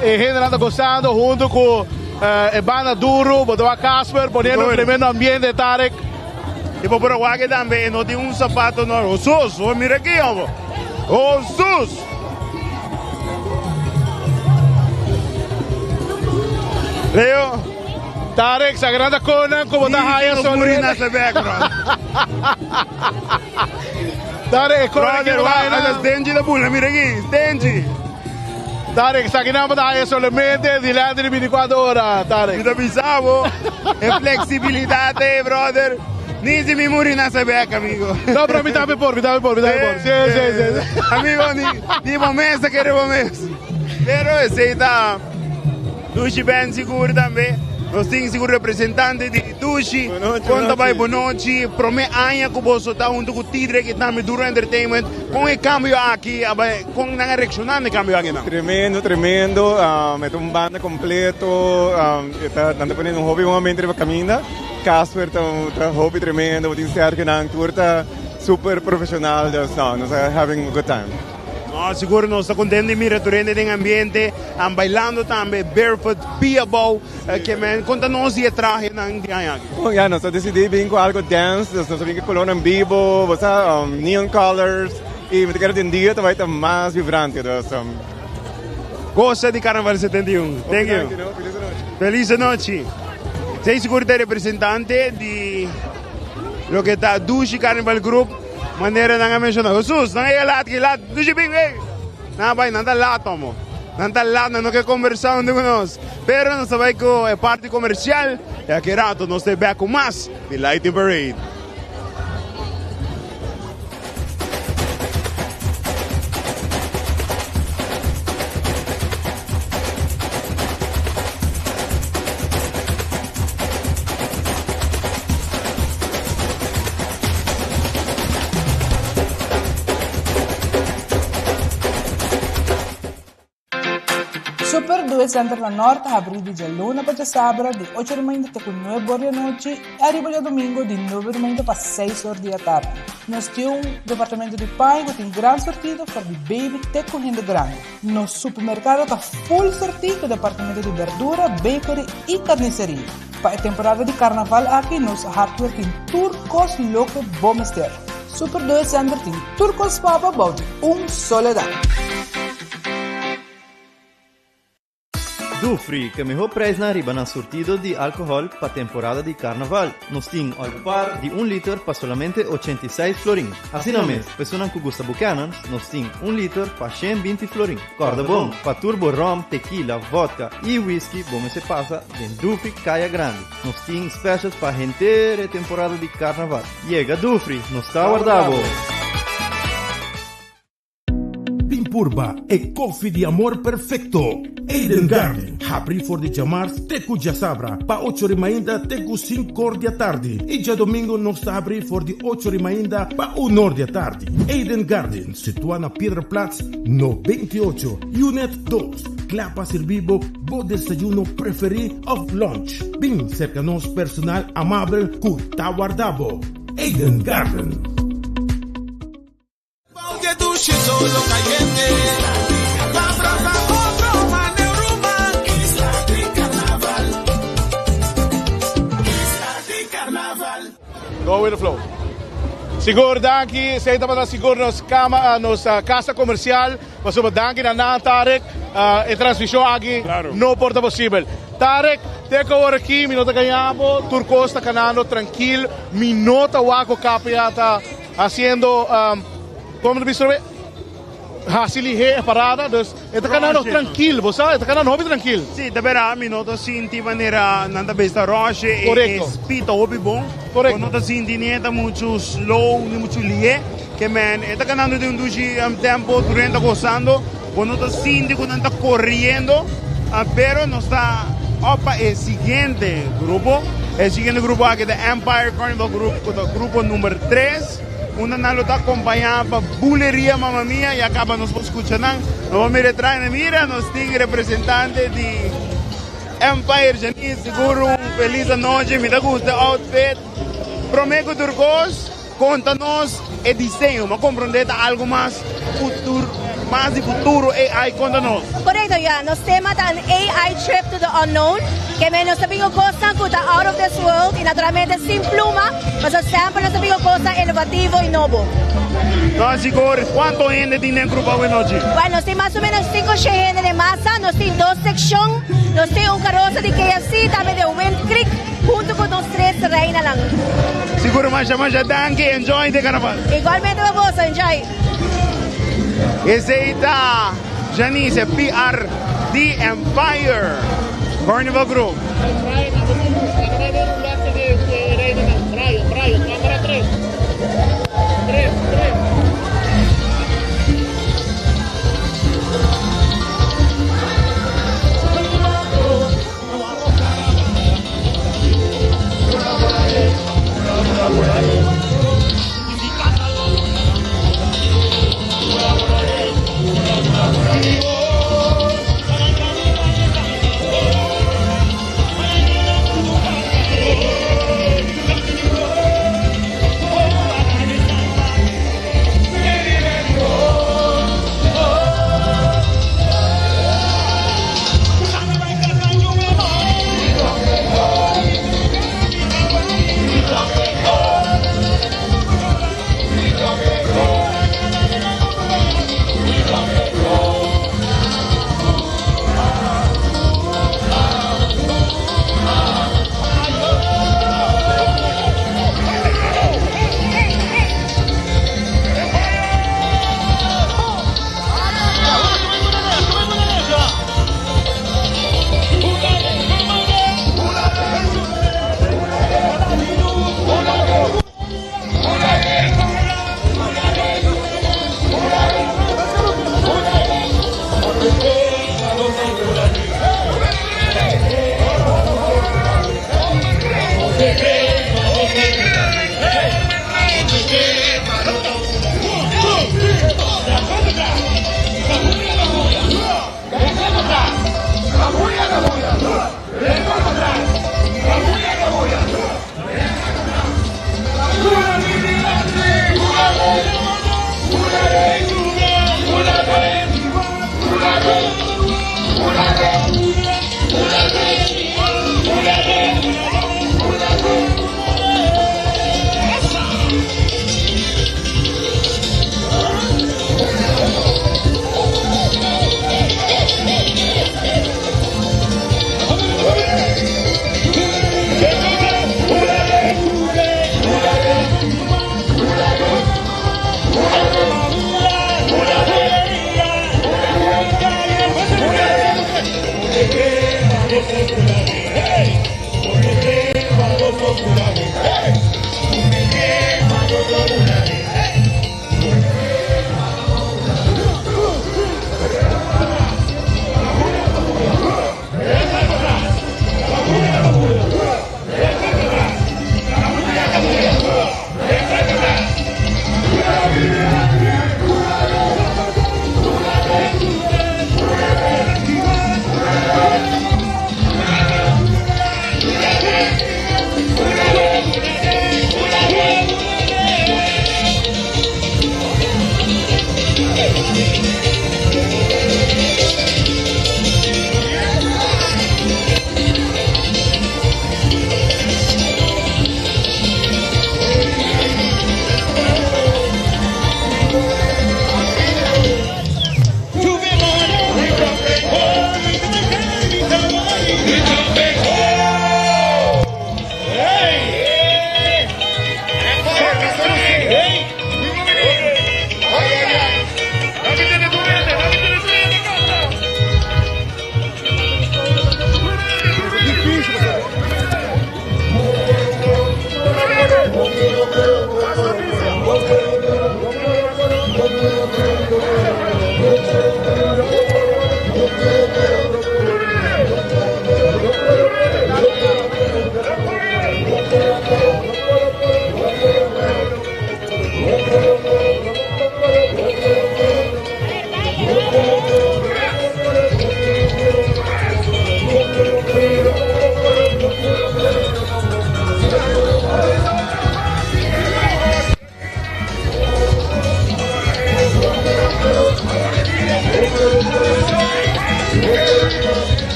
e hendenan ta gosando hunto ku e banda duru, bo ta wak Casper poniendo un tremendo ambiente Tarek. I bo por a wak tambe e no tin un sapato no. Hosus, bo mira aki homber. Hosus! Leo. Tarek, sagrada konan ku bo ta haya Ni solo. muri na se background. Tarek, e konan Brother, ku bo ta wak, haya ala Stenji ta bula, mira aki, Stenji. Tarek, esaki nan bo ta haya solamente dilanti di 24 ora, Tarek. Mi ta bisa bo, e flexibilidad ey, brother. Ni si mi muri na se bek, amigo. No, pero mi tambe por, mi tambe por, mi tambe por. Sí, sí, sí. Amigo, ni, ni bo mes ta kere bo mes. Pero esey ta Dushi Ben sigur tambe. Nos tin sigur representante di Dushi. Kon ta bai bonochi? Prome aña ku boso ta hunto ku Tidrek i tambe Duro Entertainment. Kon e kambio aki a bai? Kon nan a reakshoná na e kambio aki nan? Tremendo, tremendo. E ta un banda kompleto. E ta, nan ta pone un hopi bon ambiente riba kaminda. Casper ta ta hopi tremendo, bo tin Sergio nan tur ta super profesional, dus no, nos ta having a good time. No, sigur nos ta contento di mira tur hende den ambiente, an bailando tambe, barefoot, pia abou, ke men conta nos di e trahenan di aña aki. Bon, ya, nos a decidi bin cu algo dance, dus nos a bin cu colornan bibo, bo sa, neon colors, y mi ta kere den dia ta bay ta mas vibrante, dus. Goza di Carnaval 71. Thank you. Feliz nochi. Sei sigur ta representante di loke ta Dushi Carnival Group. Manera nan a menciona. Jesus, nan a laat ki laat. Dushi bin, hey. Nan a bai, nan ta laat homo. Nan ta laat, nan no ke conversa hunto cu nos. Pero nos ta bai cu e parti comercial. Y aki rato nos ta back cu mas di Lighting Parade. Super Duet Center na Nort ta habrí di djaluna pa djasabra di ocho di mainta te ku nuebe or di anochi i ariba djadumingu di nuebe di mainta pa seis or di atardi. Nos tin un departamento di paña ku tin gran sortido for di baby te ku hende grandi. Nos supermerkado ta full sortí ku departamento di berdura, bakery i karniseria. Pa e temporada di karnaval aki nos hardware tin tur kos loke bo mester. Super Duet Center tin tur kos pa bo bou di un soledad. Dufri, ke mihó prijsnan riba nan surtido di alkohòl pa temporada di karnaval. Nos tin Olpar di un liter pa solamente 86 florin. Asina mes, pa esunnan ku gusta Buchanan's, nos tin un liter pa 120 florin. Kòrda bon, pa tur bo ròm, tekila, vòdka i whisky bo mester pasa den Dufri Kaya Grandi. Nos tin specials pa henter e temporada di karnaval. Yega Dufri, nos ta warda bo! Bin purba e koffie di amor perfecto. Eden Garden, habri for di djamars te ku djasabra pa ocho ri mainta te ku sinkor di atardi i djadomingo nos ta habri for di ocho ri mainta pa unor di atardi. Eden Garden, situa na Piedraplaats no 28, Unit dos, kla pa sirbi bo bo desayuno preferi of lunch. Bin serka nos personal amabel ku ta warda bo. Eden Garden. Go with the flow. Sigur danki, esei tabata sigur nos kama, nos kasa komersial, pasobra danki na nan Tarek, e transmishon aki no por ta posibel. Tarek, te ku awor aki mi no ta gaña bo, tur kos ta kanando trankil, mi no ta wak ku KPA ta Haciendo, como ta bisa awe, haci lihé e parada, dus e ta cana nog trankil, bo sa, e ta cana hopi trankil. Sí, ta bera, mi no ta sinti manera nan ta bisa roche, e speed ta hopi bon. Correcto. Bo no ta sinti ni e ta muchu slow, ni muchu lihé, ke men e ta canando den un dushi tempo, tur hende ta gozando, bo no ta sinti cu nan ta corriendo, pero nos ta op pa e siguiente grupo. E siguiente grupo aki ta Empire Carnival Group cu ta grupo number tres. Unda nan lo ta acompaña pa Buleria Mamma Mia. Ya caba nos por scucha nan. Nos por mira e trahe. Mira, nos tin representante di Empire. Janice, sigur un feliz anochi. Mi ta gusta e outfit. Prome cu tur cos, conta nos. E diseño, m'a comprende ta algo mas futuro, mas di futuro AI conta nos. Correcto, ja. Nos tema ta un AI trip to the unknown. Ke men nos ta bin cu cos cu ta out of this world y naturalmente sin pluma, mas semper nos ta bin cu cos innovativo y nobo. No, sigur, cuanto hende tin den grupo awe nochi? Bueno, nos tin mas o menos 5 hende di masa, nos tin dos seccion, nos tin un carosa di KFC, tambe di Wind Creek, hunto cu nos tres reinanan. Sigur, masha, masha danki, enjoy the carnaval. Igualmente pa bo, enjoy. Esey ta Janice, PR di Empire Carnival Group. Cámara 3. 3, 3.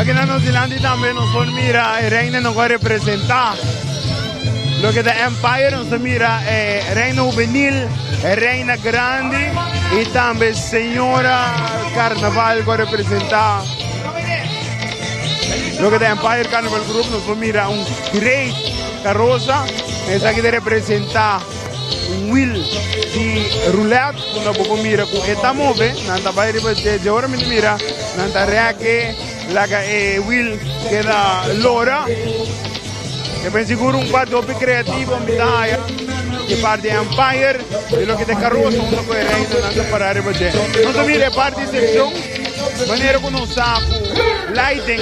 Aki na nos dilanti tambe nos por mira e reina no a representa loke ta Empire, nos ta mira e reina hubenil, e reina grandi y tambe señora Carnaval cu a representa loke ta Empire Carnival Group. Nos por mira un great carroza, esaki ta representa un wiel di roulette unda bo por mira cu e ta move, nan ta bay riba dje, dje ora mi ta mira nan ta rek e laga e wiel keda lora. E ben sigur un parti hopi creativo mi ta haya di parti Empire di loke ta e carosa unda cu e reina nan ta para riba dje. Nos ta mira e parti seccion manera cu nos sa cu lighting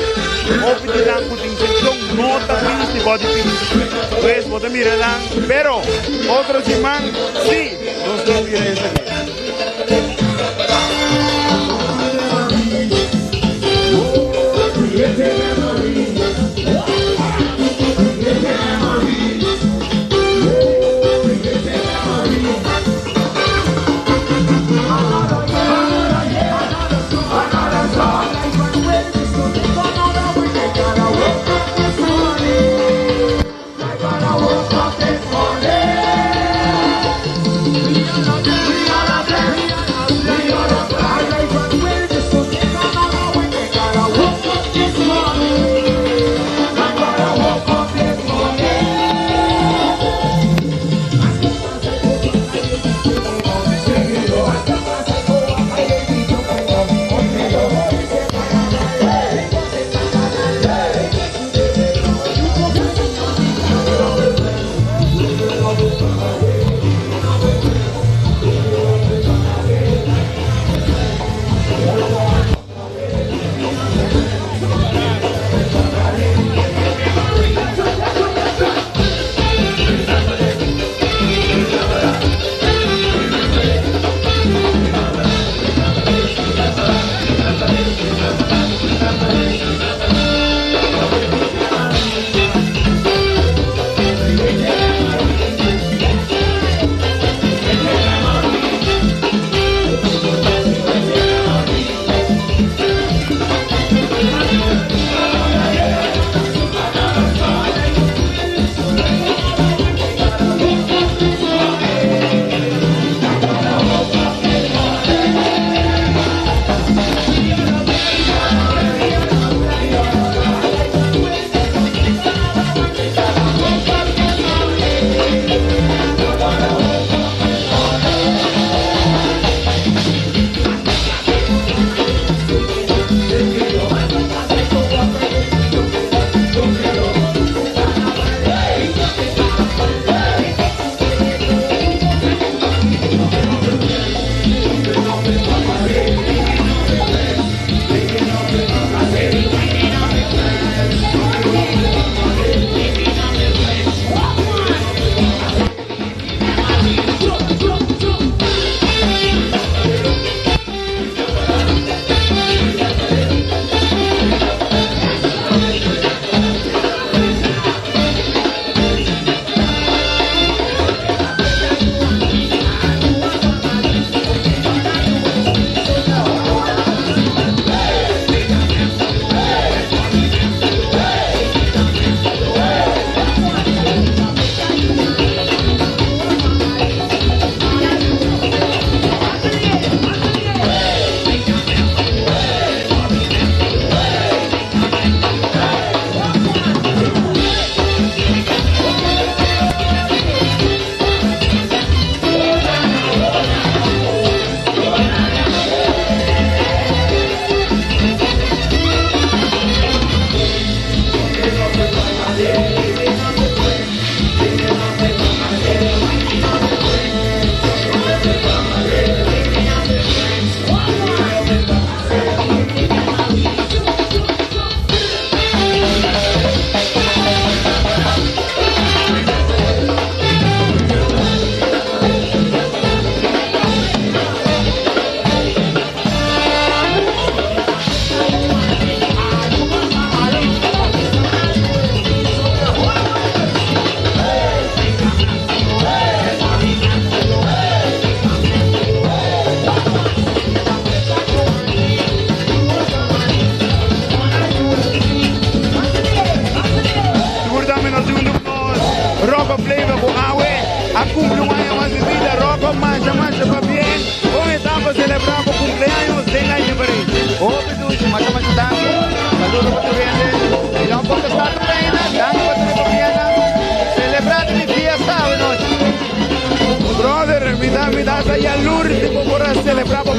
hopi di nan cu tin seccion no ta bisti body piece. Pues bo ta mira nan pero otro siman si nos lo mira esaki.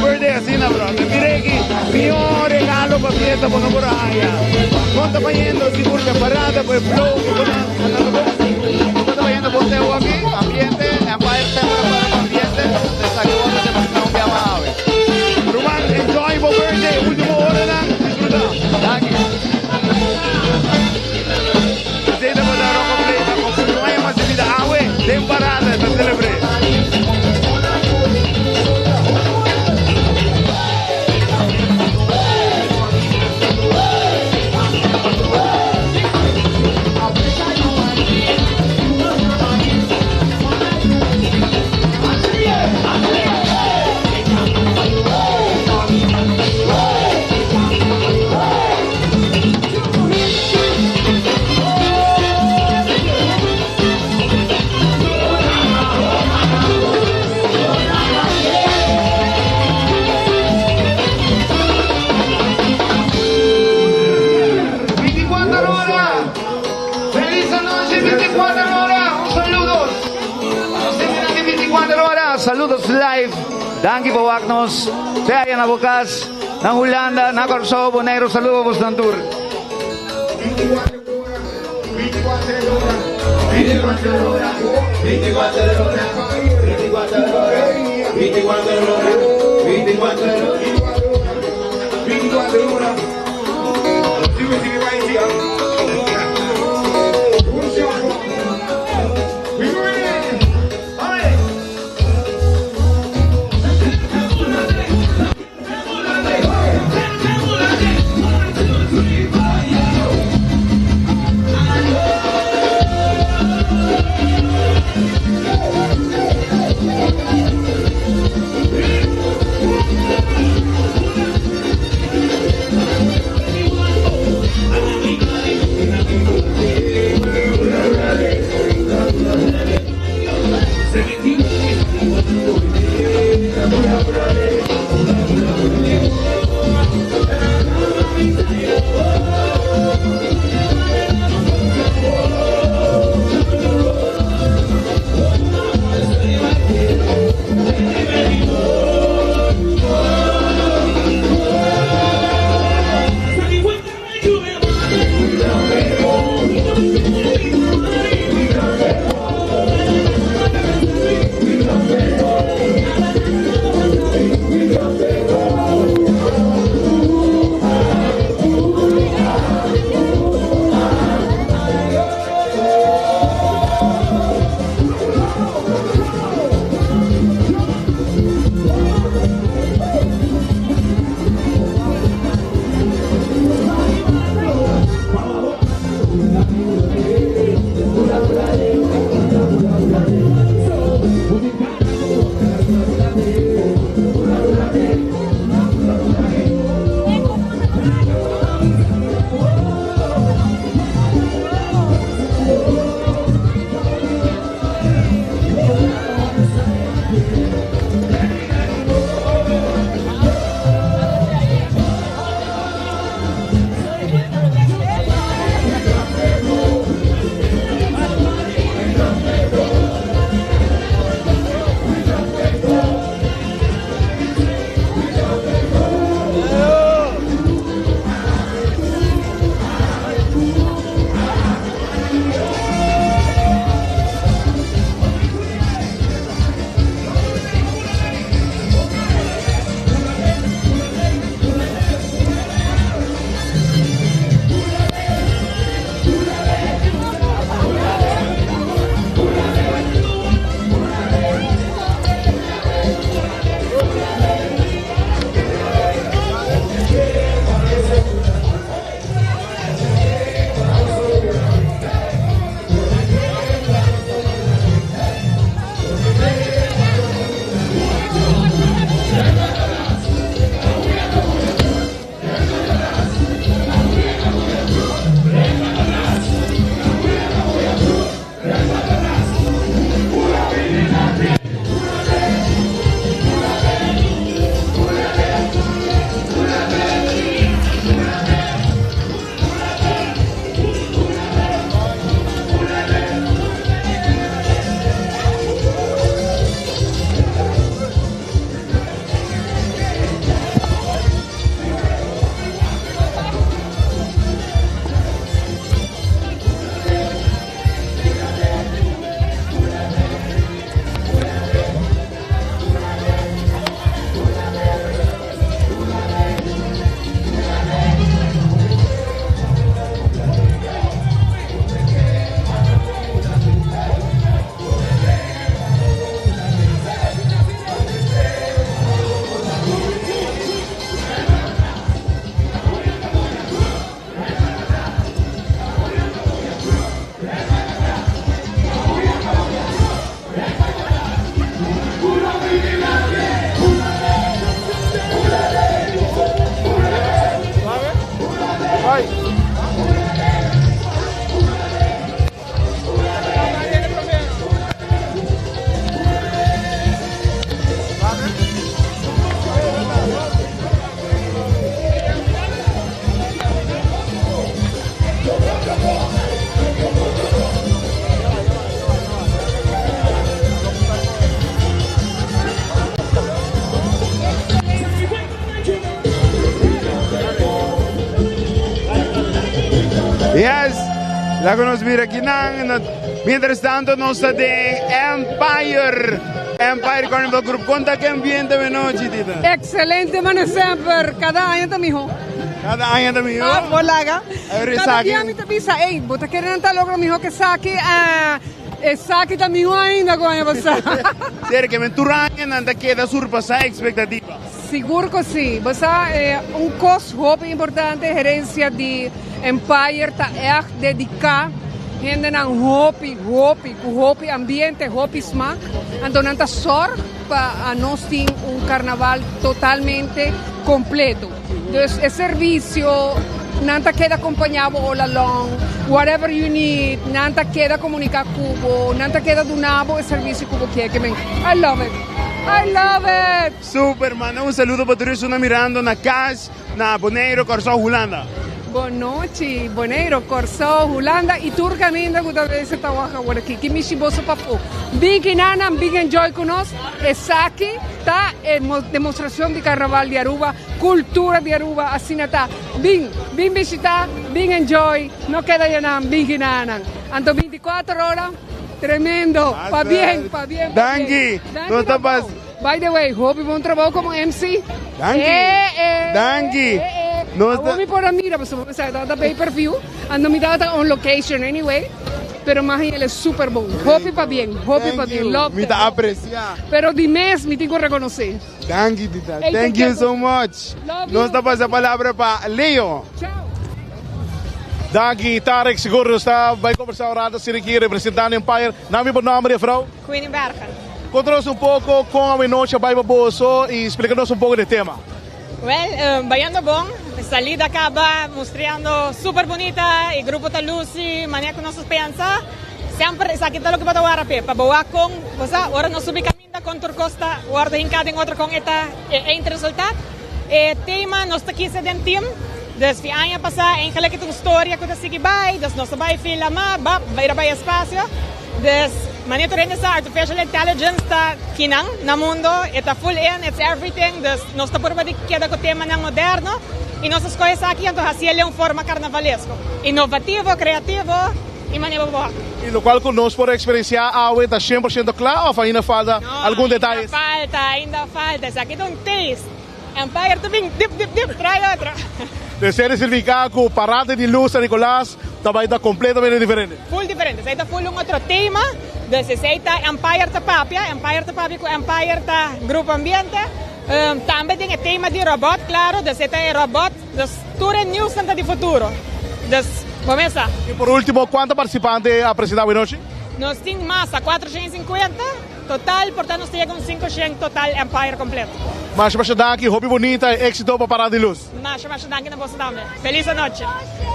birthday asina, bro. Mira aki, mihor regalo pa fiesta bo no por haya. Con ta bayendo, sigur ta parada cu e flow cu bo ta andando bon. Con ta bayendo bon te aki, ambiente, Empire semper a para pa ambiente, esaki worde demostra un bia mas awe. Ruman, enjoy bo birthday, ultimo oranan, disfruta. Danki. Esey tabata Rocco Play ta con un aña mas di bida awe den parada ta celebre. ¡24 horas! ¡Feliz noche, 24 horas! ¡Un saludos! Nos de 24 horas. Saludos live. Danki pa wak nos. Sea aya na bo cas, na Hulanda, na Corsou, Boneiru, saludo bos nan tur. Yes. Laga nos mira aki nan. Mientras tanto nos ta den Empire. Empire Carnival Group. Konta ke ambiente awe nochi, Tita? Excelente, mane semper. Kada aña ta miho. Kada aña ta miho? Ah, bo laga. Kada dia mi ta bisa, ey, bo ta kere nan ta logra miho ke esaki? Ah, esaki ta miho ainda ku aña pasá. Ser ke men tur aña nan ta keda surpasá ekspektativa. Sigur ku si. Bo sa, un kos hopi importante, herensia di Empire ta ègt dediká hendenan hopi, hopi, ku hopi ambiente, hopi smak. Anto nan ta sòrg pa nos tin un karnaval totalmente kompleto. Dus e servisio, nan ta keda kompañá bo all along, whatever you need, nan ta keda komuniká ku bo, nan ta keda duna bo e servisio ku bo kier. Ke men, I love it! I love it! Super, manda un saludo pa tur esun na mirando na cas, na Boneiro, Corsou, Hulanda. Bon nochi, Boneiro, Corsou, Hulanda y tur caminda cu ta bese ta wak awor aki. Ki mishi boso papu. Bin kinanan, bin enjoy cu nos. Esaki ta e demostracion di Carnaval di Aruba, cultura di Aruba, asina ta. Bin, bin bishita, bin enjoy, no keda yanan, bin kinanan. Anto 24 ora, tremendo. Pabien, pabien, pabien. Danki. Danki na bo. By the way, hopi bon trabou como MC. Danki. Eh, eh. Danki. Eh, eh. Nos Awor mi por a mira, pasobra mi sa tabata pay per view, ando mi tabata on location anyway, pero mahi el es super bon. Hopi pabien, hopi Thank pabien. you. Love Mi them. ta aprecia. Pero di mes mi tin cu reconoce. Danki, Tita. Ey, Thank te you quiero. so much. Love Nos you. ta pasa palabra pa Leo. Danki, Tarek. Sigur nos ta bai conversa un rato asina aki representando Empire. Nami bo nomber, juffrouw? Queenie Bergen. Conta nos un poco con awenochi a bay pa boso y splica nos un poco di e tema. Wel, bayando bon, salida caba mustriando super bunita, e grupo ta luci manera cu nos ta pensa. Semper esaki ta loke bo ta wara p'e, pa bo wak con, bo sa, ora nos subi caminda con tur cos ta wordo hinca den otro con e ta e eindresultaat. E tema nos ta kisa den team, dus fi aña pasa eigenlijk e ta un storia cu ta sigui bay, dus nos ta bay fila ma, bap, bay bay espacio. Dus, manera tur hende sa, artificial intelligence ta kinan na mundo, e ta full in, it's everything, dus nos ta purba di keda ku temanan moderno i nos a skohe esaki anto hasiel den un forma karnavalesko, inovativo, kreativo i manera bo por. I lokual ku nos por eksperensiá awe ta 100% kla òf ainda falta algun detayes? No, ainda falta, ainda falta, esaki ta un taste. Empire ta bin dip dip dip trae otro. Desea di significa cu parada di luz San Nicolas ta bay ta completamente diferente. Full diferente. Esey ta full un otro tema. Dus esey ta Empire ta papia. Empire ta papia cu Empire ta Grupo Ambiente. Tambe den e tema di robot, claro. Dus e ta e robot. Dus tur e nieuwsnan ta di futuro. Dus bo mes sa. Y por ultimo, cuanto participante a presenta awenochi? Nos tin masa, 450. Total por ta nos ta yega un 500 total Empire completo. Masha masha danki, hopi bunita y exito pa Parada di Luz. Masha masha danki na boso tambe. Feliz anochi.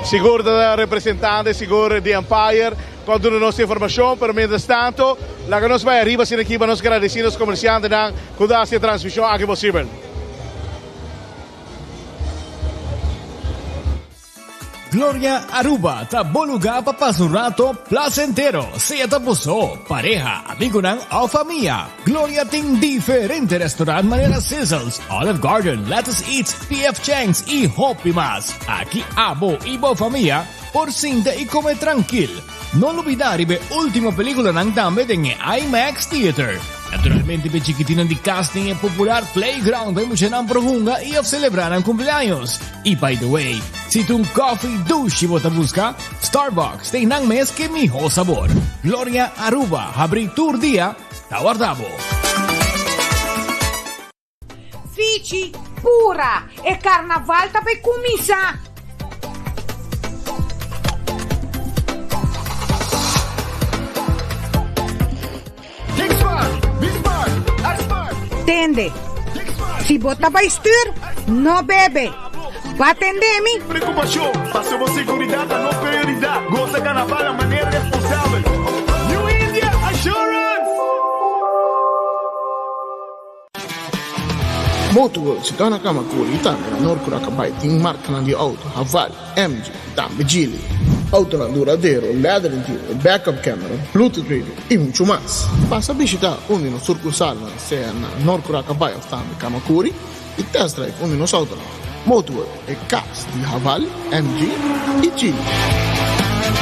Sigur ta representante sigur di Empire cu a duna nos informacion, pero mientras tanto laga nos bay ariba asina aki pa nos gradeci nos comerciantenan cu ta haci e transmision aki posibel. Gloria Aruba ta bo lugar pa pasa un rato placentero, sea ta bo so, pareha, amigonan of famia. Gloria tin diferente restaurant manera Sizzles, Olive Garden, Lettuce Eats, PF Chang's y hopi mas. Aki abo y bo famia por sinta y come trankil. No lubida riba e ultimo peliculanan tambe den e IMAX Theater. Naturalmente p'e chikitinan di cas tin e popular playground pa e muchanan por hunga y of celebra nan cumpleaños. Y by the way, si ta un coffee dushi bo ta busca, Starbucks tin nan mes ke miho sabor. Gloria Aruba habri tur dia ta warda bo. Fichi, Pura! E karnaval ta bay kuminsá! Tende, si bo ta bai stuur, no bebe. Ba tende mi? Preocupacion, paso bo seguridad ta nos prioridad. Goza carnaval na manera responsabel. New India Assurance! Motorworld situá na Kamakuri i tambe na Noord Curakabay tin markanan di outo Haval, MG i tambe Geely. Outonan duradero, leather interior, backup camera, bluetooth radio i muchu mas. Pasa bishitá un di nos surkursalnan sea na Noord Curakabay òf tambe Kamakuri i test drive un di nos outonan. Motorworld, e kas di Haval, MG i Geely.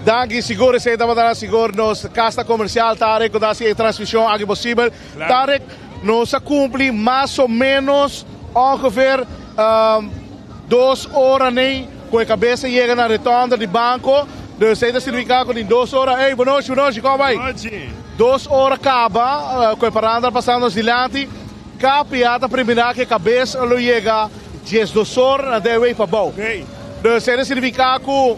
Danki sigur esei tabata na sigur nos casta comercial Tarek cu ta haci e transmision aki posibel. Tarek, nos a cumpli mas o menos ongeveer dos ora nei cu e cabeza yega na rotonde di banco. Dus esei ta significa cu tin dos ora, ey bonochi bonochi como bay? Dos ora caba cu e paranda pasando nos dilanti. KPA ta primina cu e cabeza lo yega 12 or na dewey pabou. Dus esei ta significa cu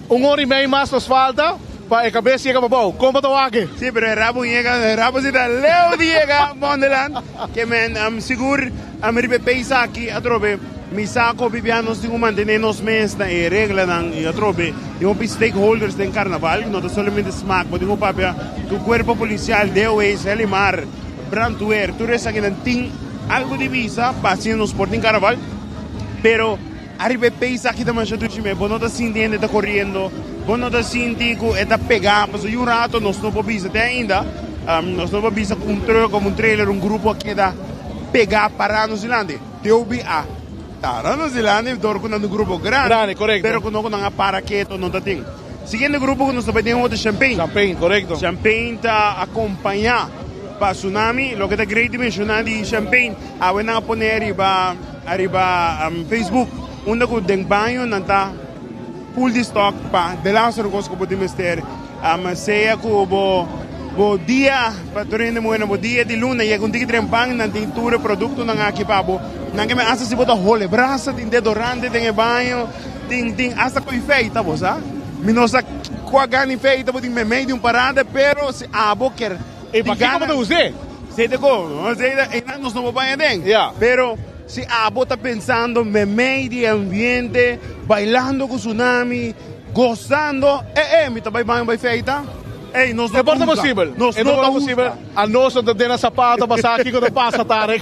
Un ora y mei mas nos falta pa e cabes yega pabou. Con bo ta wak? Sí, pero e rabo yega, e rabo si ta leu di yega Wonderland. Ke men sigur riba e pais aki atrobe mi sa ku hopi bia nos tin ku mantene nos mes na e reglanan y atrobe tin hopi stakeholders den carnaval, no ta solamente smaak, bo tin ku papia ku cuerpo policial, DOW, Helimar, brandweer, tur esakinan tin algo di bisa pa asina nos por tin carnaval, pero. Ariba e peis aki ta masha dushi me, bo no ta sinti hende ta koriendo, bo no ta sinti ku e ta pegá, pasobra yu rato nos no por bisa te ainda, nos no por bisa ku un truck of un trailer, un grupo a keda pegá pará nos dilanti. Teubi a tara nos dilanti dor ku nan ta un grupo grandi, Grandi, korekto. pero ku no ku nan a para keto no ta tin. Siguiente grupo ku nos ta bai den otro Champagne. Champagne, korekto. Champagne ta akompañá pa Tsunami, loke ta great di menshoná di Champagne, awe nan a pone riba. Ariba Facebook unda ku den baño nan ta full di stock pa delaster kos ku bo tin mester. Sea ku bo bo dia pa tur hende muhé bo dia di luna yega un tiki trempan nan tin tur e produktonan aki pa bo. Nan ke men asta si bo ta hole brasa tin dedorante den e baño tin tin asta ko'i feita bo sa. Mi no sa kua gana di feita bo tin meimei di un parada pero si abo ker. E pakiko bo ta us'é? Sei ta ko, sei ta, einan nos no por baña den. Pero si abo ta pensando memei di e ambiente, bailando ku tsunami, gozando, eh eh, mi ta bai baño bai feita. Ey, nos no E por ta husga. posibel. Nos E no por ta ta posibel. husga. A nos no ta den a sapato pa sa kiko ta pasa, Tarek.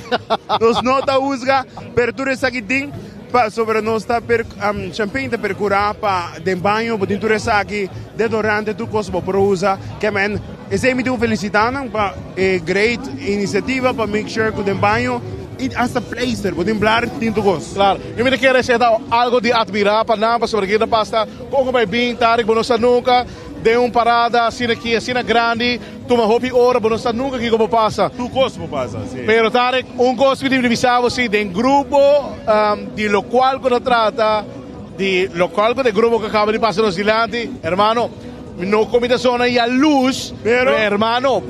Nos no ta husga, pero tur esaki tin pasobra nos ta per, Champagne ta percura pa den baño bo tin tur esaki, deodorante, tur cos bo por usa. Kemen. Esei mi tin ku felisitá nan pa e great inisiativa pa make sure ku den baño i hasta pleister bo tin blar tin tur kos. Claro, i mi ta kere esei ta algo di admirá pa nan pasobra ki ta pasa poko bai bin tardi bo no sa nunka den un parada asina aki asina grandi tuma hopi ora bo no sa nunka kiko por pasa. Tur kos por pasa, si. Pero Tarek un kos mi tin di bisa bo si den grupo di lokual ku ta trata di lokual ku ta e grupo ku a kaba di pasa nos dilanti hermano. Mi no komi ta zona ya luz, pero hermano,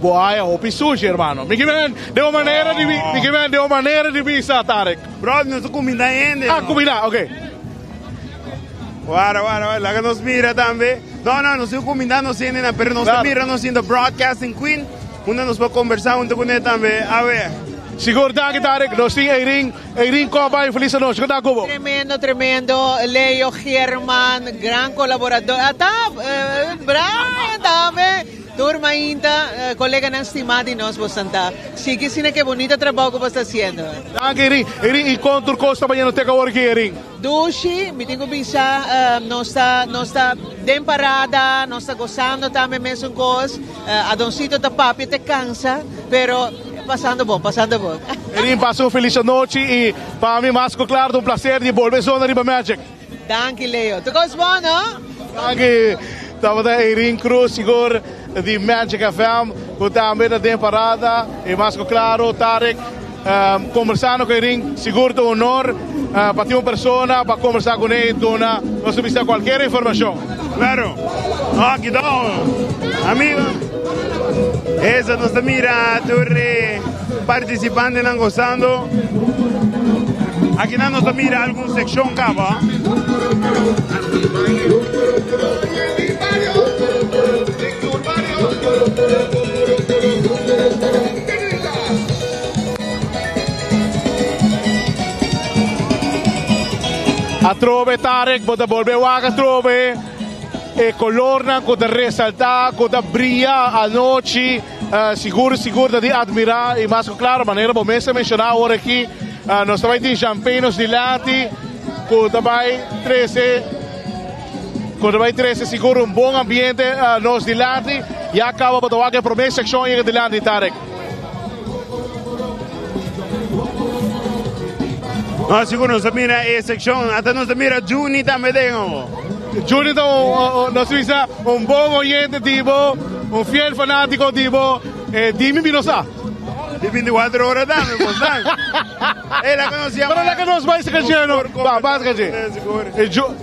bo haya hopi sushi hermano. Mi kimen den un manera di mi kimen den un manera di bisa Tarek. Bro, nos ta kuminda hende. Ah, kuminda, ok. Wara, wara, wara, laga nos mira tambe. No, no, nos tin kuminda nos hendenan, pero nos ta mira nos tin the broadcasting queen, unda nos por kombersá hunto kuné tambe. Awe. Sigur, danki Tarek. Nos tin Eirin. Eirin Coba y feliz anochi. Con ta cu bo? Tremendo, tremendo. Leo German, gran colaborador. Ata, Brian tambe. Tur mainta, coleganan stima di nos bosan ta. Sigui asina ke bonito trabou cu bo ta haciendo. Danki Eirin. Eirin, y con tur cos ta bayendo te awor aki, Eirin? Dushi, mi tin cu bisa, nos ta, nos ta den parada, nos ta gozando tambe mesun cos. Adoncito ta papia te cansa, pero. Pasando bon, pasando bon. Erin, pasa un feliz anochi y pa mi mas cu claro ta un placer di bolbe zona riba Magic. Danki Leo. Tur cos bon no? Danki. Tabata Erin Cruz sigur di Magic FM cu tambe ta den parada y mas cu claro Tarek conversando cu Erin sigur ta un honor pa tin un persona pa conversa cune y duna nos ta bisa cualkier informacion. Claro. Aki ta amigo. Eso nos ta mira tur e participantenan gozando. Akinan nos ta mira algun sekshon kaba. Atrobe Tarek, bo ta bolbe wak atrobe e colornan cu ta resalta, cu ta bria anochi, sigur sigur ta di admira y mas cu claro manera bo mes a menciona awor aki, nos ta bay tin champagne nos dilanti cu ta bay trece cu ta bay trece sigur un bon ambiente nos dilanti. Ya caba bo ta wak e prome seccion yega dilanti Tarek. No, sigur nos ta mira e seccion, ata nos ta mira Juni tambe den obo. Juni ta un, nos bisa, un bon oyente di bo, un fiel fanatico di bo. Eh, dimi mi no sa. Di 24 ora tambe, bos dan. Eh, laga nos llama. Pero laga nos bai sa no. Ba, ba sa Sigur.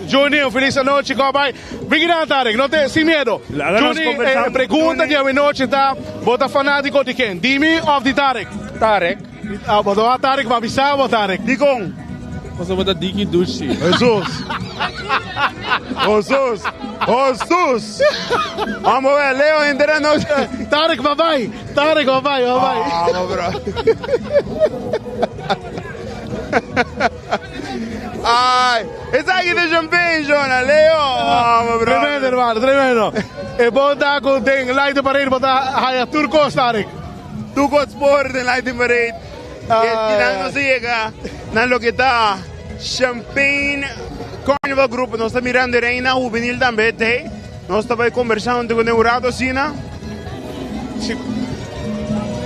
Juni, un feliz anochi, ko bai. Bigina Tarek, no te, sin miedo. Laga nos Juni, conversa eh, pregunta di anochi ta, bo ta fanatico di ken? Dimi of di Tarek? Tarek. Ah, bo ta Tarek, ma bisa bo Tarek. Dikon? Pasobra bo ta diki dushi. Jesus. Jesus. Jesus. Vamos ver, Leo, entera nos. Tarek, bye bye. Tarek, bye bye, bye bye. Vamos, bro. Ay, esaki ta champagne, Jona, Leo. Vamos, bro. Tremendo, hermano, tremendo. E bon ta cu den Lighting Parade bo ta haya tur cos, Tarek. Tur cos por den Lighting Parade. E nan nos a yega na loke ta Champagne Carnival Group. Nos ta mirando e reina hubenil tambe te. Nos ta bay conversa hunto cu un rato asina.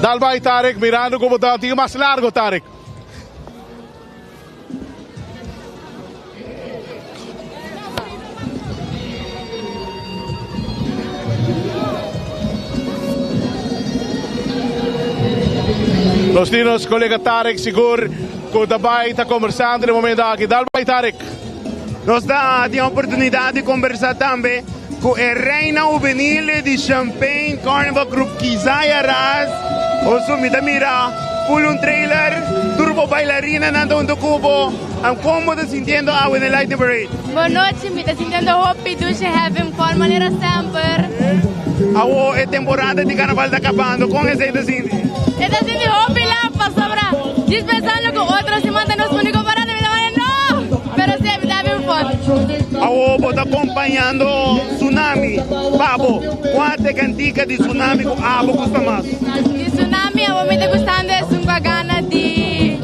Dal bay, Tarek, mirando como ta tin mas largo, Tarek. Nos tin nos colega Tarek sigur cu ta bay ta conversando den momento aki. Dal bay Tarek. Nos ta tin oportunidad di conversa tambe cu e reina hubenil di Champagne Carnival Group Kizaya Ras. Oso mi ta mira full un trailer, tur bo bailarinanan ta hunto cu bo. Con bo ta sintiendo awe den Lighting Parade? Bon nochi, mi ta sintiendo hopi dushi having fun manera semper. Awo e temporada di carnaval ta cabando, con esey ta sinti? E ta sinti hopi laf pasobra djis pensando cu otro siman ta nos unico parada mi ta manera no! Pero si mi ta having fun. Awo bo ta acompañando Tsunami, pa bo cua ta e cantica di Tsunami cu abo gusta mas? Di Tsunami abo mi ta gustando esun cu a gana di.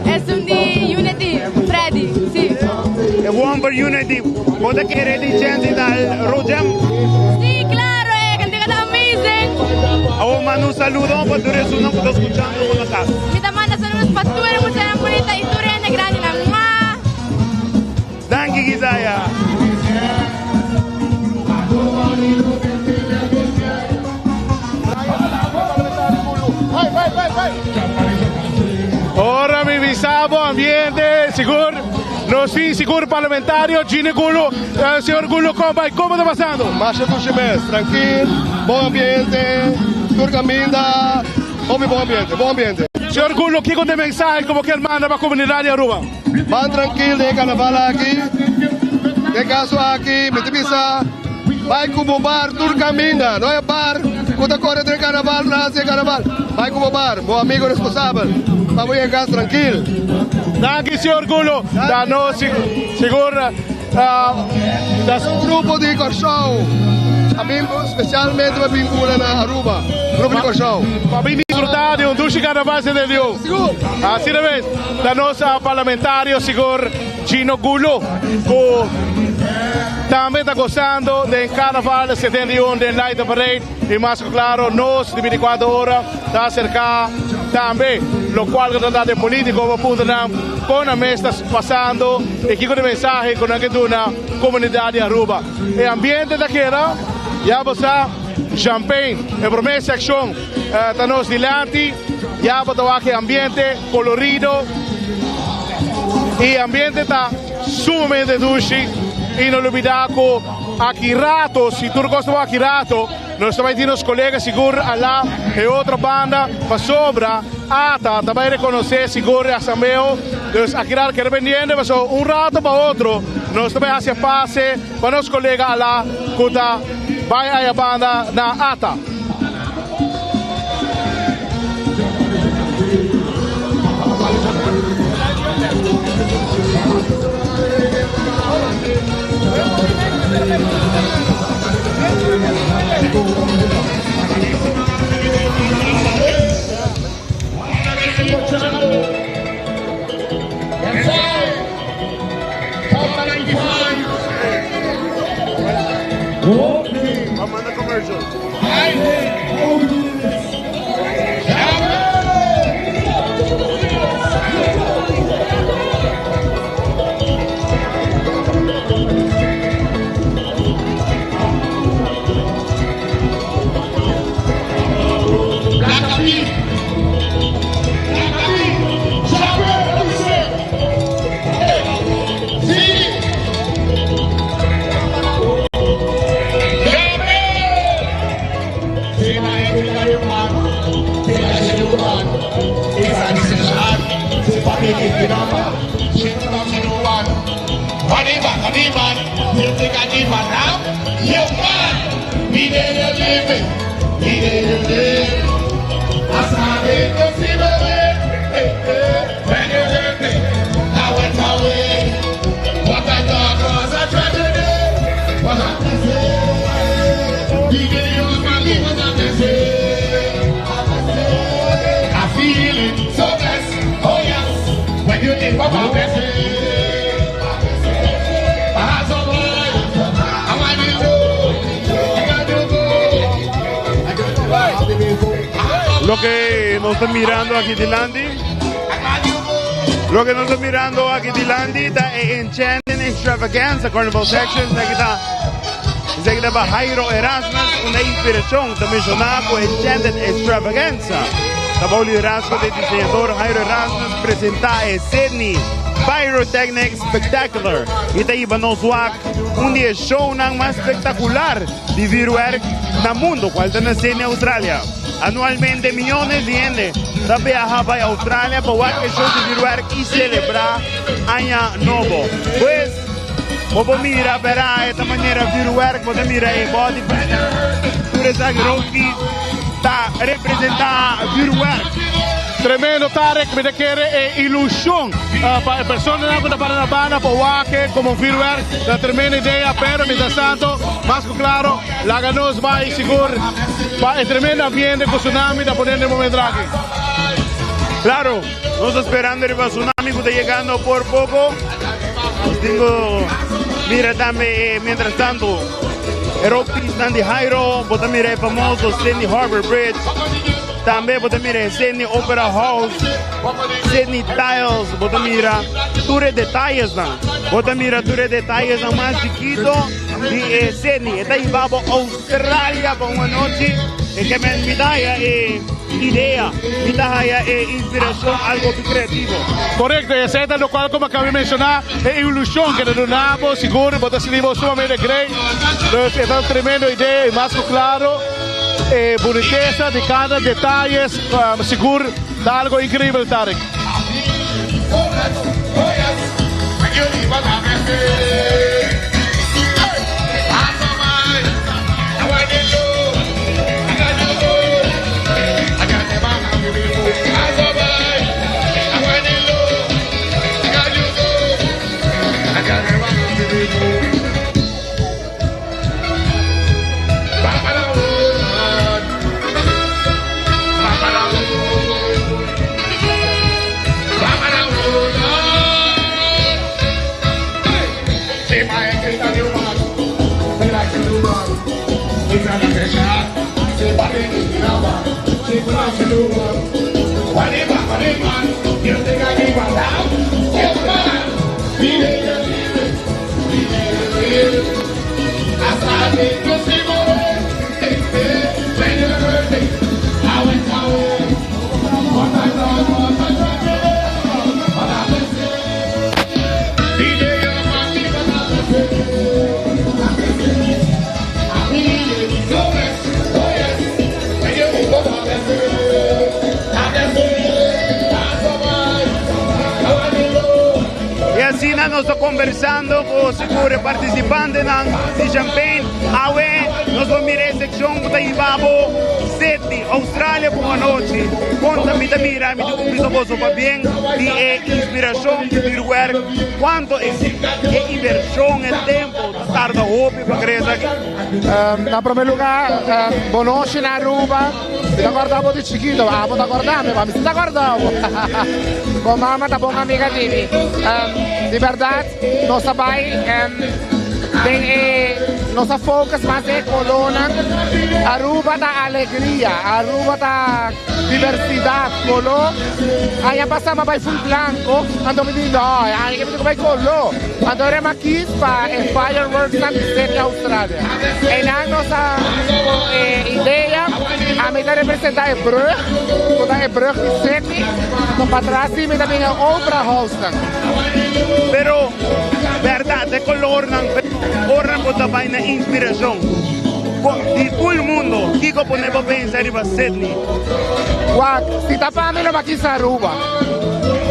Esun di Unity, Freddy, si. E One for Unity, bo ta kere di chance di dal Road Jam? Si, claro, e cantica ta amazing. Awor manda un saludo pa tur esunnan cu ta scuchando bo na cas. Mi ta manda saludos pa tur e muchanan bunita y tur hende grandinan. Mwah! Danki Kizaya. Ora mi bisa bo ambiente sigur nos tin sigur parlamentario Gino Gulo. Eh, señor Gulo, como bai? Como ta pasando? Masha dushi mes, trankil, bon ambiente, tur caminda, hopi bon ambiente, bon ambiente. Señor Gulo, kiko ta e mensahe ku bo kier manda pa komunidat di Aruba? Ban trankil den e karnaval aki. Den kaso aki mi ta bisa bai ku bo bar tur kaminda. No e bar ku ta kore den karnaval no hasi e karnaval. Bai ku bo bar, bo amigo responsabel pa bo yega kas trankil. Danki señor Gulo. Ta nos sigur Ta un grupo di Kòrsou a bin spesialmente pa bin bula na Aruba. Grupo di Kòrsou. Pa bin disfruta di un dushi karnaval 71. Sigur. Asina mes ta nos parlamentario sigur Gino Gulo ku tambe ta gozando den karnaval 71 den Light Parade y mas ku klaro nos di 24 ora ta aserka tambe lokual ku ta trata den politiko pa puntra nan kon nan mes ta pasando y kiko ta e mensahe ku nan ke duna komunidat di Aruba. E ambiente ta keda ya bo sa champagne e prome sekshon ta nos dilanti ya bo ta wak e ambiente kolorido y e ambiente ta sumamente dushi y no lubida ku aki rato si tur kos ta bo aki rato nos ta bai tin nos kolega sigur ala e otro banda pasobra ata ta bai rekonosé sigur e asambleo. Dus aki keda pendiente, paso un rato pa otro, nos ta bay haci pase pa nos colega ala cu ta bay aya banda na ATA. Loke nos ta mirando aki dilanti, loke nos ta mirando aki dilanti ta e Enchanting Extravaganza Carnival Section. Esaki ta, esaki ta pa Jairo Erasmus, una inspiracion ta menciona cu Enchanted Extravaganza. Ta bou liderazgo di diseñador Jairo Erasmus presenta e Sydney Pyrotechnic Spectacular y ta hiba nos wak un di e shownan mas spectacular di vuurwerk na mundo, cual ta na Sydney, Australia. Anualmente miyones di hende ta biaha bay Australia pa wak e show di vuurwerk y celebra Aña Nobo. Pues, bo por mira bera e ta manera vuurwerk, bo ta mira e body painter, tur esaki roki ta representa vuurwerk. Tremendo Tarek, mi ta kere e ilusion pa e personanan cu ta para na banda pa wak e como vuurwerk, ta tremendo idea, pero mientras tanto, mas cu claro, laga nos bay sigur pa e tremendo ambiente cu Tsunami ta poniendo e momento aki. Claro, nos ta sperando riba Tsunami cu ta yegando por poco. Nos tin cu mira tambe mientras tanto e rookpiesnan di Jairo, bo ta mira e famoso Sydney Harbour Bridge. Tambe bo ta mira e Sydney Opera House, Sydney Tiles, bo ta mira tur e detayesnan. Bo ta mira tur e detayesnan mas chikito di e Sydney. E ta hiba bo Australia pa un anochi. E ke men mi ta haya e idea, mi ta haya e inspiracion, algo hopi creativo. Correcto, y esey ta locual como acaba di menciona, e ilusion ke ta duna bo, sigur bo ta sinti bo sumamente great. Dus e ta un tremendo idea y mas cu claro. E bunitesa di cada detayes sigur ta algo increibel, Tarek. conversando cu sigur e participantenan di Champagne. Awe nos por mira e seccion cu ta hiba bo Sydney, Australia pa un anochi. Con ta mi ta mira, mi ta cumpli boso pabien di e inspiracion di vuurwerk. Cuanto e inversion, e tempo ta tarda hopi pa crea esaki? Na prome lugar, bo nochi na Aruba. Mi ta corda bo di chikito, abo ta corda mi, ma mi si ta corda bo. Bo mama ta bon amiga di mi. Di berdad, nos a bai den e, nos a focus mas den e colornan. Aruba ta alegria, Aruba ta diversidad, color. Aña pasa mi a bai full blanco, anto mi di no, e aña aki mi tin cu bai color. Anto e rema kies pa e fireworksnan di Sydney, Australia. Einan nos a con e idea, ami ta representa e brug, cu ta e brug di Sydney, anto patras di mi ta bin e Opera Housenan. Pero berdad e colornan ora bo ta bay na inspiracion di tur mundo kico pone bo pensa riba Sydney? Wak, si ta pa mi lo ba kisa Aruba.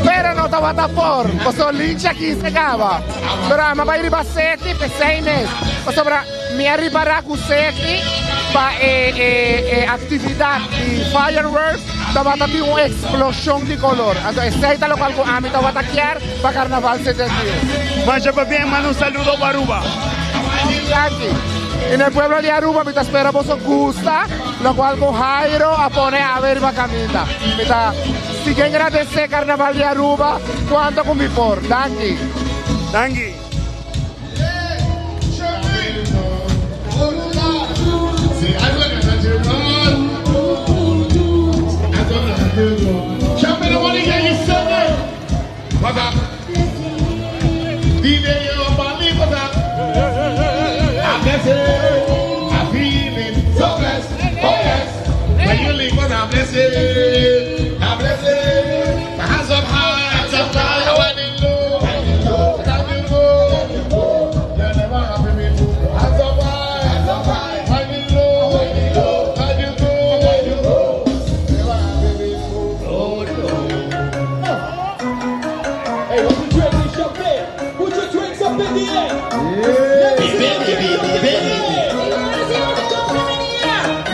Pero no tabata por, pasobra Lincha kise caba. Pero ami a bay riba Sydney p'esey mes, pasobra mi a ripara cu Sydney pa e e actividad di fireworks tabata tin un explosion di color. Anto esey ta locual cu ami tabata kier pa Carnaval 71. Masha pabien, manda un saludo pa Aruba. Danki. Y na e pueblo di Aruba mi ta spera boso gusta locual cu Jairo a pone awe riba caminda. Mi ta. Sigui agradecé Carnaval di Aruba cuanto cu mi por. Danki. Danki.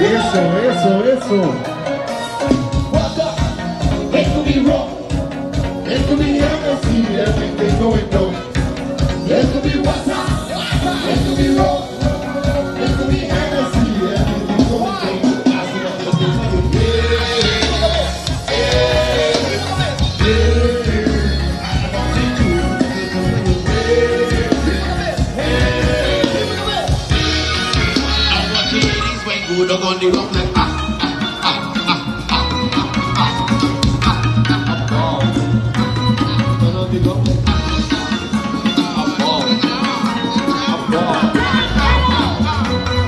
Eso, eso, eso. It could be wrong. It could be Hennessy, everything going on. It could be water. It could be wrong. It could be Hennessy, everything going on. Good on the rock like ah ah ah ah ah ah ah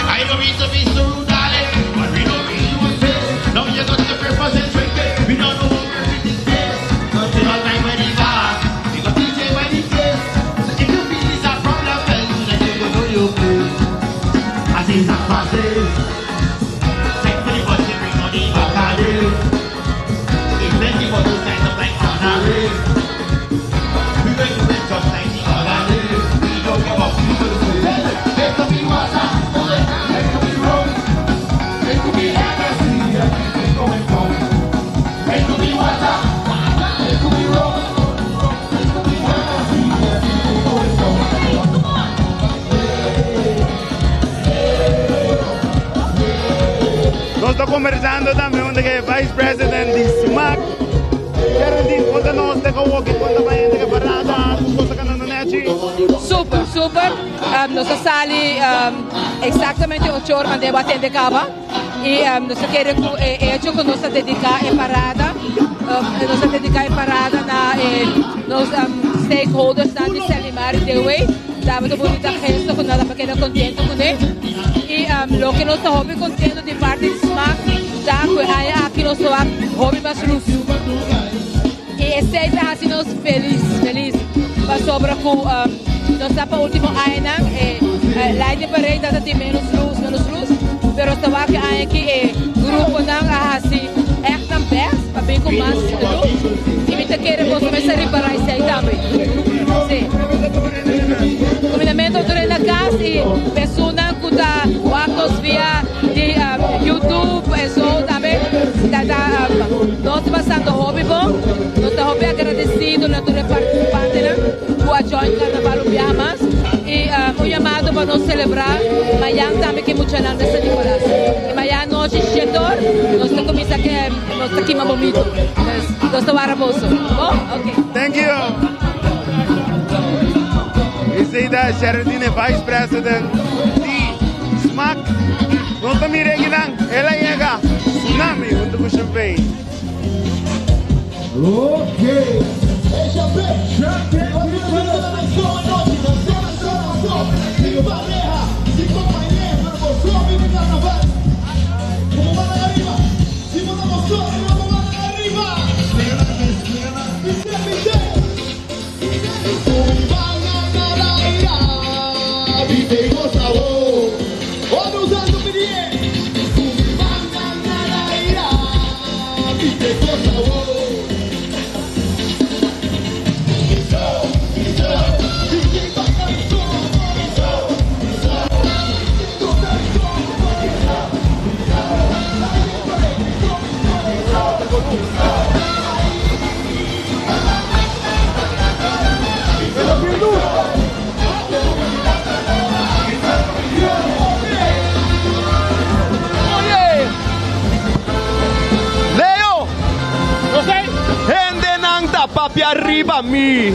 I don't mean to be so rude, darling, but we don't really want this. Now you got the purpose and drink it. We don't know what everything is. Cause we got time when it's hot. We got DJ when it's this. So if you feel it's a problem, well, you let you go to your place. I say it's a process. Take for the bus, you bring on the Bacardi. It's plenty for those kinds of like honorary. We went to it just like the other day. We don't give up. We don't It could be water. It could be rum. It could be Hennessy. Everything going on. It could be water. It could be rum. It could be Hennessy. Everything going on. Nos ta conversando tambe unda cu e Vice President di SMAC. Geraldine, conta nos de con ki conta pa hende ke parada, cu cosa canando nechi. Super, super. Nos a sali exactamente ocho or mande bo atende caba. Y nos ta kere cu e hecho cu nos ta dedica e parada, nos ta dedica e parada na e nos stakeholdersnan di Selimar y Dewey. Tabata bunita gesto cu nan tabata keda contento cune. Y loke nos ta hopi contento di parti di SMAC ta cu e aña aki nos lo wak hopi mas luz. Y esey ta haci nos feliz, feliz. Pasobra cu nos sa pa ultimo añanan e Lighting Parade ta tin menos luz, menos luz. Pero ta wak e aña aki e gruponan a haci echt nan best pa bin cu mas luz. Y mi ta kere boso mester ripara esey tambe. Si. cas y personanan cu ta wak nos via di YouTube en so tambe ta ta nos ta pasando hopi bon. Nos ta hopi agradecido na tur e participantenan cu a join Carnaval un biaha mas y un yamado pa nos celebra mayan tambe cu e muchanan di San Nicolas. Y mayan anochi shetor nos ta cuminsa ke nos ta kima bomito. Dus nos ta wara boso. Bon? Ok. Thank you. Esey ta Geraldine, Vice President di SMAC. Nos ta mira ekinan, el a yega Tsunami hunto cu Champagne. Okay. Leo! Hendenan ta papia riba mi,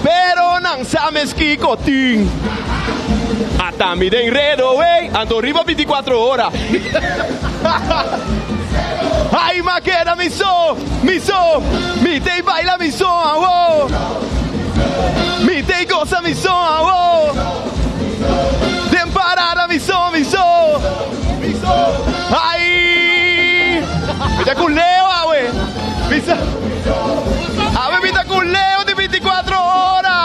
pero nan sa mes kiko tin. Ata mi den redo, wey, anto riba binticuatro ora. Ay, m'a keda mi so, mi so, mi t'ey baila mi so, awo. Mi t'ey gosa mi so, awo. Den parada mi so, mi so, mi so. Ay, mi ta ku Leo awe. Mi sa, awe mi ta ku Leo di binticuatro ora.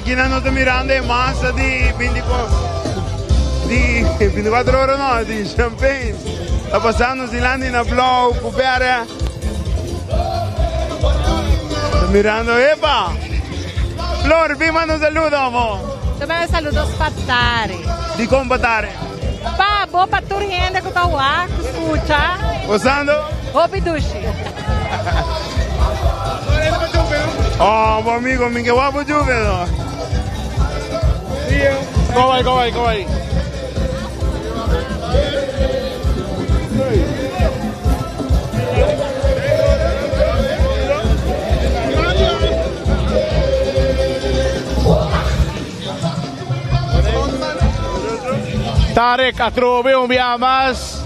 Aki nan nos ta mirando e masa di 24 di 24 ora no, di champagne. Ta pasando nos dilanti na blauw ku berde. Ta mirando, epa! Flor, bin manda un saludo, amo. Ta manda saludos pa Tare. Dikon pa Tare? Pa bo, pa tur hende ku ta wak, ku skucha. Gozando? Hopi dushi. Oh, bo amigo, mi ke wak bo juve no. Go ahí, go ahí, go ahí. Tarek atrobe un bia mas.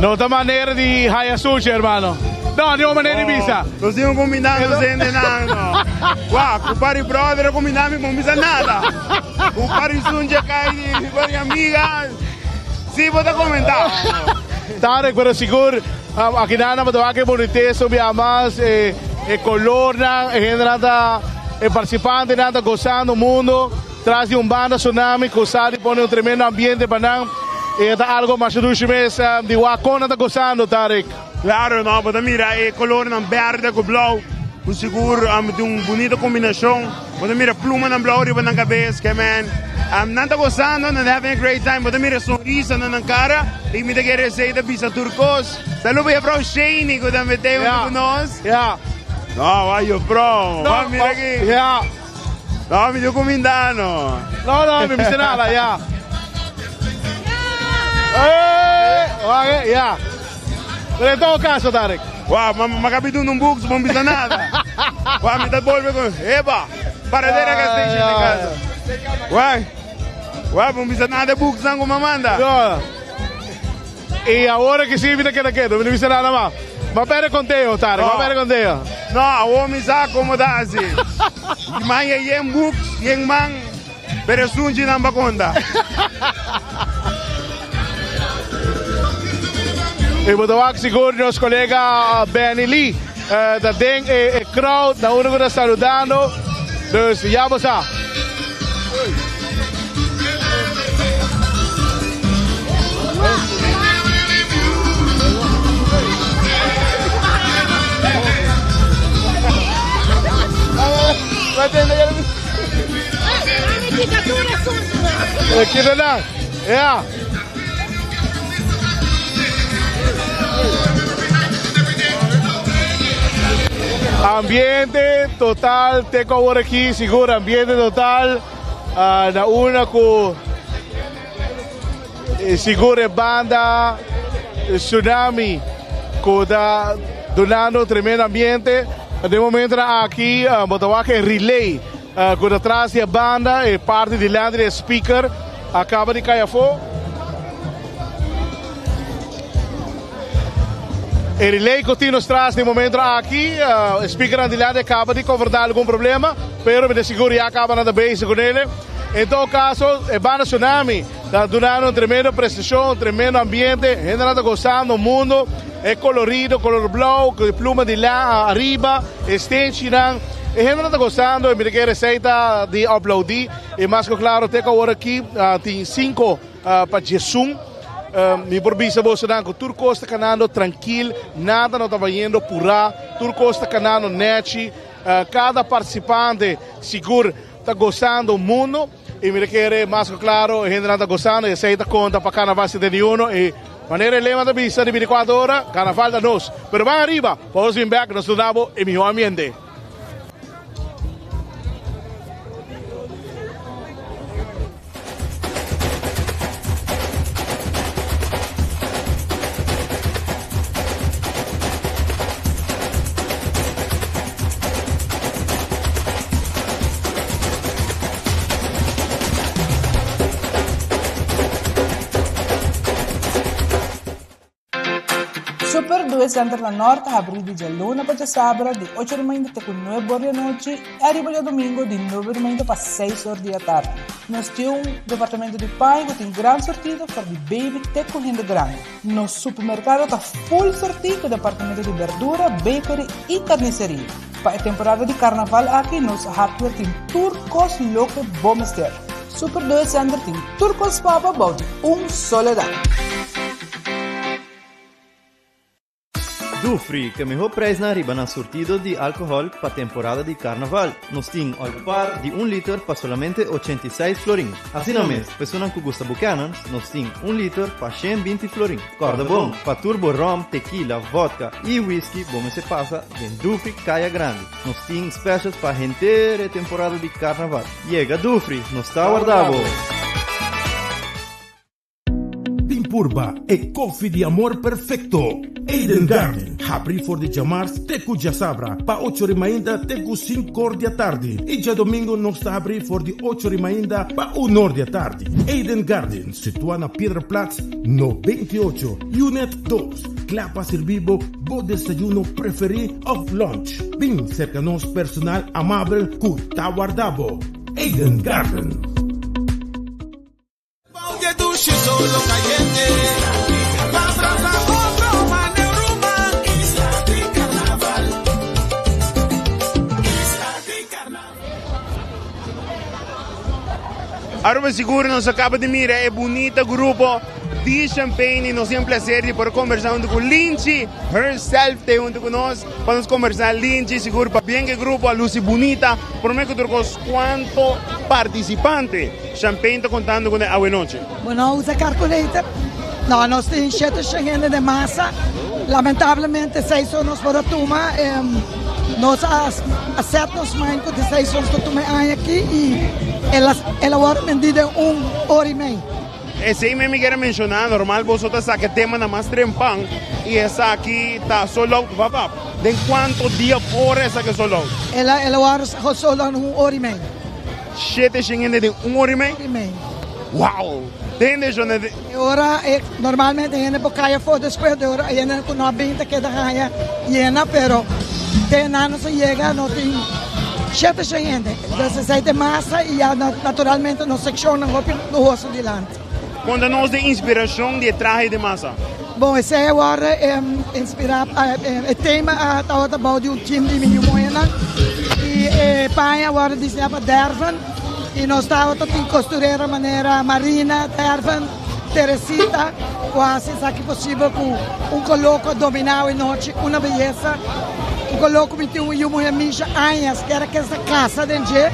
No ta manera di haya sushi, hermano. No, ni un manera di bisa. Nos tin un combinado nos hende nan no. Wah, cu pari brother a combina mi bon bisa nada. Cu pari sunche cai di pari amiga. Si bo ta comenta. Tarek, pero sigur aki nan nan bo ta wak e bonitez un bia mas, e e colornan, e hendenan ta, e participantenan ta gozando mundo. Tras di un banda tsunami cu sa di pone un tremendo ambiente pa nan y e ta algo masha dushi mes di wak con nan ta gozando, Tarek. Claro no, bo ta mira e colornan berde cu blauw cu sigur tin un bunita combinacion. Bo ta mira plumanan blauw riba nan cabes, ke men nan ta gozando, nan ta having a great time. Bo ta mira sonrisa na nan cara y mi ta kere esey ta bisa tur cos. Saludo pa juffrouw Shani cu tambe ta hunto cu nos. No, wak juffrouw, wak mira aki. No, mi no cuminda no. No, no, mi bisa nada, ya. Eh, wak, ya. Pero en todo caso, Tarek. Wak, ma ma kapi duna un boek, bo bisa nada. Wak, mi ta bolbe con, eba, paradera gas station de casa. Wak, wak, bo bisa nada boek nan ku ma manda. No. Y awor ki si mi ta keda keto, mi no bisa nada mas. Bo a perde conteo, Tarek, bo a perde conteo. No, awor mi sa como ta haci. Mi man ya yen boek, yen man, pero esun dje nan ba conta. Y bo ta wak sigur nos colega Benny Lee ta den e crowd, na unda cu ta saludando. Dus ya bo sa. Kita na. Ja. Ambiente total te cu awor aki, sigur ambiente total na una cu sigur e banda Tsunami cu ta dunando tremendo ambiente. Den momentonan aki bo ta wak e relay cu ta tras di e banda, e parti dilanti di e speaker a caba di cay afo. E relay cu tin nos tras den momento aki, e speakernan dilanti a caba di confronta algun problema, pero mi ta sigur ya caba nan ta bezig cu nele. En todo caso, e banda Tsunami ta dunando un tremendo prestacion, un tremendo ambiente, hendenan ta gozando mundo, e colorido, color blauw, cu e pluma di la ariba, e stenchinan, e hendenan ta gozando y mi ta kere esey ta di aplaudi y mas cu claro te cu awor aki tin cinco Pa Jesun, mi por bisa bosonan ku tur kos ta kanando trankil, nada no ta bayendo purá, tur kos ta kanando nèchi, kada partisipante sigur ta gosando mundo i mi ta kere mas ku klaro e hendenan ta gosando i esei ta konta pa Karnaval 71 i manera e lema ta bisa di bintikuater ora, Karnaval ta nos. Pero ban ariba pa nos bin bèk nos duna bo e mihó ambiente. Super Due Center na Nort ta habrí di djaluna pa djasabra di ocho di mainta te ku nuebe or di anochi i ariba djadumingu di nuebe di mainta pa seis or di atardi. Nos tin un departamento di paña ku tin gran sortido for di baby te ku hende grandi. Nos supermerkado ta full sortí ku departamento di berdura, bakery i karniseria. Pa e temporada di karnaval aki nos hardware tin tur kos loke bo mester. Super Doe Center tin tur kos pa bo bou di un solo dak. Dufri, ke mihó prijsnan riba nan surtido di alkohòl pa temporada di karnaval. Nos tin Olpar di un liter pa solamente 86 florin. Asina mes, personan ku gusta Buchanan's, nos tin un liter pa 120 florin. Kòrda bon, pa tur bo ròm, tekila, vòdka i whisky bo mester pasa den Dufri Kaya Grandi. Nos tin specials pa henter e temporada di karnaval. Yega Dufri, nos ta warda bo! Bin purba e koffie di amor perfecto. Eden Garden, habri for di djamars te ku djasabra pa ocho ri mainta te ku sinkor di atardi i djadomingo nos ta habri for di ocho ri mainta pa unor di atardi. Eden Garden, situa na Piedraplaats no 28, Unit dos, kla pa sirbi bo bo desayuno preferi of lunch. Bin serka nos personal amabel ku ta warda bo. Eden Garden. Aruba sigur nos a caba di mira e bunita grupo di Champagne y nos tin placer di por conversa hunto cu Linchi herself te hunto cu nos pa nos conversa. Linchi, sigur pabien cu e grupo a luci bunita, prome cu tur cos cuanto participante Champagne ta contando cu ne awenochi. Bo no usa calculator? No, nos tin shete shen hende den masa. Lamentablemente seis or nos por a tuma. Nos a set nos mind cu di seis or nos ta tuma e aña aki y el a worde bendi den un ora y mei. Esey mi kier a menciona, normal boso ta saca e tema na mas trempan y esaki ta sold out papap. Den cuanto dia of ora esaki a sold out? El a worde sold out un ora y mei. Shete shen hende den un ora y mei? Ora y mei. Wow! Tende shon e. E ora e normalmente hende por kai afó despues di ora hende ku no a bin ta keda haña yena pero te nan nos a yega no tin shete shen hende. Entonces esei ta e masa y ya naturalmente nos sekshonnan hopi luhoso dilanti. Konta nos de inspirashon di e trahe di masa. Bon esei a wòrdu inspirá e tema a tabata bou di un team di mi yu muhénan i e paña a wòrdu diseñá pa Dervin i nos tabata tin kosturera manera Marina, Dervin, Teresita ku a hasi esaki posibel ku un koló ku a dominá awe nochi, una beyesa, un koló ku mi tin un yu muhé Misha añas ku era kesta kasa den dje.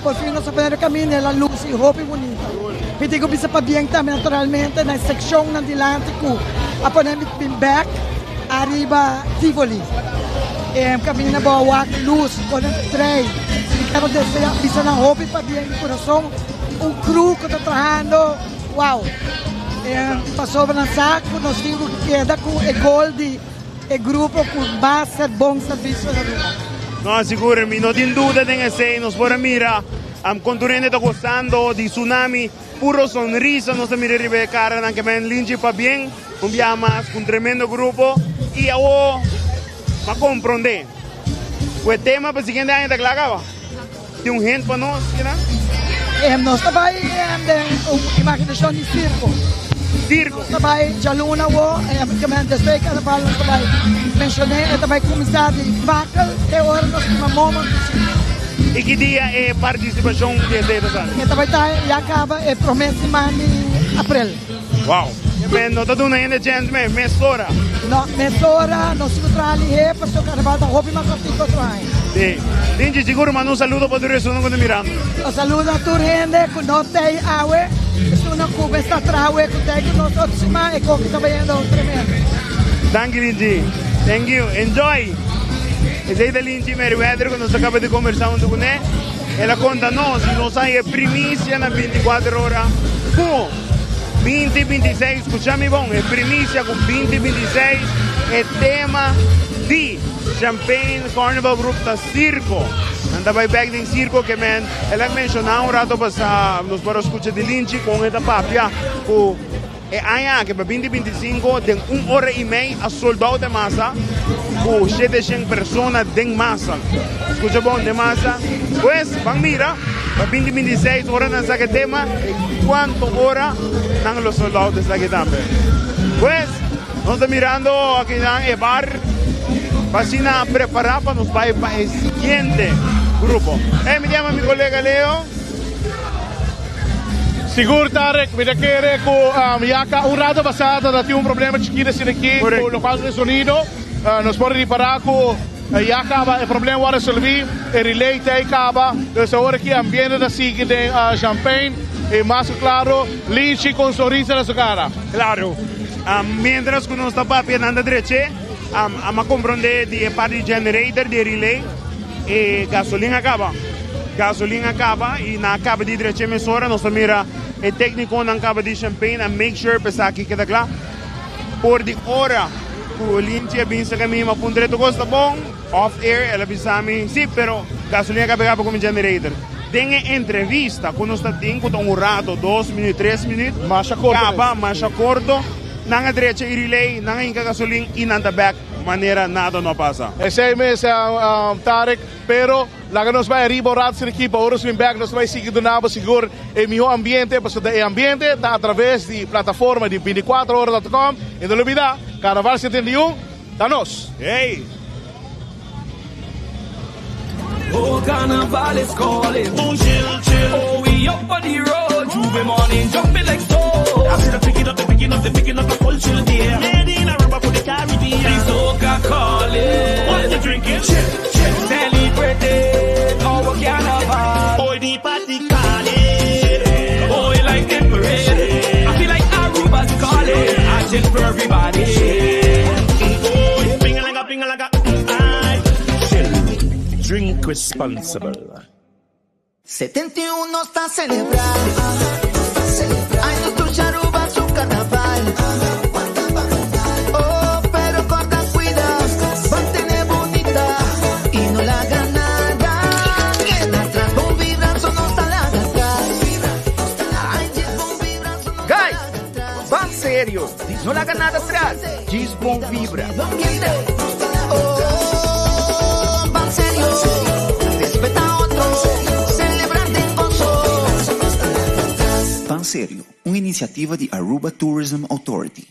Por fin nos a pone caminda e la luz y hopi bunita. Mi tin cu bisa pabien tambe naturalmente na e seccionnan dilanti cu a pone mi bin bek ariba Tivoli. E caminda bo a wak luz con e trei. Mi kier desea bisa nan hopi pabien di curason. Un crew cu ta trahando wow. E pasobra nan sa cu nos tin cu keda cu e goal di E grupo cu mas ser bon servicio na Aruba. No, sigur, mi no tin duda den esey. Nos por a mira con tur hende ta gozando di Tsunami. Puro sonrisa nos ta mira riba e caranan ke men Linchi pabien un biaha mas cu un tremendo grupo. Y awo pa compronde cu e tema pa siguiente aña ta cla caba. Tin un hint pa nos, Kina? Nos ta bai den un imaginacion di circo. Circo. Nos ta bai djaluna awo, despues di carnaval nos ta bai mencion'é, e ta bai cuminsa di fakkel te ora nos kima momo di circo. Y ki dia e participacion di esey ta sali? E ta bai ta ya caba e prome siman di april. Wow! Men no ta duna hende chens mes, mesora. No, mesora nos tin ku traha lihé pasobra karnaval ta hopi mas kòrtiku otro aña. Sí. Dinchi, sigur manda un saludo pa tur esunnan ku ta mirando. Un saludo a tur hende ku no t'ei awe, esunnan ku mester traha awe ku t'ei ku nos otro siman, e koki ta bayendo tremendo. Danki Linchi. Thank you. Enjoy! Esei ta Linchi Merryweather ku nos a kaba di kombersá huntu kuné. El a konta nos i nos haña e primisia na 24 ora ku 2026, skucha mi bon, e primisia ku 2026 e tema di Champagne Carnival Group ta sirko. Nan ta bai bek den sirko ke men el a menshoná un rato pasá, nos por a skucha di Linchi kon e ta papia ku E aña aki pa 2025 den un ora i mei a sold out e masa ku 700 persona den masa. Skucha bon, den masa. Pues ban mira pa 2026 ora nan saka e tema e kuantu ora nan lo sold out esaki tambe. Pues nos ta mirando akinan e bar. Pa asina prepara pa nos bai pa e siguiente grupo. Hey, mi yama mi colega Leo. Sigur Tarek, mi ta kere ku um, ya ka un rato pasá ta tin un problema chikito asina aki ku lokual ku e sonido. Uh, nos por ripará ku eh, ya kaba e problema wòrdu resolví, e relay ta ei kaba. Dus awor aki ambiente ta sigui den uh, Champagne i mas ku klaro Linchi ku un sonrisa na su kara. Claro. Um, mientras ku nos ta papia nan ta dreche, um, am a comprende di e parti di generator, di e relay, e gasolin a kaba. Gasolin a kaba i nan a kaba di dreche mesora. Nos ta mira e técniconan kaba di Champagne a make sure pa esaki keda kla. For di ora ku Linchi a bin saka mi, mi a puntra e tur kos ta bon? Off air el a bisa mi, si, pero gasolin a kaba kaba ku mi generator. Den e entrevista ku nos ta tin, ku ta un rato, dos minüt, tres minüt, kaba masha korto, nan a drecha e relay, nan a hinka gasolin i nan ta bèk manera nada no a pasa. Esei mes, Tarek, pero Laga nos bai ariba un rato sin ekipo, ora nos bin bek nos ta bai sigui duna bo sigur e miho ambiente, pasobra e ambiente ta atraves di plataforma di binticuatrohora dot com y no lubida Carnaval 71 ta nos! Hey! Oh, carnaval is calling. Oh, chill, chill. Oh, we up on the road. J'ouvert morning, jumping like so. I see the picking up, the picking up, the picking up the full chill there. Made in Aruba for the Caribbean. The soca calling. What you drinking? Chill, chill. Celebrating our carnival. Oh, the party calling. Oh, you like the parade. I feel like Aruba's calling. I chill for everybody. Oh, ping-a-langa, ping-a-langa, aye. Chill. Drink responsible. 71 ta celebra Ay nos tur Aruba su carnaval Oh pero corda cuida Mantene bunita Y no laga nada Keda atras Bon vibra so no ta laga atras Ay djis bon vibra so no ta Guys, laga atras ban serio, no laga nada atras, djis bon vibra. Oh, ban serio, respeta otro, celebra den gozo. Ban Serio, un iniciativa di Aruba Tourism Authority.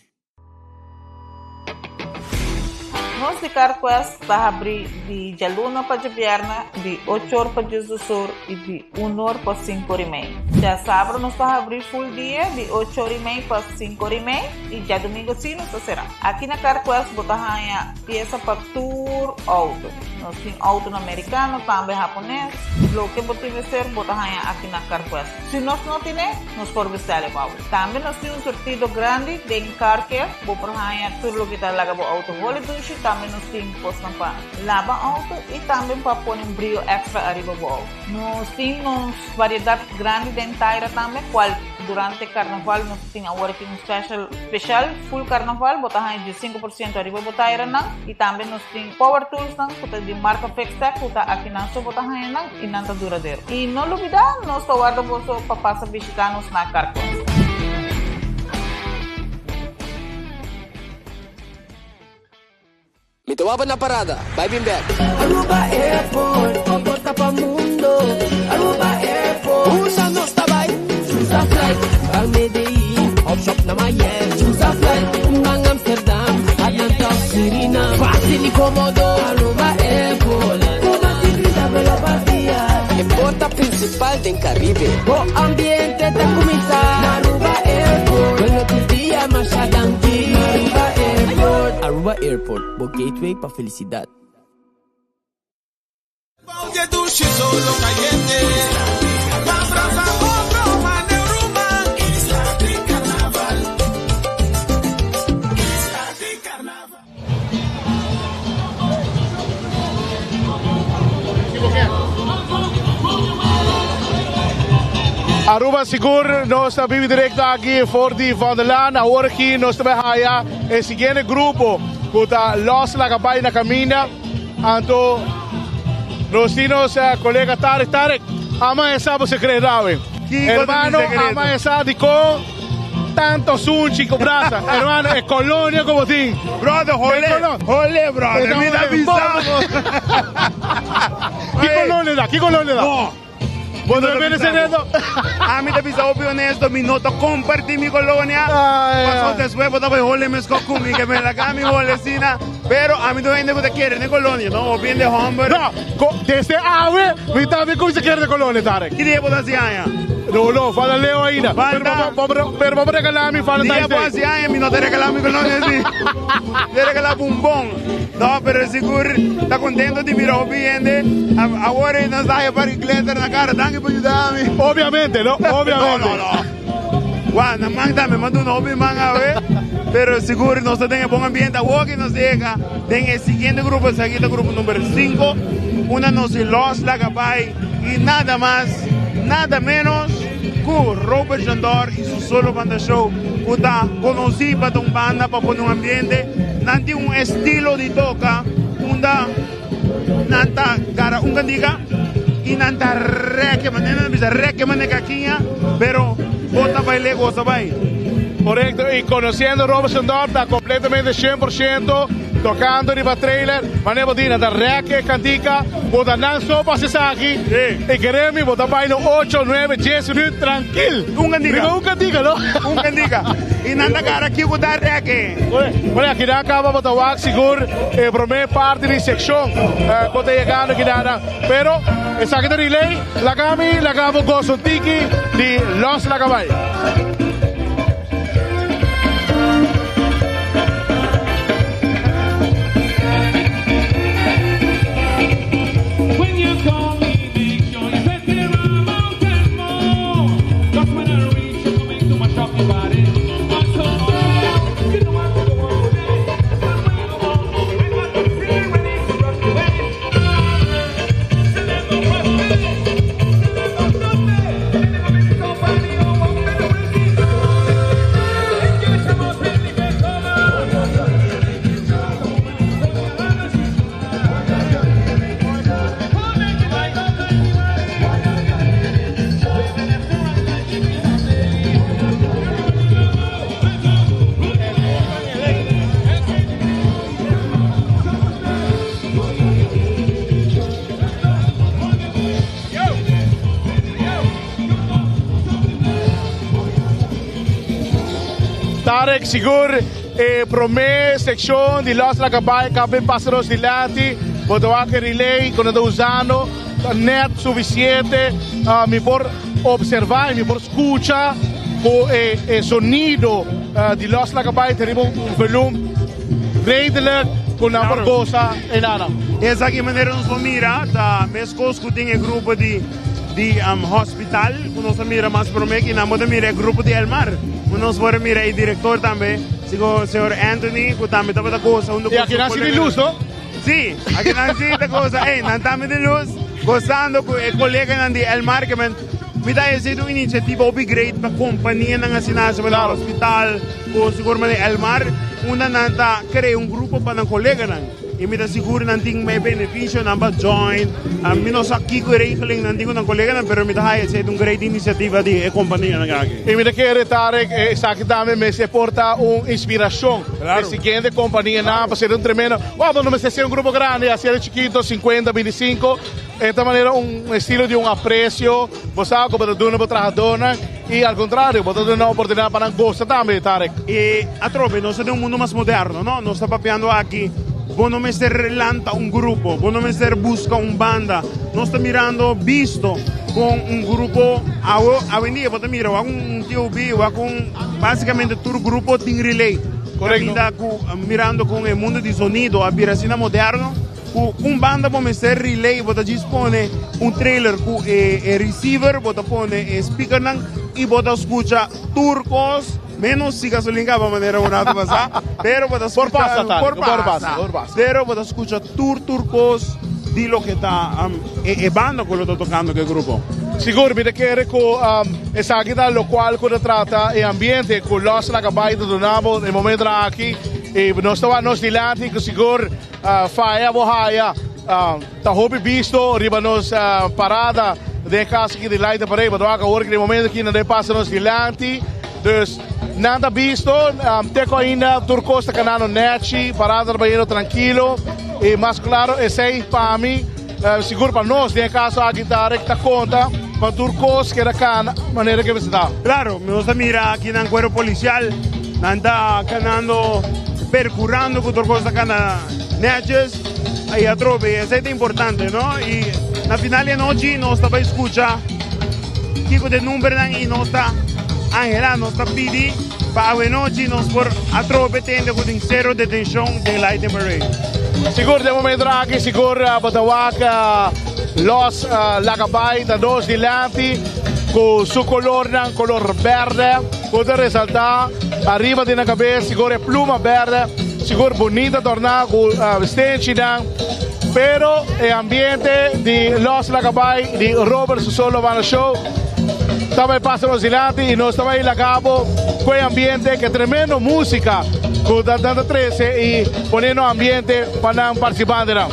Nos di CarQuest ta habri di djaluna pa djabièrnè di ocho or pa diesdos or i di un or pa sinku or i mei. Djasabra nos ta habri full dia di ocho or i mei pa sinku or i mei i djadumingu si nos ta será. Aki na CarQuest bo ta haña piesa pa tur outo. Nos tin outonan merikano, tambe hapones. Loke bo tin mester bo ta haña aki na CarQuest. Si nos no tine, nos por bestèl e pa bo. Tambe nos tin un surtido grandi den Car Care. Bo por haña tur loke ta laga bo outo holi dushi. Tambe nos tin kosnan pa laba outo i tambe pa pone un brio èkstra ariba bo outo. Nos tin nos variedat grandi den taira tambe, kual durante karnaval nos tin awor aki un special special full karnaval bo ta haña 15% ariba bo tairanan i tambe nos tin power toolsnan ku ta di marka Fixtech ku ta akinan so bo ta haña nan i nan ta duradero. I no lubida nos ta warda boso pa pasa bishita nos na Carquest. Mi ta waba na parada, bai bin bek. Aruba Airport, bo porta pa mundo. Aruba Airport, Usa nos ta bai. Choose a flight, ban Medellin, hop shop na Miami. Choose a flight, ban Amsterdam, Atlanta of Suriname. Facil y comodo, Aruba Airport. Cu mas di 30 vuelo pa dia. E porta principal den Caribe. Bo ambiente ta cuminsa na Aruba Airport. Bueno tur dia, masha danki. Aruba Airport. Aruba Airport, bo gateway pa felicidad. Aruba sigur nos ta bibi directo aki for di Van der Laan. Awor aki nos ta bay haya e siguiente grupo cu ta Los Laga Bay na caminda. Anto nos tin nos colega Tarek. Tarek, ama esa bo secreto awe. Hermano, ama esa dicon tanto sunchi cu brasa. Hermano, e colonia cu bo tin. Brother, hole, hole, brother. Mi ta bisa bo. Ki colonia ta? Ki colonia ta? No. Bo no bene sereno. Ami ta bisa hopi honesto, mi no ta comparti mi colonia. Paso despues bo ta bai hole mes cu mi, que me laga mi hole asina. Pero ami ta hende cu ta kere den colonia, no? Hopi hende homber. No, desde awe mi tambe cuminsa kere den colonia, Tarek. Ki dia bo ta haci aña? No, no, falta leo ainda. Falta. Pero bo regala mi Valentine's Dia bo Day. haci aña, mi no ta regala mi colonia si. Mi ta regala bombon. No, pero sigur ta contento di mira hopi hende. Awor nos ta haya par glitter na cara. Danki pa yuda mi. Obviamente, no? Obviamente. No, no, no. Wa, na man tambe, man duna hopi man awe. Pero sigur nos ta den e bon ambiente. Awor ki nos yega den e siguiente grupo, esaki ta grupo number 5. Unda nos di Los Laga Bai y nada mas, nada menos cu Robert Jandor y su solo banda show cu ta conoci pa ta un banda pa pone un ambiente. Nan tin un estilo di toca unda nan ta gara un cantica y nan ta reke, manera nan bisa reke manera kakiña, pero bo ta baile goza bai. Correcto, y conociendo Robert Jandor ta completamente 100% tocando riba trailer, manera bo di nan ta reke cantica, bo ta nan so pa haci esaki, y kere mi bo ta baila un ocho, nuebe, dies minuut trankil. Un cantica. Riba un cantica, no? Un cantica. Y nan ta gara kico ta reke. Bueno, aki nan caba bo ta wak sigur e prome parti di seccion cu ta yegando aki nan. Pero esaki ta relay, laga mi laga bo goza un tiki di Los Laga Bai. Tarek sigur e prome seccion di Los Lacabay caba pasa nos dilanti. Bo ta wak e relay cu nan ta usando ta net suficiente. Mi por observa y mi por scucha cu e sonido di Los Lacabay ta riba un volume redelijk cu nan por goza e nana. Esaki manera nos por mira ta mescos cu tin e grupo di di hospital cu nos a mira mas prome ki nan bo ta mira e grupo di Elmar cu nos por a mira e director tambe sico señor Anthony cu tambe tabata goza hunto Y cu aki su nan si di colega. luz no? Si, aki nan si ta goza ey nan tambe di luz gozando cu e coleganan di Elmar ke men mi ta haya sido un iniciativa hopi great pa companianan asina haci pa nan hospital cu sigur manera Elmar unda nan ta crea un grupo pa nan coleganan. I mi ta sigur nan tin e beneficionan pa join. Mi no sa kiko e regelingnan tin ku nan koleganan, pero mi ta haya esei ta un great inisiativa di e kompanianan aki. I mi ta kere, Tarek, esaki tambe mester por ta un inspirashon pa e siguiente kompanianan pa ser un tremendo, wou, no mester ser un grupo grandi, a ser chikito, sinkuenta, bintisinko, e ta manera un estilo di un apresio, bo sa ku bo ta duna bo trahadornan i al kontrario bo ta duna nan oportunidat pa nan gosa tambe, Tarek. I atrobe nos ta den un mundu mas moderno, no? Nos ta papiando aki, bo no mester lanta un grupo, bo no mester buska un banda. Nos ta mirando bisto kon un grupo awe, awendia bo ta mira wak un TOB, wak un, basikamente tur grupo tin relay. Korekto. Kaminda ku mirando kon e mundu di zonido a bira asina moderno. Ku un banda bo mester relay, bo ta djis pone un trailer ku e receiver, bo ta pone e speakernan i bo ta skucha tur kos, menos si gasolin kaba manera un rato pasá, pero bo ta Por skucha, pasa, Tarek, por por pasa, pasa, por pasa. pero bo ta skucha tur tur kos di loke ta e banda ku lo ta tokando ku e grupo. Sigur, mi ta kere ku esaki ta lokual ku ta trata e ambiente ku Los Laga Bai ta duna bo e momentonan aki i nos ta wak nos dilanti ku sigur Faya bo haya ta hopi bisto riba nos parada den e kas aki di Light Parade. Bo ta wak awor ki den momento aki nan debe pasa nos dilanti. Dus nan ta bisto te ku ainda tur kos ta kanando nechi, parada ta bayendo trankilo. I mas klaro esei pa mi, sigur pa nos den e kaso aki Tarek ta konta. pa tur kos keda kana manera ke mester ta. Claro, nos ta mira aki nan cuerpo policial, nan ta canando, percurando cu tur cos ta cana netjes. Y atrobe, esey ta importante, no? Y na final di anochi nos ta bay scucha kico ta e numbernan y nos ta anhela, nos ta pidi pa awenochi nos por atrobe tende cu tin cero detencion den Lighting Parade. Sigur den momento aki sigur bo ta wak Los laga bay ta nos dilanti cu su colornan color berde cu ta resalta ariba di nan cabes sigur e pluma berde sigur bunita torna cu stenchinan pero e ambiente di Los laga bay di Robert su solo banda show ta bay pasa nos dilanti y nos ta bay laga bo cu e ambiente cu e tremendo musica cu nan ta trece y poniendo ambiente pa nan participantenan.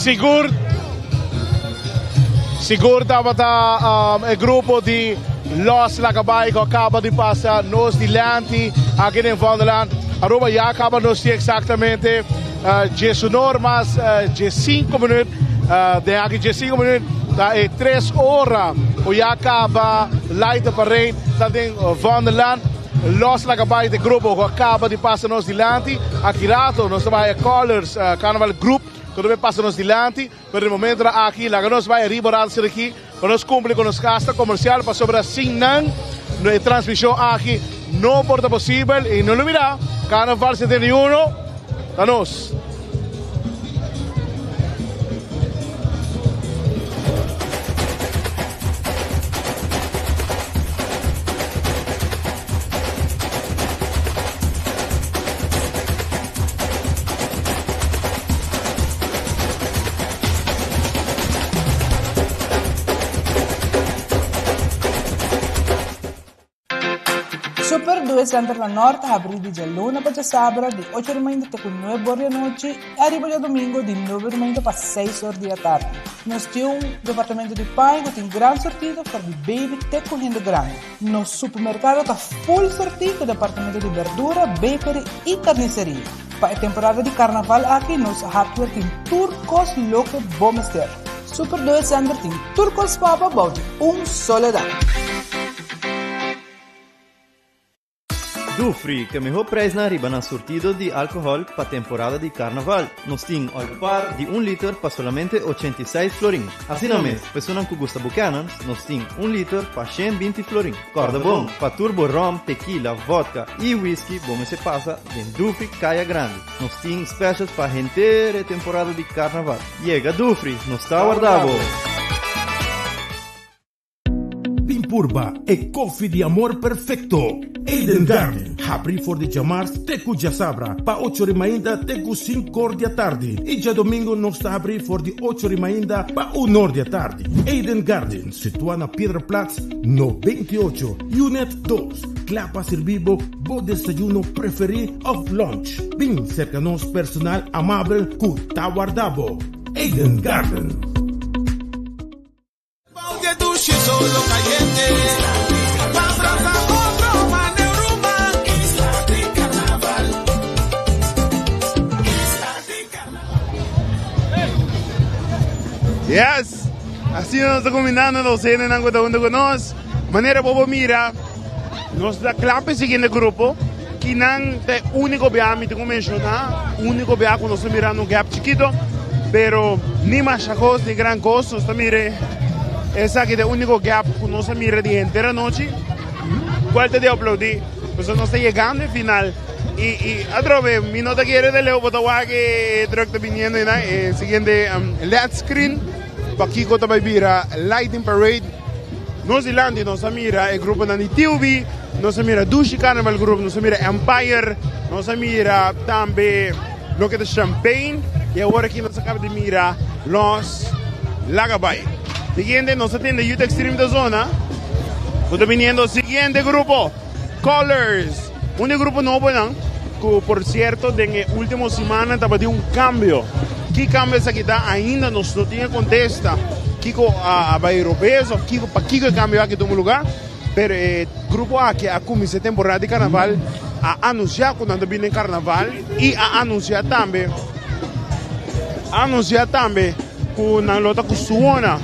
Sigur sigur tabata um, e grupo di Los Lagabay ku a kaba di pasa nos dilanti aki den Vondelland. Aruba ya kaba nos tin eksaktamente uh, diesunor mas uh, diesinko minuut. Uh, den aki diesinko minuut ta e tres ora ku ya kaba Light the Parade ta den Vondelland. Los Lagabay ta e grupo ku a kaba di pasa nos dilanti. Aki rato nos ta bai e Colors Carnaval Group ku ta bai pasa nos dilanti. Pero di momentonan aki laga nos bai ariba rato esaki aki pa nos kumpli ku nos gasta komersial pasobra sin nan e transmishon aki no por ta posibel i no lo mira Carnaval 71 ta nos. Super Due Center na Nort ta habrí di djaluna pa djasabra di ocho di mainta te ku nuebe or di anochi i ariba djadumingu di nuebe di mainta pa seis or di atardi. Nos tin un departamento di paña ku tin gran sortido for di baby te ku hende grandi. Nos supermerkado ta full sortí ku departamento di berdura, bakery i karniseria. Pa e temporada di karnaval aki nos hardware tin tur kos loke bo mester. Super Due Center tin tur kos pa bo bou di un solo dak. Dufri, ke mihó prijsnan riba nan surtido di alkohòl pa temporada di karnaval. Nos tin òl par di un liter pa solamente 86 florin. Asina mes, personan ku gusta Buchanan's, nos tin un liter pa 120 florin. Kòrda bon, pa tur bo ròm, tekila, vòdka i whisky bo mester pasa den Dufri Kaya Grandi. Nos tin specials pa henter e temporada di karnaval. Yega Dufri, nos ta warda bo! Bin purba e koffie di amor perfecto. Eden Garden, habri for di djamars te ku djasabra pa ocho ri mainta te ku sinkor di atardi i djadomingo nos ta habri for di ocho ri mainta pa unor di atardi. Eden Garden, situa na Piedraplaats 98, Unit dos, kla pa sirbi bo bo desayuno preferi of lunch. Bin serka nos personal amabel ku ta warda bo. Eden Garden. Yes! Asina nos ta kuminando nos hendenan ku ta huntu ku nos. Manera bo por mira, nos ta kla pa e siguiente grupo. Kinan ta e úniko biaha mi tin ku menshoná, úniko biaha ku nos ta mirando un gap chikito, pero ni masha kos ni gran kos, nos ta mira esaki ta e úniko gap ku nos a mira di henter anochi, kual ta di aplaudí, pasobra nos ta yegando e final i i atrobe mi no ta kere ta leu bo ta wak e truck ta biniendo einan, e siguiente led screen pakiko ta bai bira lighting parade. Nos dilanti nos a mira e gruponan di TUB, nos a mira Dushi Carnival Group, nos a mira Empire, nos a mira tambe loke ta Champagne y awor aki nos a caba di mira Los Lagabay. Siguiente nos a tende Youth Extreme ta zona cu ta biniendo siguiente grupo Colors, un di e grupo nobonan cu por cierto den e ultimo simannan tabatin un cambio. Ki cambio esaki ta ainda nos no tin e contesta kico a bay robes of kico pakico e cambio aki tuma lugar, pero e grupo aki a cuminsa e temporada di carnaval a anuncia cu nan ta bini den carnaval y a anuncia tambe a anuncia tambe cu nan lo ta cu suona.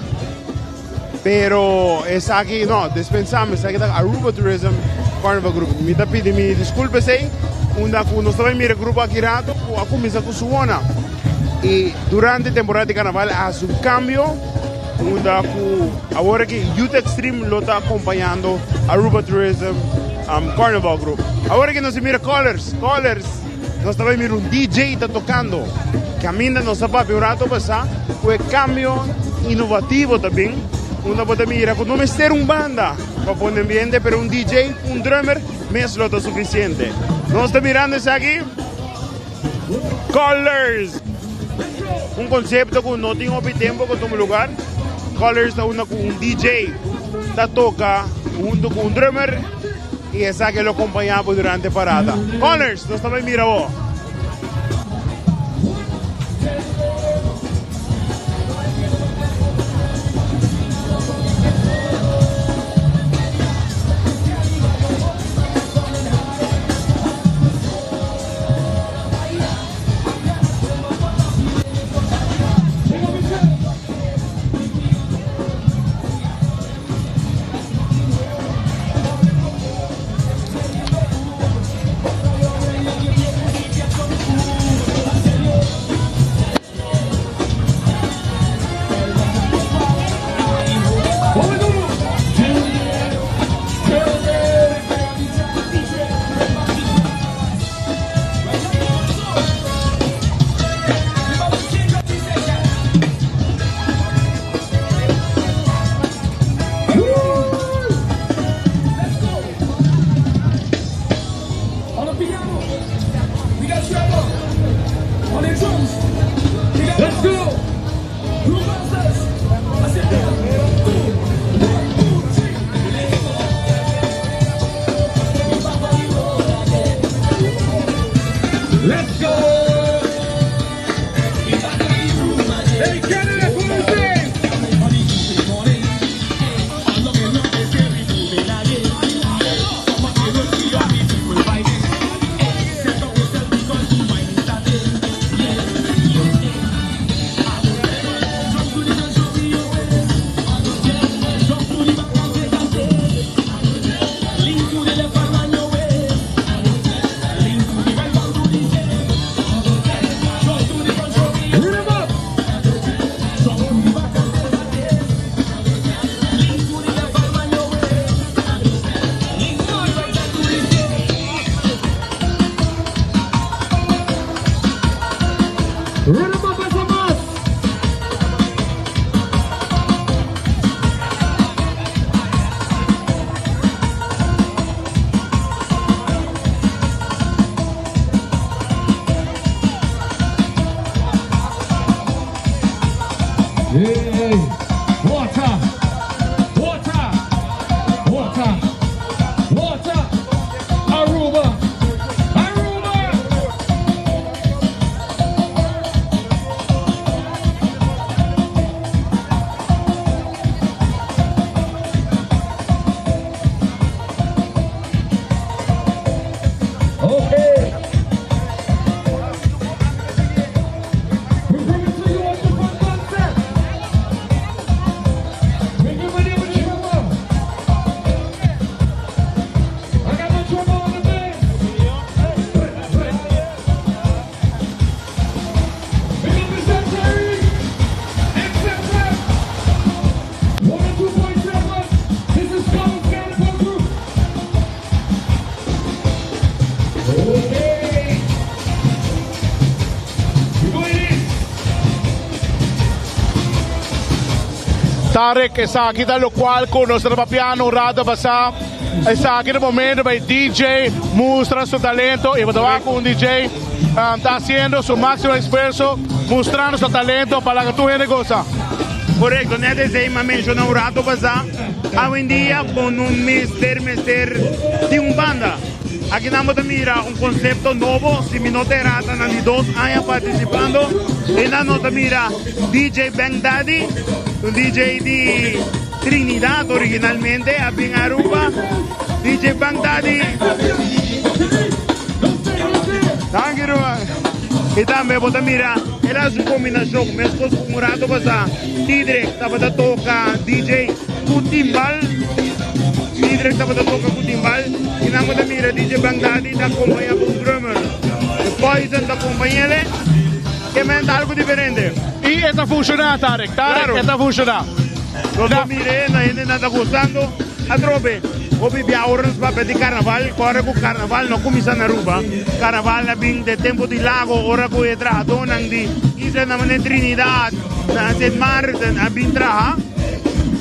Pero esaki no, dispensame, esaki ta Aruba Tourism Carnival Group. Mi ta pidi mi disculpa esey, unda cu nos ta bay mira e grupo aki rato cu a cuminsa cu Suona. Y durante temporada di carnaval a haci un cambio, unda cu awor aki Youth Extreme lo ta acompañando Aruba Tourism Carnival Group. Awor aki nos ta mira Colors, Colors, nos ta bay mira un DJ ta tocando. Caminda nos a papia un rato pasa cu e cambio inovativo ta bin, unda bo ta mira cu no mester un banda pa pone ambiente, pero un DJ cu un drummer mes lo ta suficiente. Nos ta mirando esaki, Colors, un concepto cu no tin hopi tempo cu tuma lugar. Colors ta unda cu un DJ ta toca hunto cu un drummer y esaki lo acompaña bo durante parada. Colors, nos ta bay mira bo. Tarek, esaki ta locual cu nos ta papiando un rato pasa. Esaki ta momento pa e DJ mustra su talento y bo ta wak cu un DJ ta haciendo su maximo esfuerzo mustrando su talento pa laga tur hende goza. Correcto, net esey mi a menciona un rato pasa. Awendia bo no mester mester tin un banda. Aki nan bo ta mira un concepto nobo, si mi no ta erra ta nan di dos aña participando. Einan no ta mira DJ Bang Daddy, un DJ di Trinidad originalmente, a bin Aruba. DJ Bang Daddy. Danki ruman. Y tambe bo ta mira el a haci un combinacion mescos cu un rato pasa Tidrek tabata toca DJ cu timbal. Tidrek tabata toca cu timbal y nan bo ta mira DJ Bang Daddy ta acompaña cu un drummer. The Poison ta acompañele. Ke men ta algo diferente. Y e ta funciona Tarek, Tarek e ta funciona. Nos a mire na hendenan ta gustando atrobe. Hopi bia ora nos papia di carnaval, ora cu carnaval no cuminsa na Aruba. Carnaval a bin de tempo di Lago ora cu e trahadornan di islanan manera Trinidad, na Sint Maarten a bin traha.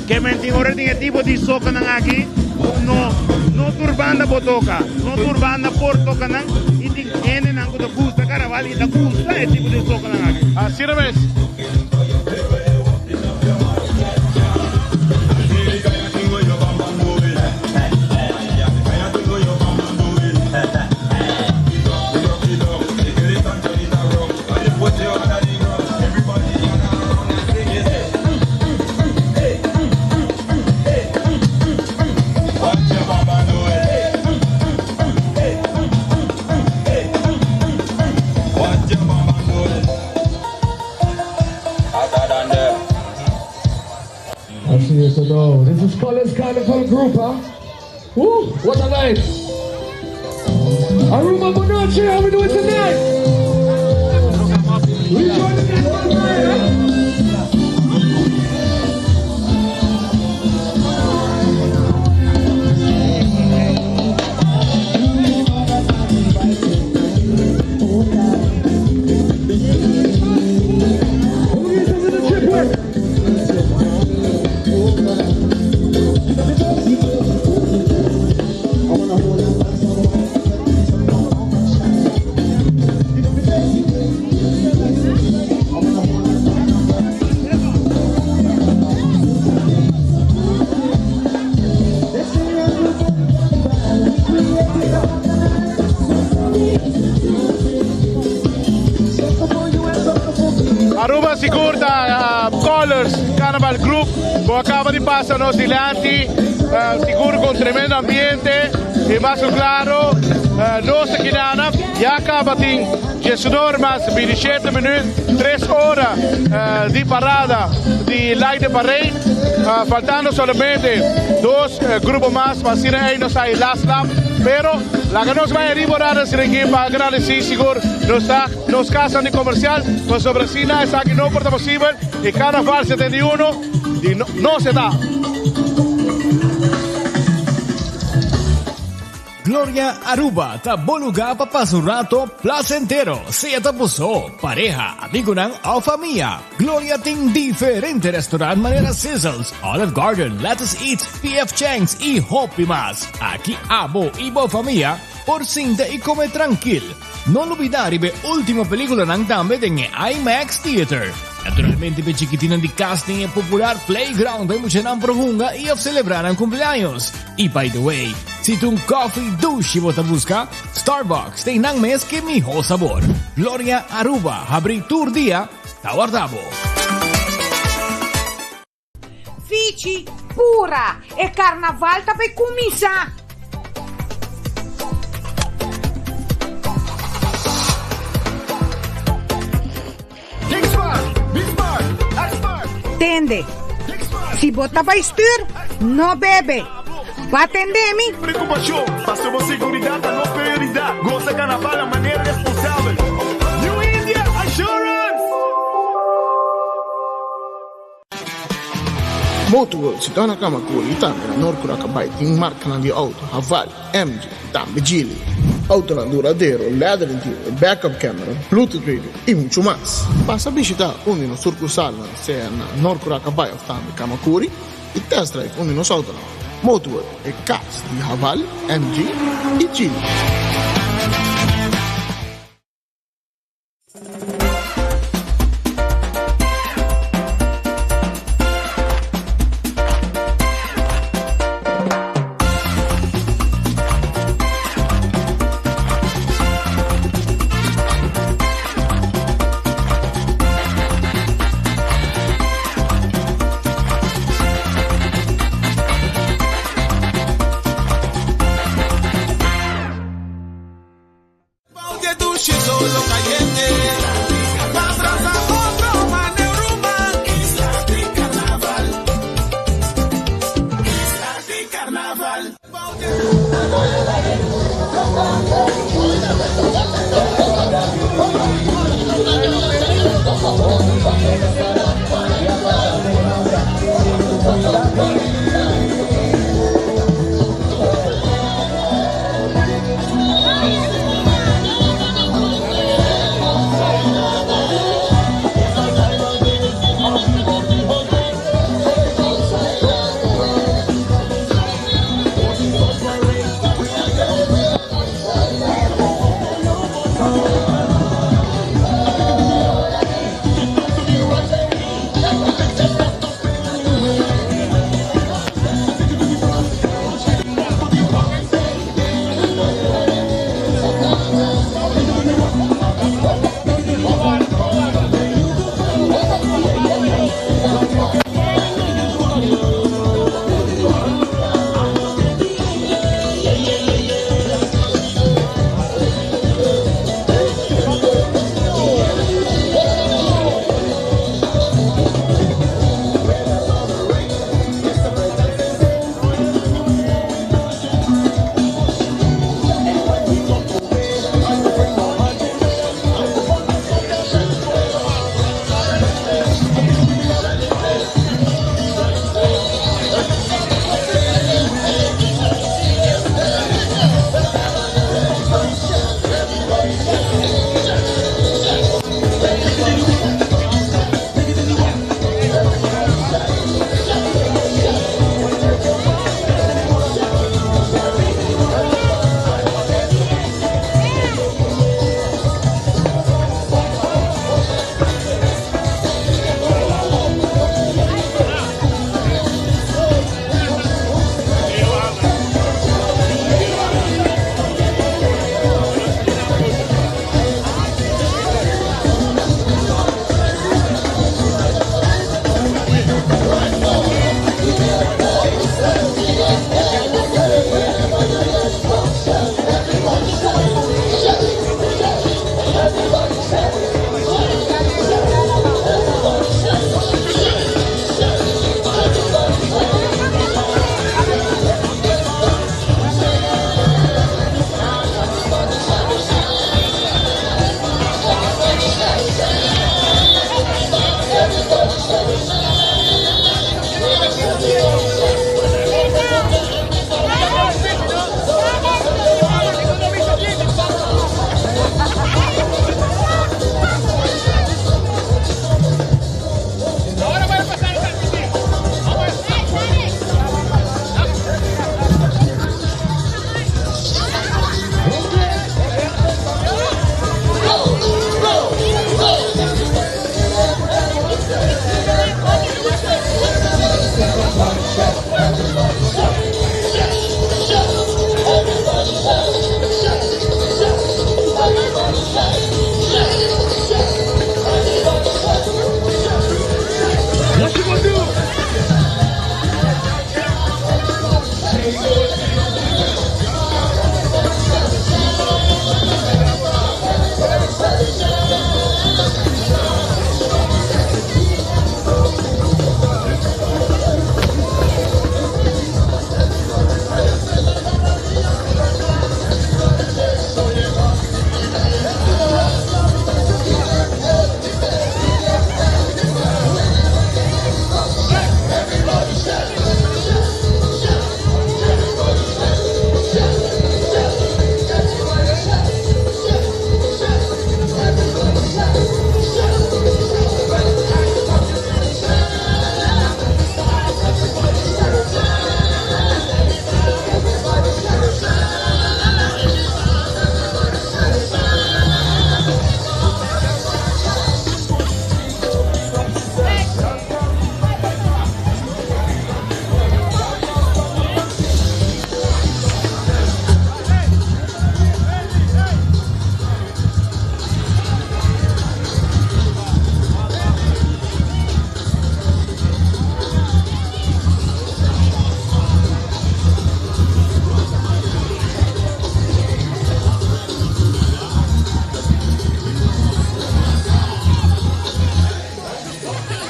Ke men tin ora tin e tipo di socanan aki cu no no tur banda por toca, no tur banda por toca nan y tin hendenan cu ta gusta carnaval y ta gusta e tipo di socanan aki. Asina mes. Así es, no. This is Colors Carnival Group, huh? Woo, what a night. Aruba, bon nochi, how we doing tonight? We enjoy the carnival night, huh? Aruba sigur ta Colors Carnival Group cu a caba di pasa nos dilanti sigur cu un tremendo ambiente y mas cu claro nos ta kidana ya caba tin diesunor mas bintishete minuut tres ora di parada di Light the Parade faltando solamente dos grupo mas pa asina ey nos ta e last lap pero laga nos bay ariba ora na Siriki pa agradeci sigur nos ta Nos casanan di comercial, pasobra asina esaki no por ta posibel y Carnaval 71 di no se ta. Gloria Aruba ta bo lugar pa pasa un rato placentero, sea ta bo so, pareha, amigonan of famia. Gloria tin diferente restaurant manera Sizzles, Olive Garden, Lettuce Eats, PF Chang's y hopi mas. Aki abo y bo famia por sinta y come trankil. No lubidá riba e último pelíkulanan tambe den e IMAX Theater. Naturalmente p'e chikitinnan di kas tin e popular playground pa e muchanan por hunga i òf selebrá nan kumpleaños. I by the way, si ta un kòfi dushi bo ta buska, Starbucks tin nan mes k'e mihó sabor. Gloria Aruba habrí tur dia ta warda bo. Fichi, pura! E carnaval ta bay cuminsa! Tende, si bo ta bay stuur, no bebe. Ba tende mi? Preocupacion, paso bo seguridad ta nos prioridad. Goza carnaval na manera responsabel. New India Assurance! Motorworld si ta na Kamakuri y tambe na Noord Curacabai tin marcanan di auto Haval, MG y tambe Geely. Autonan duradero, leather interior, backup camera, Bluetooth radio y mucho mas. Pasa bishita un di nos sucursalnan, sea na Noord Curaca Bay of tambe Camacuri, y test drive un di nos autonan. Motorworld, e cas di Haval, MG y Geely.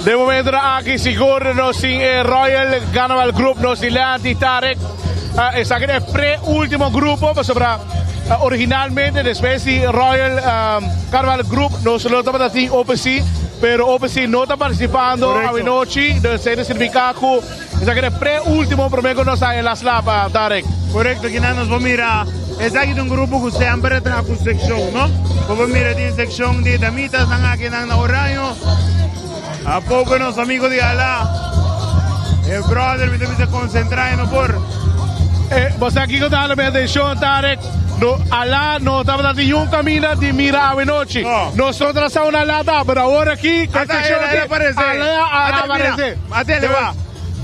De momento aki sigur nos tin e Royal Carnaval Group nos dilanti Tarek. Esaki ta e pre-ultimo grupo pasobra originalmente despues di Royal Carnaval Group nos lo tabata tin OPC pero OPC no ta participando awenochi dus esei ta significa cu esaki ta e pre-ultimo prome cu nos a e las lap Tarek. Correcto kinan nos por mira esaki ta un grupo cu semper a traha cu seccion no bo por mira tin seccion di damitas nan aki nan na oraño. A poco nos amigo di Alá. E brother mi ta bisa concentra y no por. Eh, bo sa kiko ta hala mi atencion, Tarek? No, Alá no tabata tin un camina di mira awe nochi. No. Nosotros sa un Alá ta, pero awor aki, Ata seccion el aki, aparece. Alá a Ata, mira, aparece. ata el va.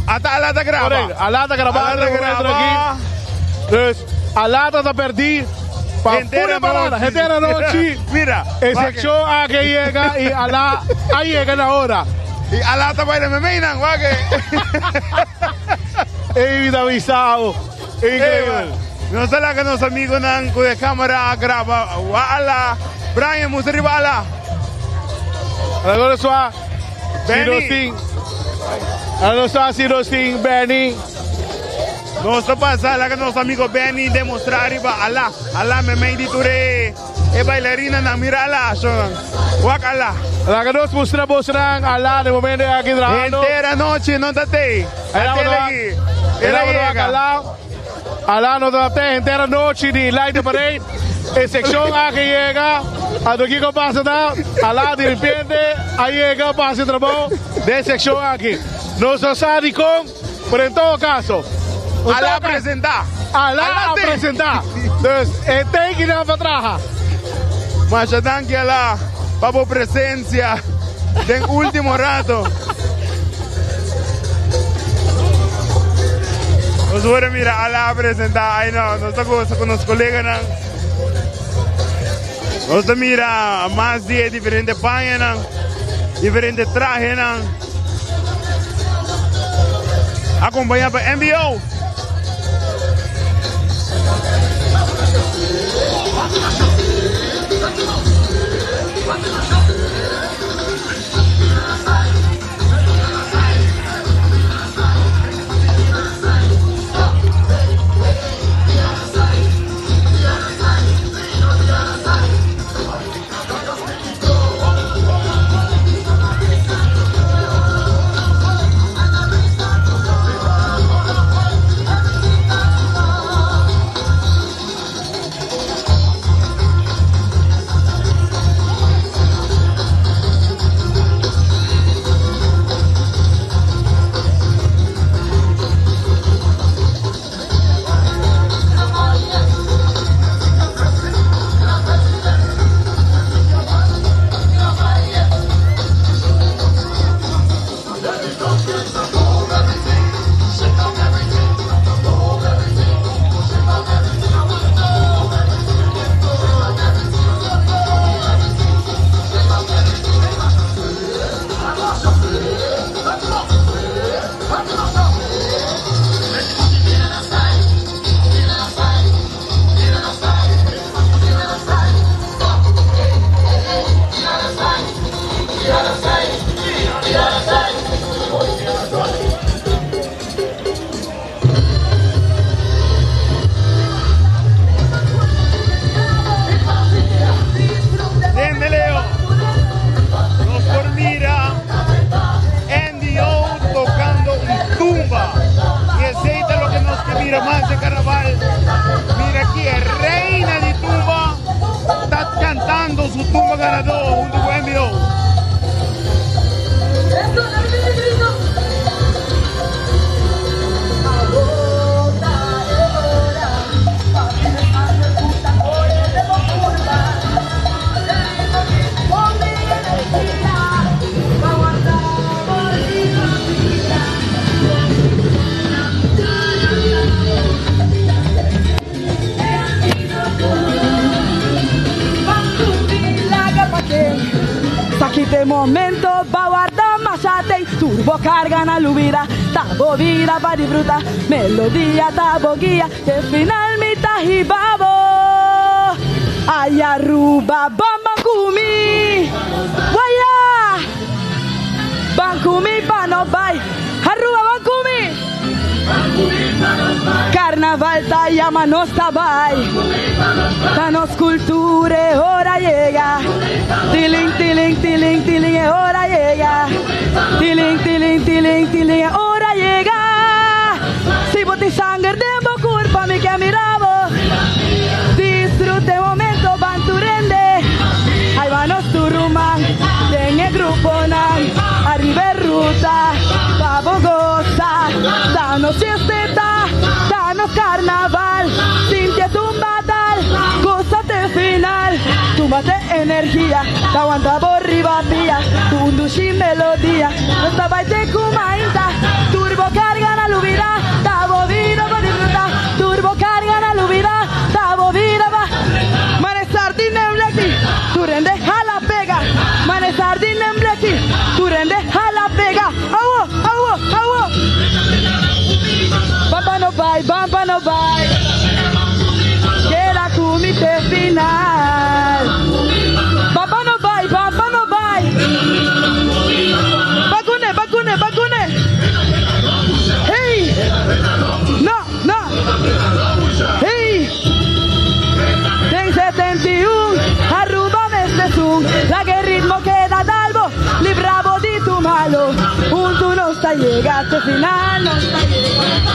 Ata Alá ta graba. Correcto, Alá ta grabando Alá ta en el momento graba. aki. Dus, Alá ta perdi. Pa Henter pura parada, anochi. henter anochi. Mira, E wak. seccion a que yega y Alá a yega na hora. Y Alá ta baila memey nan, wak. Ey mi ta bisa bo. Increíble. Nos ta laga nos amigonan cu e camera a graba wa Alá. Brian, mustra riba Alá. Alá sua. Benny. Si nos tin. Alá sua si nos tin Benny. Nos ta pasa laga nos amigo Benny demostra riba Alá. Alá memey di tur e e bailarinanan. Mira Alá, shownan. Wak Alá. Laga nos mustra bosnan Alá den momento aki trahando. Henter anochi no ta tey. Alá Atel aki. El a yega. Alá. Alá no ta tey henter anochi di Light the Parade. E seccion aki yega. Anto kiko pasa ta? Alá di repente a yega pa haci trabou den seccion aki. Nos no sa dicon. Pero en todo caso, Alá presenta. Alá a presenta. Dus e ten ki nan pa traha. Masha danki Alá pa bo presencia den ultimo rato. Nos por a mira Alá a presenta. Ay no, nos ta goza cu nos coleganan. Nos ta mira mas di e diferente pañanan, diferente trahenan. Acompaña pa MBO. Tende Leo, nos por mira Andy O tocando un tumba. Y esey ta loke nos ke mira mas den carnaval. Mira aki e reina di tumba ta cantando su tumba ganador hunto cu Andy O. Aki te momento ba warda masha ten turbo carga na lubida ta bo vida pa disfruta melodia ta bo guia te final mi ta hibabo ay Aruba bam bam kumi waya bam kumi. Carnaval ta yama nos ta bai. Ta nos cultura e ora yega. Tiling tiling tiling tiling e ora yega. Tiling tiling tiling tiling e ora yega. Si bo tin sanger den bo curpa mi ke mira bo. Disfruta e momento ban tur hende. Ai ba nos tur ruman den e gruponan. Ariba e ruta pa bo goza. Ta nos fiesteta, ta nos carnaval. Sinti e tumba dal, goza te final. Tumba te energia, ta wanta bo riba pia. Ku un dushi melodia, nos ta bai te ku mainta. Tur bo carga na lubida, ta bo vida pa disfruta. Tur bo carga na lubida, ta bo vida pa. Mane sardin den bleki, tur hende hala pega. Mane sardin den bleki, tur hende hala pega. Awo, awo, awo. Ban pa no bai, ban pa no bai. Keda ku mi te final. Ban pa no bai, ban pa no bai. Bakune, bakune, bakune. Hey! No, no. Hey! Den 71, Aruba mester sun. Laga e ritmo keda dalbo, libra bo di tur malo. Huntu nos ta yega te final. Nos ta yega.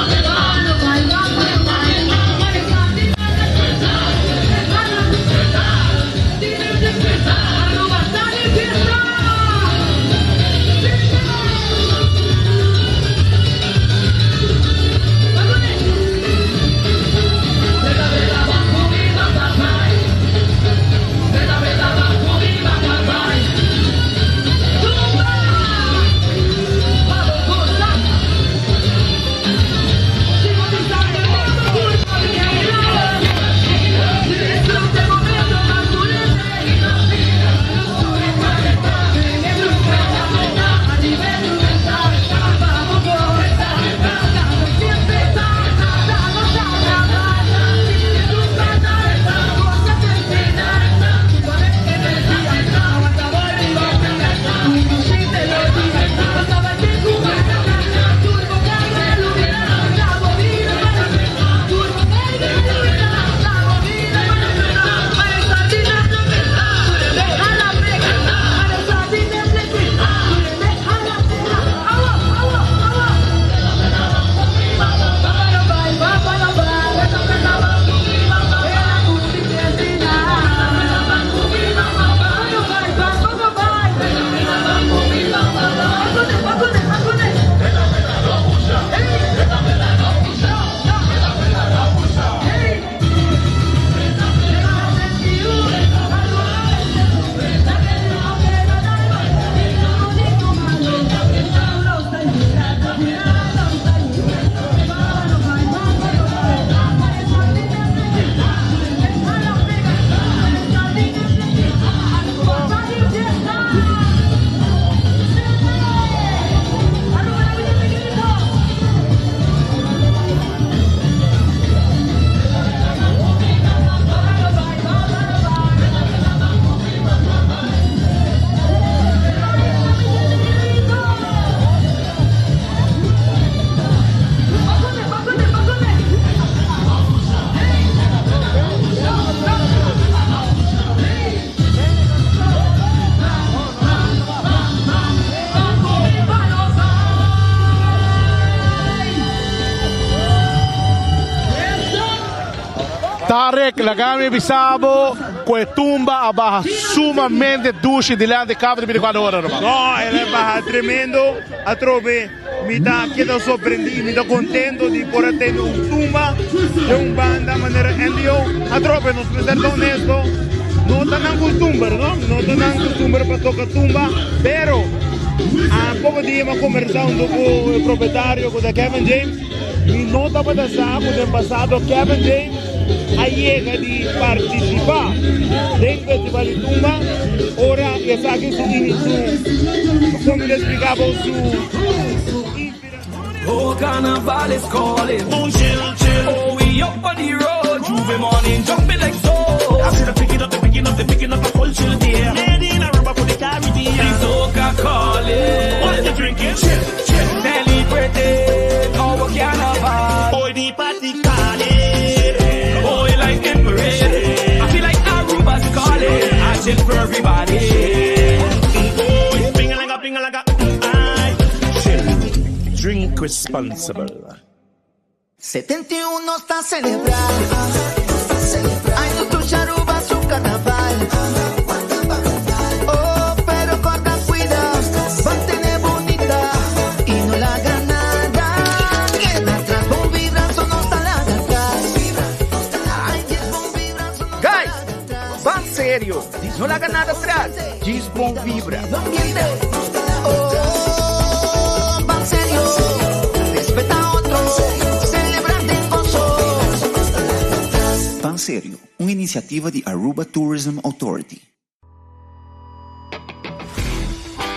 Tarek, laga mi bisa bo cu e tumba a baha sumamente dushi dilanti cabo di 24 ora, ruman. No, el a baha tremendo. Atrobe mi ta keda sorprendí, mi ta contento di por a tene un tumba den un banda manera NDO. Atrobe, nos mester ta honesto, no ta nan costumber, no? No ta nan costumber pa toca tumba, pero a poco dia mi a conversa hunto cu e propietario cu ta Kevin James. Mi no tabata sa cu den pasado Kevin James a yega di participa den Festival di Tumba ora esaki su su como mi ta explica bo su su Oh, carnival is calling. Oh, chill, chill. Oh, we up on the road. J'ouvert morning, jumping like so. I see the picking up, the picking up, the picking up a culture there. Made in a rubber for the Caribbean. The soca calling. What you drinking? Chill, chill. Celebrating our carnival. Boy, the party calling. Drink responsible. 71 está celebrar. Ay, no tu Aruba su carnaval. Oh, pero corta, cuida, mantiene bonita y no la haga nada. Queda atrás, bon vibra, no está la atrás. Ay, yes, bon vibra, Guys, van serio. No la haga nada atrás. Gis bon vibra. Oh, van serio, respeta a otro, celebra de gozo. Pan Serio, una iniciativa de Aruba Tourism Authority.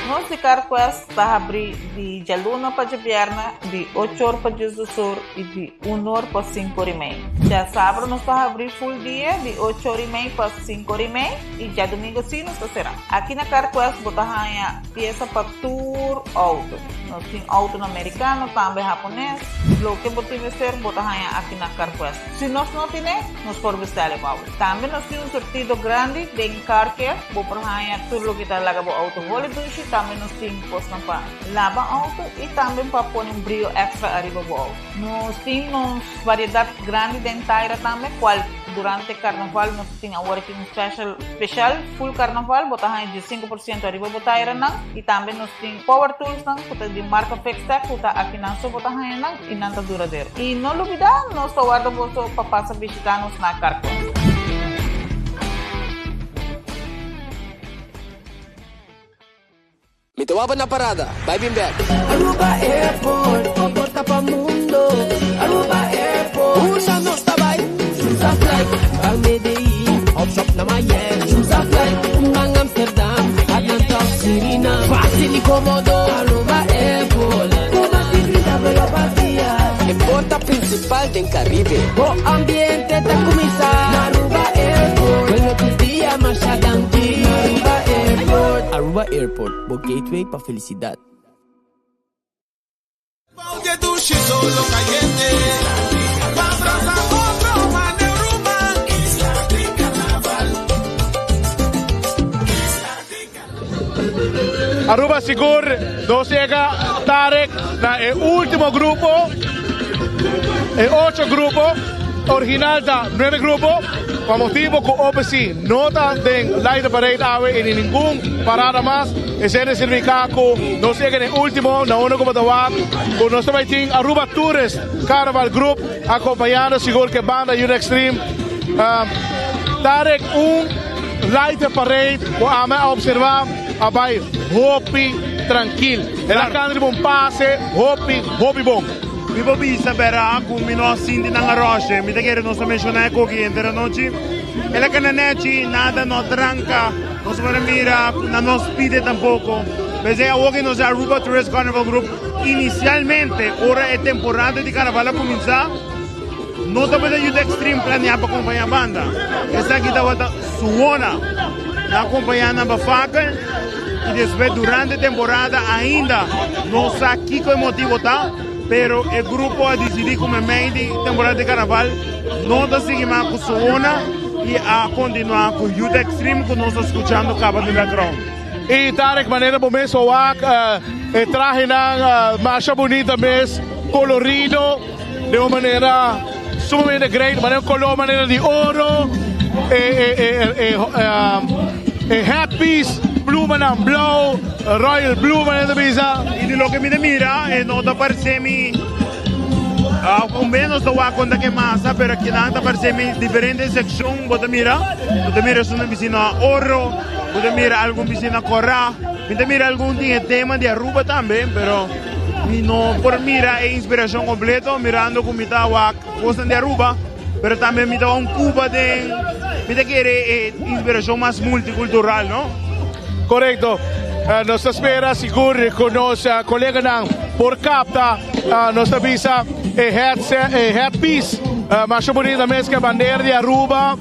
Nos di CarQuest ta habri di djaluna pa djabièrnè di 8 or pa 12 or i di 1 or pa 5 or i mei. Djasabra nos ta habri full dia di 8 or i mei pa 5 or i mei i djadumingu sí nos ta será. Aki na CarQuest bo ta haña piesa pa tur outo. Nos tin outonan merikano, tambe hapones. Loke bo tin mester bo ta haña aki na CarQuest. Si nos no tine, nos por bestèl e pa bo. Tambe nos tin un surtido grandi den car care. Bo por haña tur loke ta laga bo outo holi dushi. Tambe nos tin kosnan pa laba outo i tambe pa pone un brio èkstra ariba bo outo. Nos tin nos variedat grandi den taira tambe, kual durante karnaval nos tin awor aki un special speshal full karnaval. Bo ta haña 15% ariba bo tairanan. I tambe nos tin power toolsnan ku ta di marka Fixtech ku ta akinan so bo ta haña nan i nan ta duradero. I no lubidá, nos ta warda boso pa pasa bishitá nos na Carquest. Mi ta wapa na parada, bai bin bek. Aruba Airport, bo porta pa mundo. Aruba Airport, unda nos ta bai? Choose a flight, ban Medellin, of shop na Miami. Choose a flight, ban Amsterdam, Atlanta of Suriname. Fácil y cómodo, Aruba Airport. Cu mas di 30 vuelo pa dia. E porta principal den Caribe. Bo ambiente ta cuminsa na Aruba Airport. Vuelo tur dia, masha danki. Aruba Airport. Aruba Airport, bo gateway pa felicidad. Solo caliente. Pa brasa otro man Aruba. Isla di Carnaval. Aruba sigur, nos yega Tarek na e ultimo grupo, e ocho grupo, original ta nuebe grupo, pa motibo cu OPC no ta den Light Parade awe y ni ningun parada mas, esey ta significa cu nos yega den ultimo na unda cu bo ta wak cu nos ta bay tin Aruba Tourist Carnival Group acompañando sigur cu e banda Youth Extreme. Tarek un Light Parade cu ami a observa a bay hopi trankil. El a cana riba un pase hopi hopi bon. Mi por bisa bera cu mi no a sinti nan a roshe. Mi ta kere nos a menciona e koki henter anochi. El a cana nechi, nada no a tranca. Nos por a mira cu nan no speede tampoco. P'esey awor cu nos e Aruba Tourist Carnival Group inicialmente ora e temporada di carnaval a cuminsa no tabata Youth Extreme planea pa acompaña banda. Esaki tabata Suona. Nan a acompaña nan pa Fakel y despues durante temporada ainda no sa kico e motibo ta, pero e grupo a dicidi cu memey di temporada di carnaval no ta sigui mas cu Suona y a continua cu Youth Extreme cu nos ta scuchando caba den background. Y Tarek, manera bo mes a wak e trahenan masha bunita mes, colorido, den un manera sumamente great, manera un color manera di oro, e headpiece, plumanan blauw, royal blue manera ta bisa. Y di loke mi ta mira e no ta parce mi, un bes nos ta wak con ta ke masa, pero akinan ta parce mi diferente seccion bo ta mira, bo ta mira esun ta bisti na oro, bo ta mira algun bisti na cora, mi ta mira algun tin e tema di Aruba tambe, pero mi no por mira e inspiracion completo mirando cu mi ta wak cosnan di Aruba, pero tambe mi ta wak un Cuba den, mi ta kere e inspiracion mas multicultural, no? Correcto. Nos ta spera sigur cu nos coleganan por capta, nos ta bisa e headset, e headpiece masha bonita mes cu e bandera di Aruba.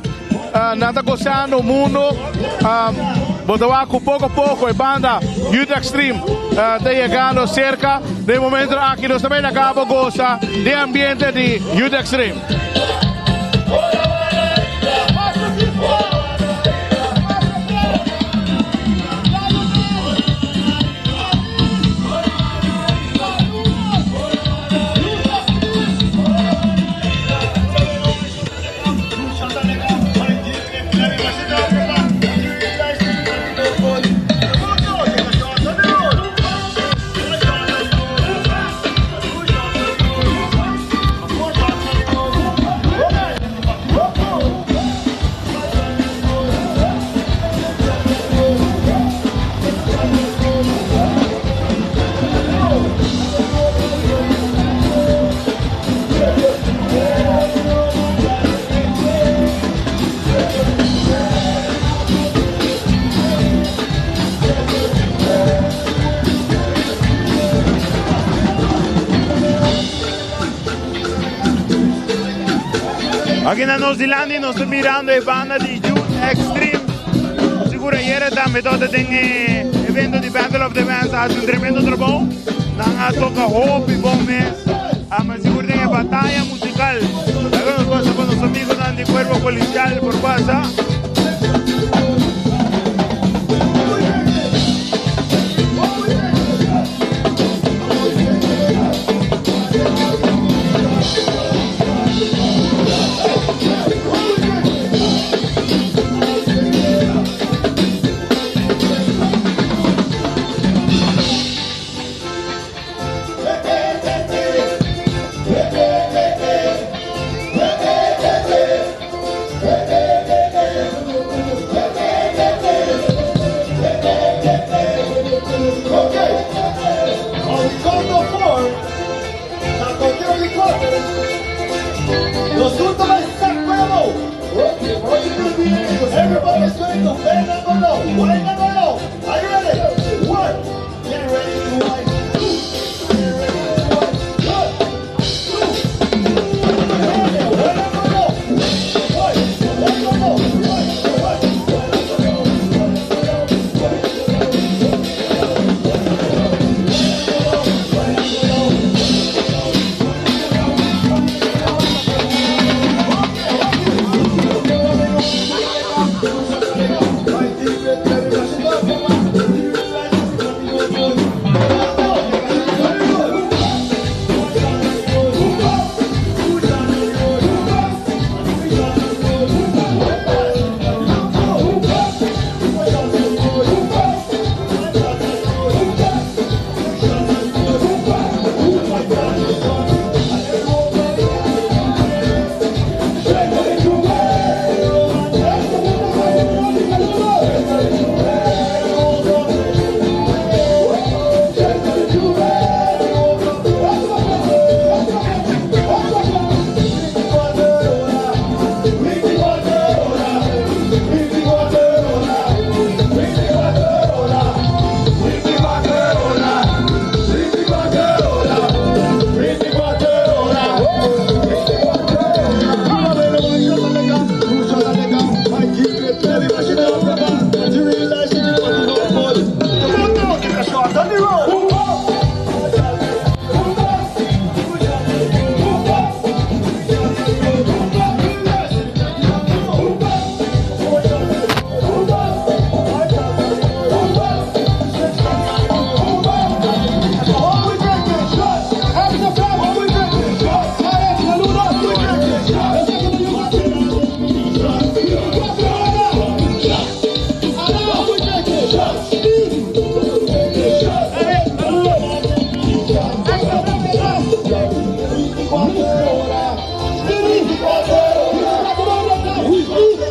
Nan ta gozando mundo. Bo ta wak cu poco poco e banda Youth Extreme ta yegando cerca. Den e momento aki nos ta bay laga bo goza di e ambiente di Youth Extreme. Aki na nos dilanti nos ta mirando e banda di Youth Extreme. Sigur ayera tambe tabata den e evento di Battle of the Bands a hasi un tremendo trabou. Nan a toka hopi bon mes. Ama sigur den e bataya musical. Laga nos pasa pa nos amigonan di Cuerpo Policial por pasa.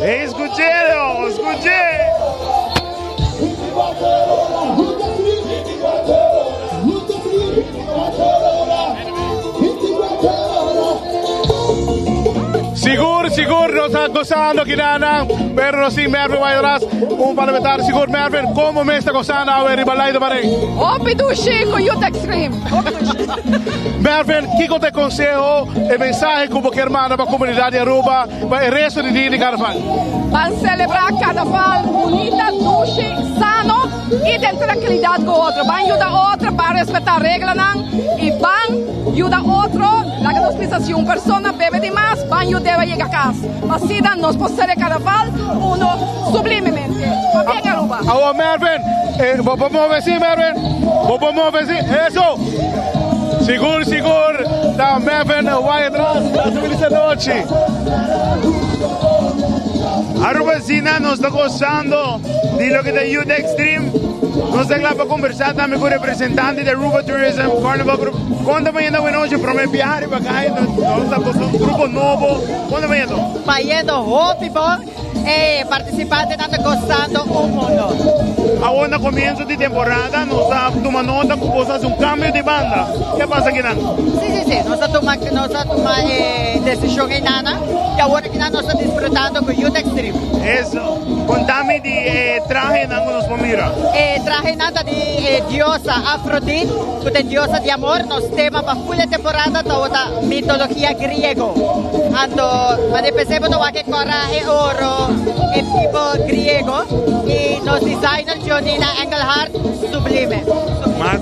Escuchelo, escuché. Sigur, sigur, nos ta gozando aki nan, pero nos tin Mervin Wairas, un parlamentario. Sigur, Mervin, como mes ta gozando awe riba Light Parade? Hopi dushi cu Youth Extreme. Hopi dushi. Mervin, kico ta e conseho, e mensahe cu bo kier manda pa comunidad di Aruba pa e resto di dia di Carnaval? Ban celebra Carnaval bunita, dushi, sano y den trankilidad cu otro. Ban yuda otro, ban respeta reglanan y ban yuda otro. Laga nos bisa si un persona bebe di mas, ban yud'e yega cas. Pa asina nos por cere Carnaval uno sublimemente. Pabien Aruba! Awo Mervin, bo por move si Mervin? Bo por move si? Eso! Sigur sigur ta Mervin Wyatt-Ras. Pasa feliz anochi. Aruba asina nos ta gozando di loke ta Youth Extreme. Nos ta kla pa conversa tambe cu representante di Aruba Tourism Carnival Group. Con ta bayendo awenochi? Prome biaha riba caya, nos ta goza un grupo nobo. Con ta bayendo? Bayendo hopi bon. E participantenan ta gozando un mundo. Awor na comienzo di temporada nos a tuma nota cu boso haci un cambio di banda. Ke pasa akinan? Si, si, si. Nos a tuma, nos a tuma e decision eynana y awor akinan nos ta disfrutando cu Youth Extreme. Eso. Contami di e trahenan cu nos por mira. E trahenan ta di e diosa Afrodite, cu ta e diosa di amor. Nos tema pa full e temporada tabata mitologia griego. Anto, manera pensé bo ta wak e cora, e oro, e tipo griego. Y nos designer Jonina Engelhard, sublime. Mas,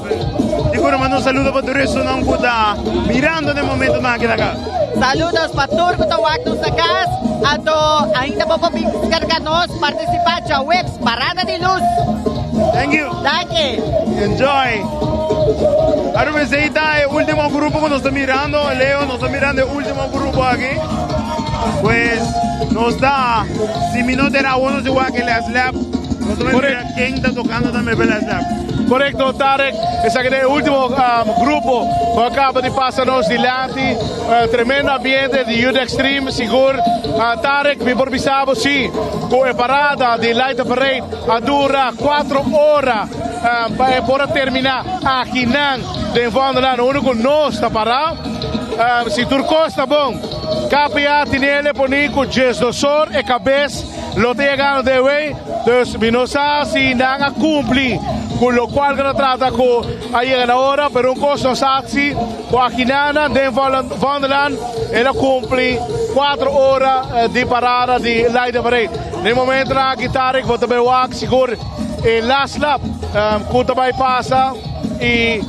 sigur manda un saludo pa tur esunnan cu ta mirando den momentonan aki na cas. Saludos pa tur cu ta wak nos na cas. Anto, ainda bo por bin scarga nos, participa djaweps, Parada di Luz. Thank you. Danki. Enjoy. Aruba esey ta e ultimo grupo cu nos ta mirando. Leo, nos ta mirando e ultimo grupo aki. Pues, nos ta, si mi no tera awo nos di wak e last lap. Nos ta mira ken ta tocando tambe pa e last lap. Correcto, Tarek. Esaki ta e ultimo grupo cu a caba di pasa nos dilanti. Tremendo ambiente di Youth Extreme, sigur. Tarek, mi por bisa bo si cu e parada di Light Up Parade a dura cuatro ora pa e por a termina akinan den Vondellaan unda cu nos ta para. Si tur cos ta bon, KPA tinele poni cu diesdosor e cabes lo ta yegando den wey. Dus mi no sa si nan a cumpli cu locual cu ta trata cu a yega na ora, pero un cos nos sa si cu akinana den Vondellaan el a cumpli cuatro ora di parada di Light Up Parade. Den momentonan aki Tarek bo ta bay wak sigur e last lap cu ta bay pasa y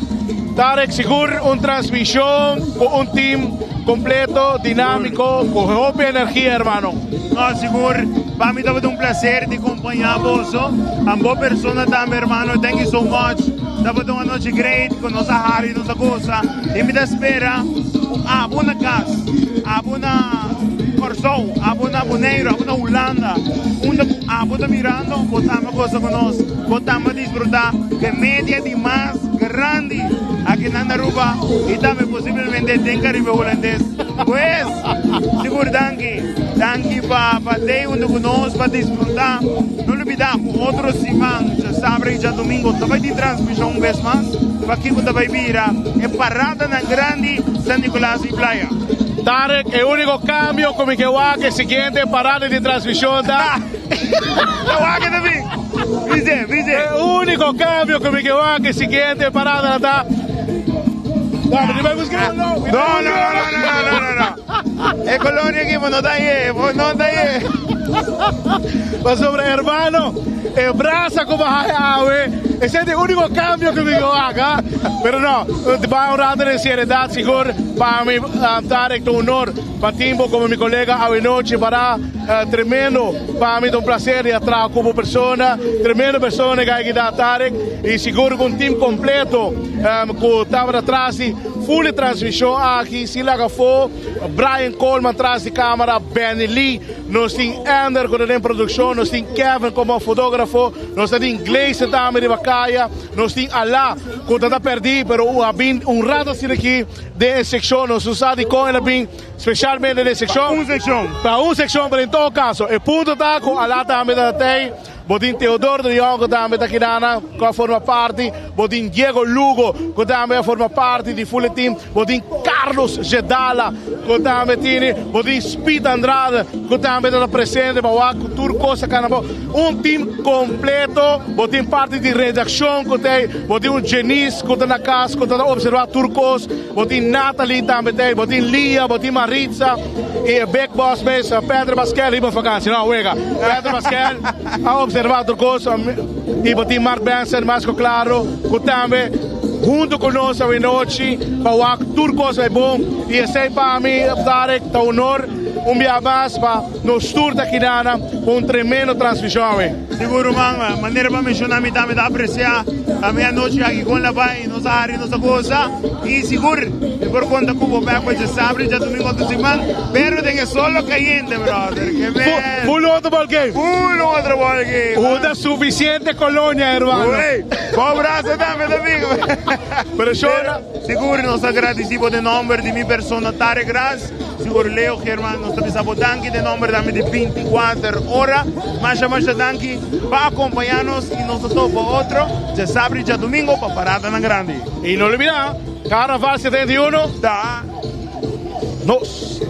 Tarek sigur un transmision cu un team completo, dinamico, cu hopi energia hermano. No, sigur pa mi tabata un placer di compaña boso, ambo persona tambe hermano, thank you so much. Tabata un anochi great cu nos a hari, nos a goza y mi ta spera cu abo na cas, abo na Corsou, abo na Boneiru, abo na Hulanda, unda cu abo ta mirando, bo tambe a goza cu nos, bo tambe a disfruta cu e media di mas grandi aki na Aruba y tambe posiblemente den Caribe Hulandes. Pues, sigur danki, danki pa pa tei hunto cu nos pa disfruta. No lubida cu otro siman, djasabra y djadomingo, ta bay tin transmision un bes mas pa kico ta bay bira e paradanan grandi San Nicolas y Playa. Tarek, e unico cambio cu mi ke wak e siguiente parada di transmision ta. Ta wak e ta bin. Bize, bize. E unico cambio cu mi ke wak e siguiente parada ta. No, mi bay busca. No, no, no, no, no, no, no. E colonia aki bo no ta ye, bo no ta ye. Pasobra hermano, e brasa cu bo haya awe, esey ta e unico cambio cu mi lo haga. Pero no, ba un rato den seriedad sigur pa mi Tarek ta un honor pa tin bo como mi colega awe nochi para tremendo pa mi ta un placer di a traha cu bo persona, tremendo persona e guy aki ta Tarek y sigur cu un team completo cu tabata tras di Full e transmision aki sin laga afo, Brian Coleman tras di camera, Benny Lee, nos tin Ender cu ta den produccion, nos tin Kevin como fotografo, nos ta tin Gleison tambe riba caya, nos tin Ala cu ta ta perdi pero a bin un rato asina aki den e seccion, nos no sa dicon el a bin specialmente den e seccion. Pa un seccion. Pa un seccion, pero en todo caso e punto ta cu Ala tambe ta tey. Bo tin Teodoro de Jong ku tambe ta kidana ku a forma parti. Bo tin Diego Lugo ku tambe a forma parti di Fule Team. Bo tin Carlos Jedala ku tambe tini. Bo tin Speed Andrade ku tambe ta presente pa wak ku tur kos a kana bon. Un team kompleto. Bo tin parti di redakshon ku ta ei. Bo tin un Jenice ku ta na kas ku ta observa tur kos. Bo tin Natalie tambe ta ei. Bo tin Lia, bo tin Maritza. Y e big boss mes, Pedro Pascal, riba vakantie. No, wega. Pedro Pascal a observa tur cos y bo tin Mark Benson mas cu claro cu tambe hunto cu nos awenochi pa wak tur cos bay bon. Y esey pa mi, Tarek, ta honor un bia mas pa nos tur ta kidana cu un tremendo transmision awe. Sigur ruman, manera bo a menciona mi tambe ta aprecia mi anochi aki con la bay, nos a hari, nos a goza y sigur mi por conta cu bo bek pa djasabra y djadomingo otro siman, pero den e solo cayente brother, ke men. Full otro ball game. Full otro ball game. Uda suficiente colonia hermano. Wey. Bon brasa tambe ta bin. Pero Shona. Sigur nos ta agradeci bo den nomber di mi persona Tarek Ras. Sigur Leo German nos ta bisa bo danki den nomber tambe di 24 ora. Masha masha danki pa acompaña nos y nos ta topa otro djasabra y djadomingo pa Paradanan Grandi. Y no olbida, Carnaval 71 ta nos.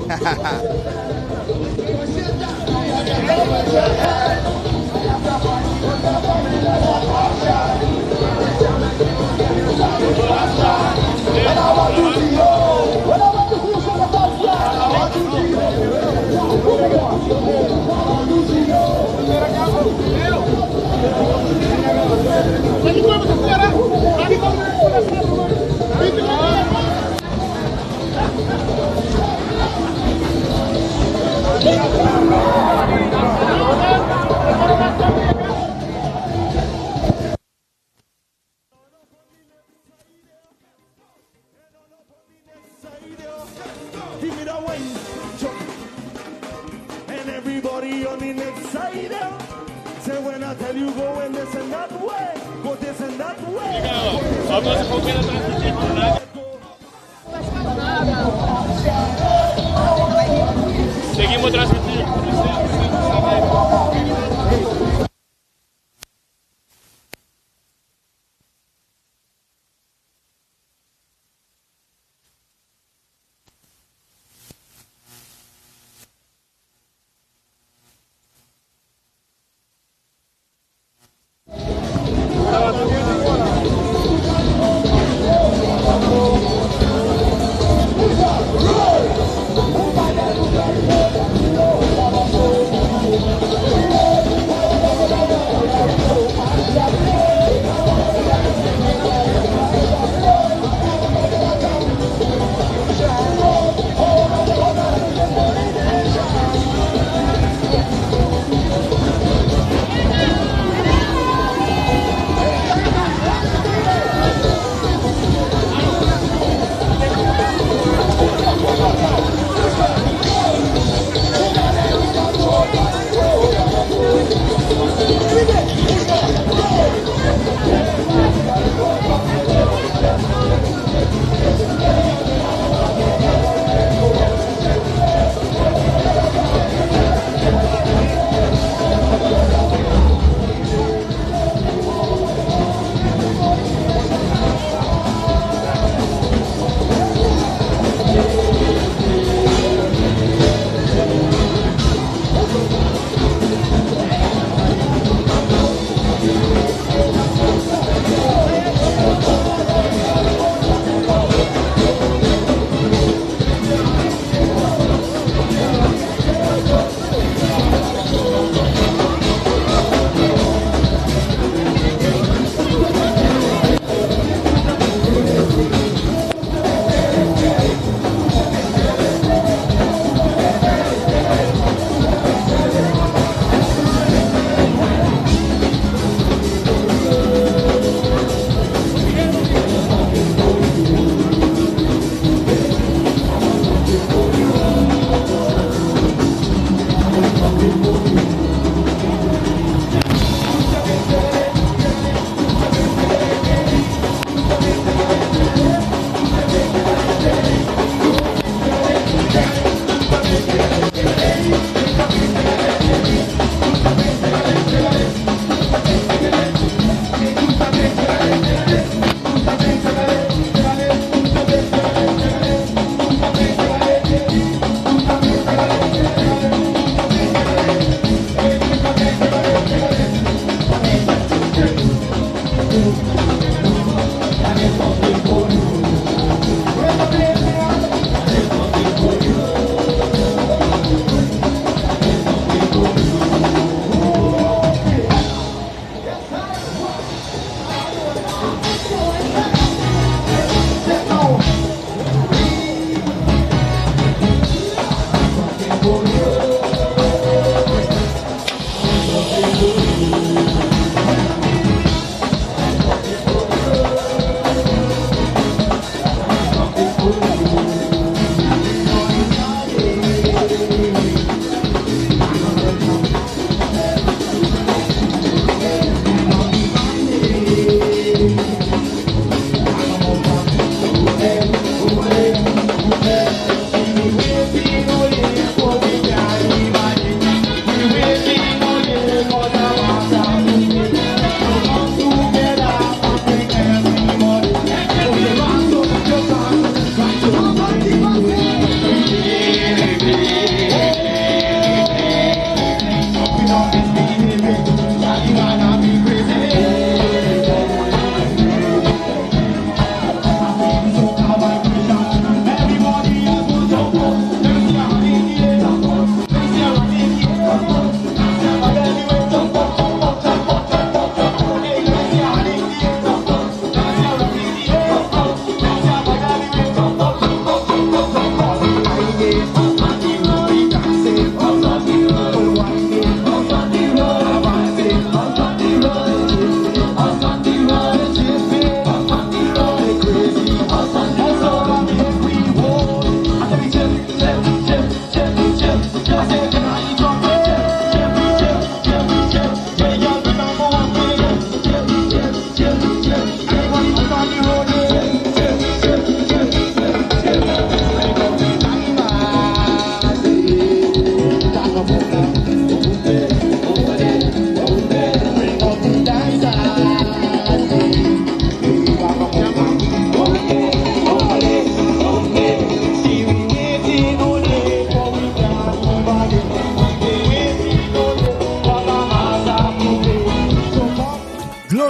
Give me that wine, jump. And everybody on the next side. Say when I tell you go and this and that way, go this and that way. Seguimos transmitiendo.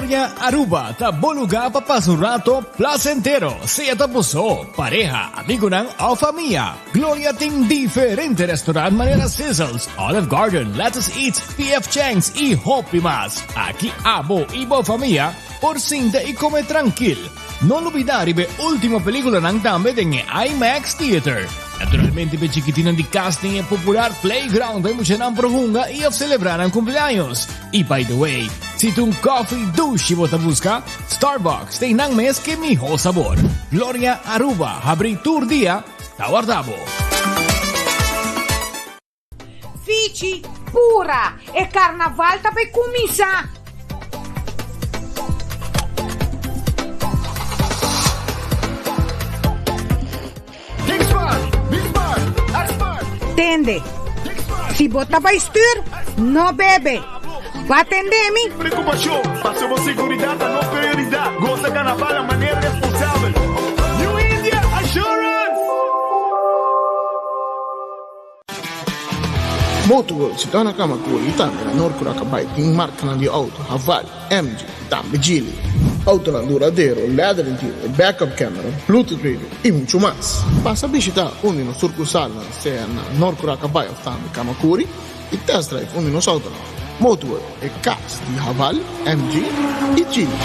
Gloria Aruba ta bo lugar pa pasa un rato placentero, sea ta bo so, pareha, amigonan of famia. Gloria tin diferente restaurant manera Sizzles, Olive Garden, Lettuce Eats, PF Chang's y hopi mas. Aki abo y bo famia por sinta y come trankil. No lubida riba e ultimo peliculanan tambe den e IMAX Theater. Naturalmente p'e chikitinan di cas tin e popular playground pa e muchanan por hunga y of celebra nan cumpleaños. Y by the way, si ta un coffee dushi bo ta busca, Starbucks ta einan mes ke miho sabor. Gloria Aruba habri tur dia, ta warda bo. Fichi, Pura! E karnaval ta bai kuminsá! Tende, si bo ta bai stuur, no bebe. Bo a tende mi? Preocupacion, paso bo seguridad ta nos prioridad. Goza carnaval na manera responsabel. New India Assurance! Motorworld situá na Kamakura i tambe na Noord Curacabay tin markanan di outo Haval, MG i tambe Geely. Outonan duradero, leather interior, backup camera, bluetooth radio i muchu mas. Pasa bishitá un di nos surkursalnan sea na Noord Curacabay òf tambe Kamakuri i test drive un di nos outonan. Motorworld, e kas di Haval, MG i Geely.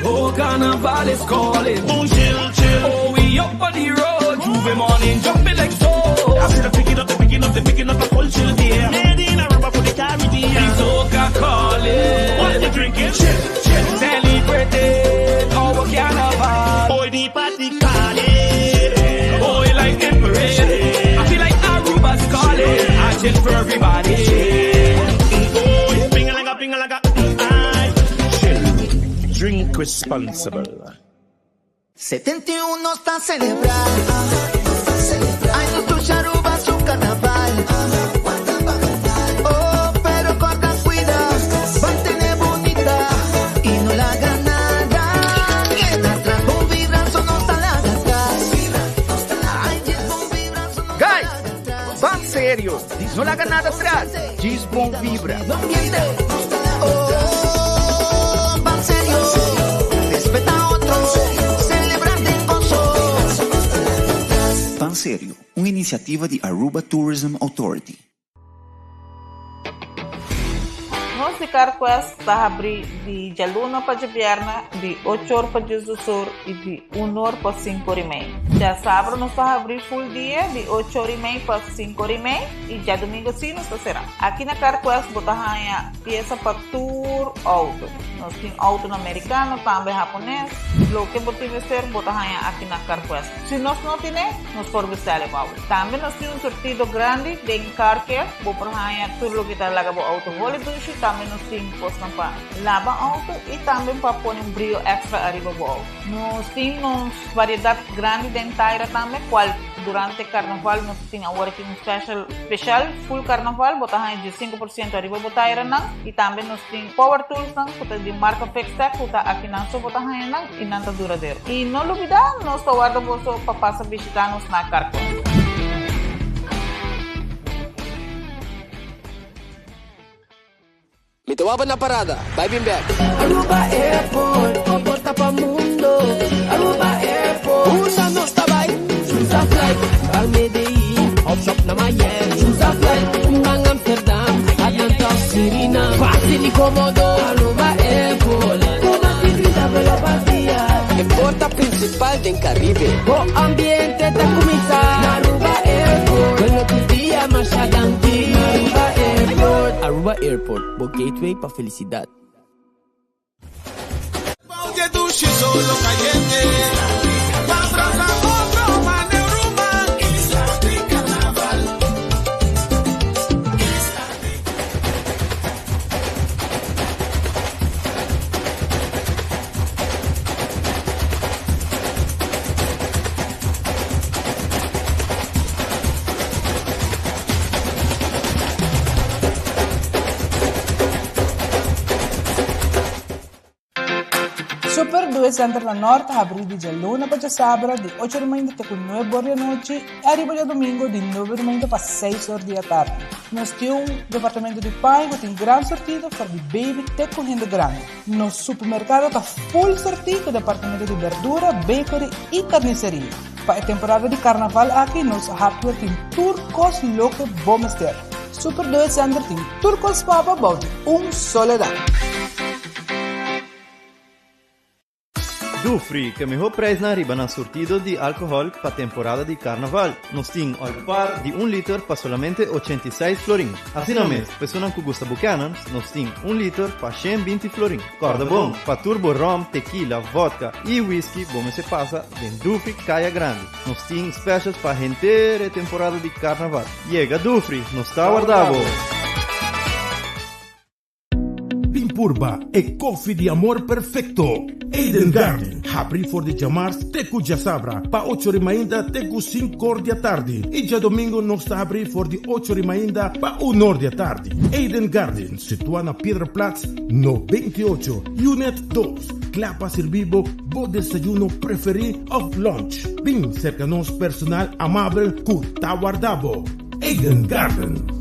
Oh, carnival is calling. Oh, chill, chill. Oh, we up on the road. J'ouvert morning, jumping like so. I said I'm picking up, the picking up, the picking up the culture there. Made in Aruba for the Caribbean. Soca calling. What you drinking? Chill, chill. Celebrating our carnival. Boy, the party calling. Oh, you like the parade. I feel like Aruba's calling. I chill for everybody. Oh, ping like a ping like a. Aye. Chill. Drink responsible. 71 está celebrar. Ay, no Aruba su carnaval. Oh, pero corta, cuida, mantener bonita y no la haga nada. Queda atrás, bon vibra, no está la atrás. Guys, ban serio. No laga nada atras. Djis bon vibra. Oh, van serio, respeta a otro, celebrar de gozo. Ban Serio, un iniciativa di Aruba Tourism Authority. Nos di CarQuest ta habri di djaluna pa djabièrnè di ocho or pa diesdos or i di un or pa sinku or i mei. Djasabra nos ta habri full dia di ocho or i mei pa sinku or i mei i djadumingu si nos ta será. Aki na CarQuest bo ta haña piesa pa tur outo. Nos tin outonan merikano, tambe hapones. Loke bo tin mester bo ta haña aki na CarQuest. Si nos no tine, nos por bestel e pa bo. Tambe nos tin un surtido grandi den car care. Bo por haña tur loke ta laga bo outo holi dushi. Tambe nos tin kosnan pa laba outo i tambe pa pone un brio extra ariba bo outo. Nos tin nos variedat grandi den taira tambe, kual durante karnaval nos tin awor aki un special special full karnaval. Bo ta haña 15% ariba bo tairanan. I tambe nos tin power toolsnan ku ta di marka Fixtech ku ta akinan so bo ta haña nan i nan ta duradero. I no lubida nos ta warda boso pa pasa bishita nos na Carquest. Mi ta waba na parada, bai bin bek. Aruba Airport, bo porta pa mundo. Aruba Airport, unda nos ta bai? Choose a flight, ban Medellin, of shop na Miami. Choose a flight, ban Amsterdam, Atlanta of Suriname. Facil y comodo, Aruba Airport. Cu mas di 30 vuelo pa dia. E porta principal den Caribe. Bo ambiente ta cuminsa na Aruba Airport. Bueno tur dia masha danki na Aruba Airport. Aruba Airport, bo gateway pa felicidad. Oye dushi solo cayente. Pa brasa otro mane ruman. Isla di carnaval. Super Doe Center na Nort ta habrí di djaluna pa djasabra di ocho di mainta te ku nuebe or di anochi i ariba djadumingu di nuebe di mainta pa seis or di atardi. Nos tin un departamento di paña ku tin gran sortido for di baby te ku hende grandi. Nos supermerkado ta full sortí ku departamento di berdura, bakery i karniseria. Pa e temporada di karnaval aki nos hardware tin tur kos loke bo mester. Super Doe Center tin tur kos pa bo bou di un solo dak. Dufri, ke mihó prijsnan riba nan surtido di alkohòl pa temporada di karnaval. Nos tin Olpar di un liter pa solamente 86 florin. Asina mes, personan ku gusta Buchanan's, nos tin un liter pa 120 florin. Kòrda bon, pa tur bo ròm, tekila, vòdka i whisky bo mester pasa den Dufri Kaya Grandi. Nos tin specials pa henter e temporada di karnaval. Yega Dufri, nos ta warda bo! Bin purba e koffie di amor perfecto. Eden Garden, habri for di djamars te ku djasabra pa ocho ri mainta te ku sinkor di atardi i djadomingo nos ta habri for di ocho ri mainta pa unor di atardi. Eden Garden, situa na Piedra Plat 98, Unit dos, kla pa sirbi bo bo desayuno preferi of lunch. Bin serka nos personal amabel ku ta warda bo. Eden Garden.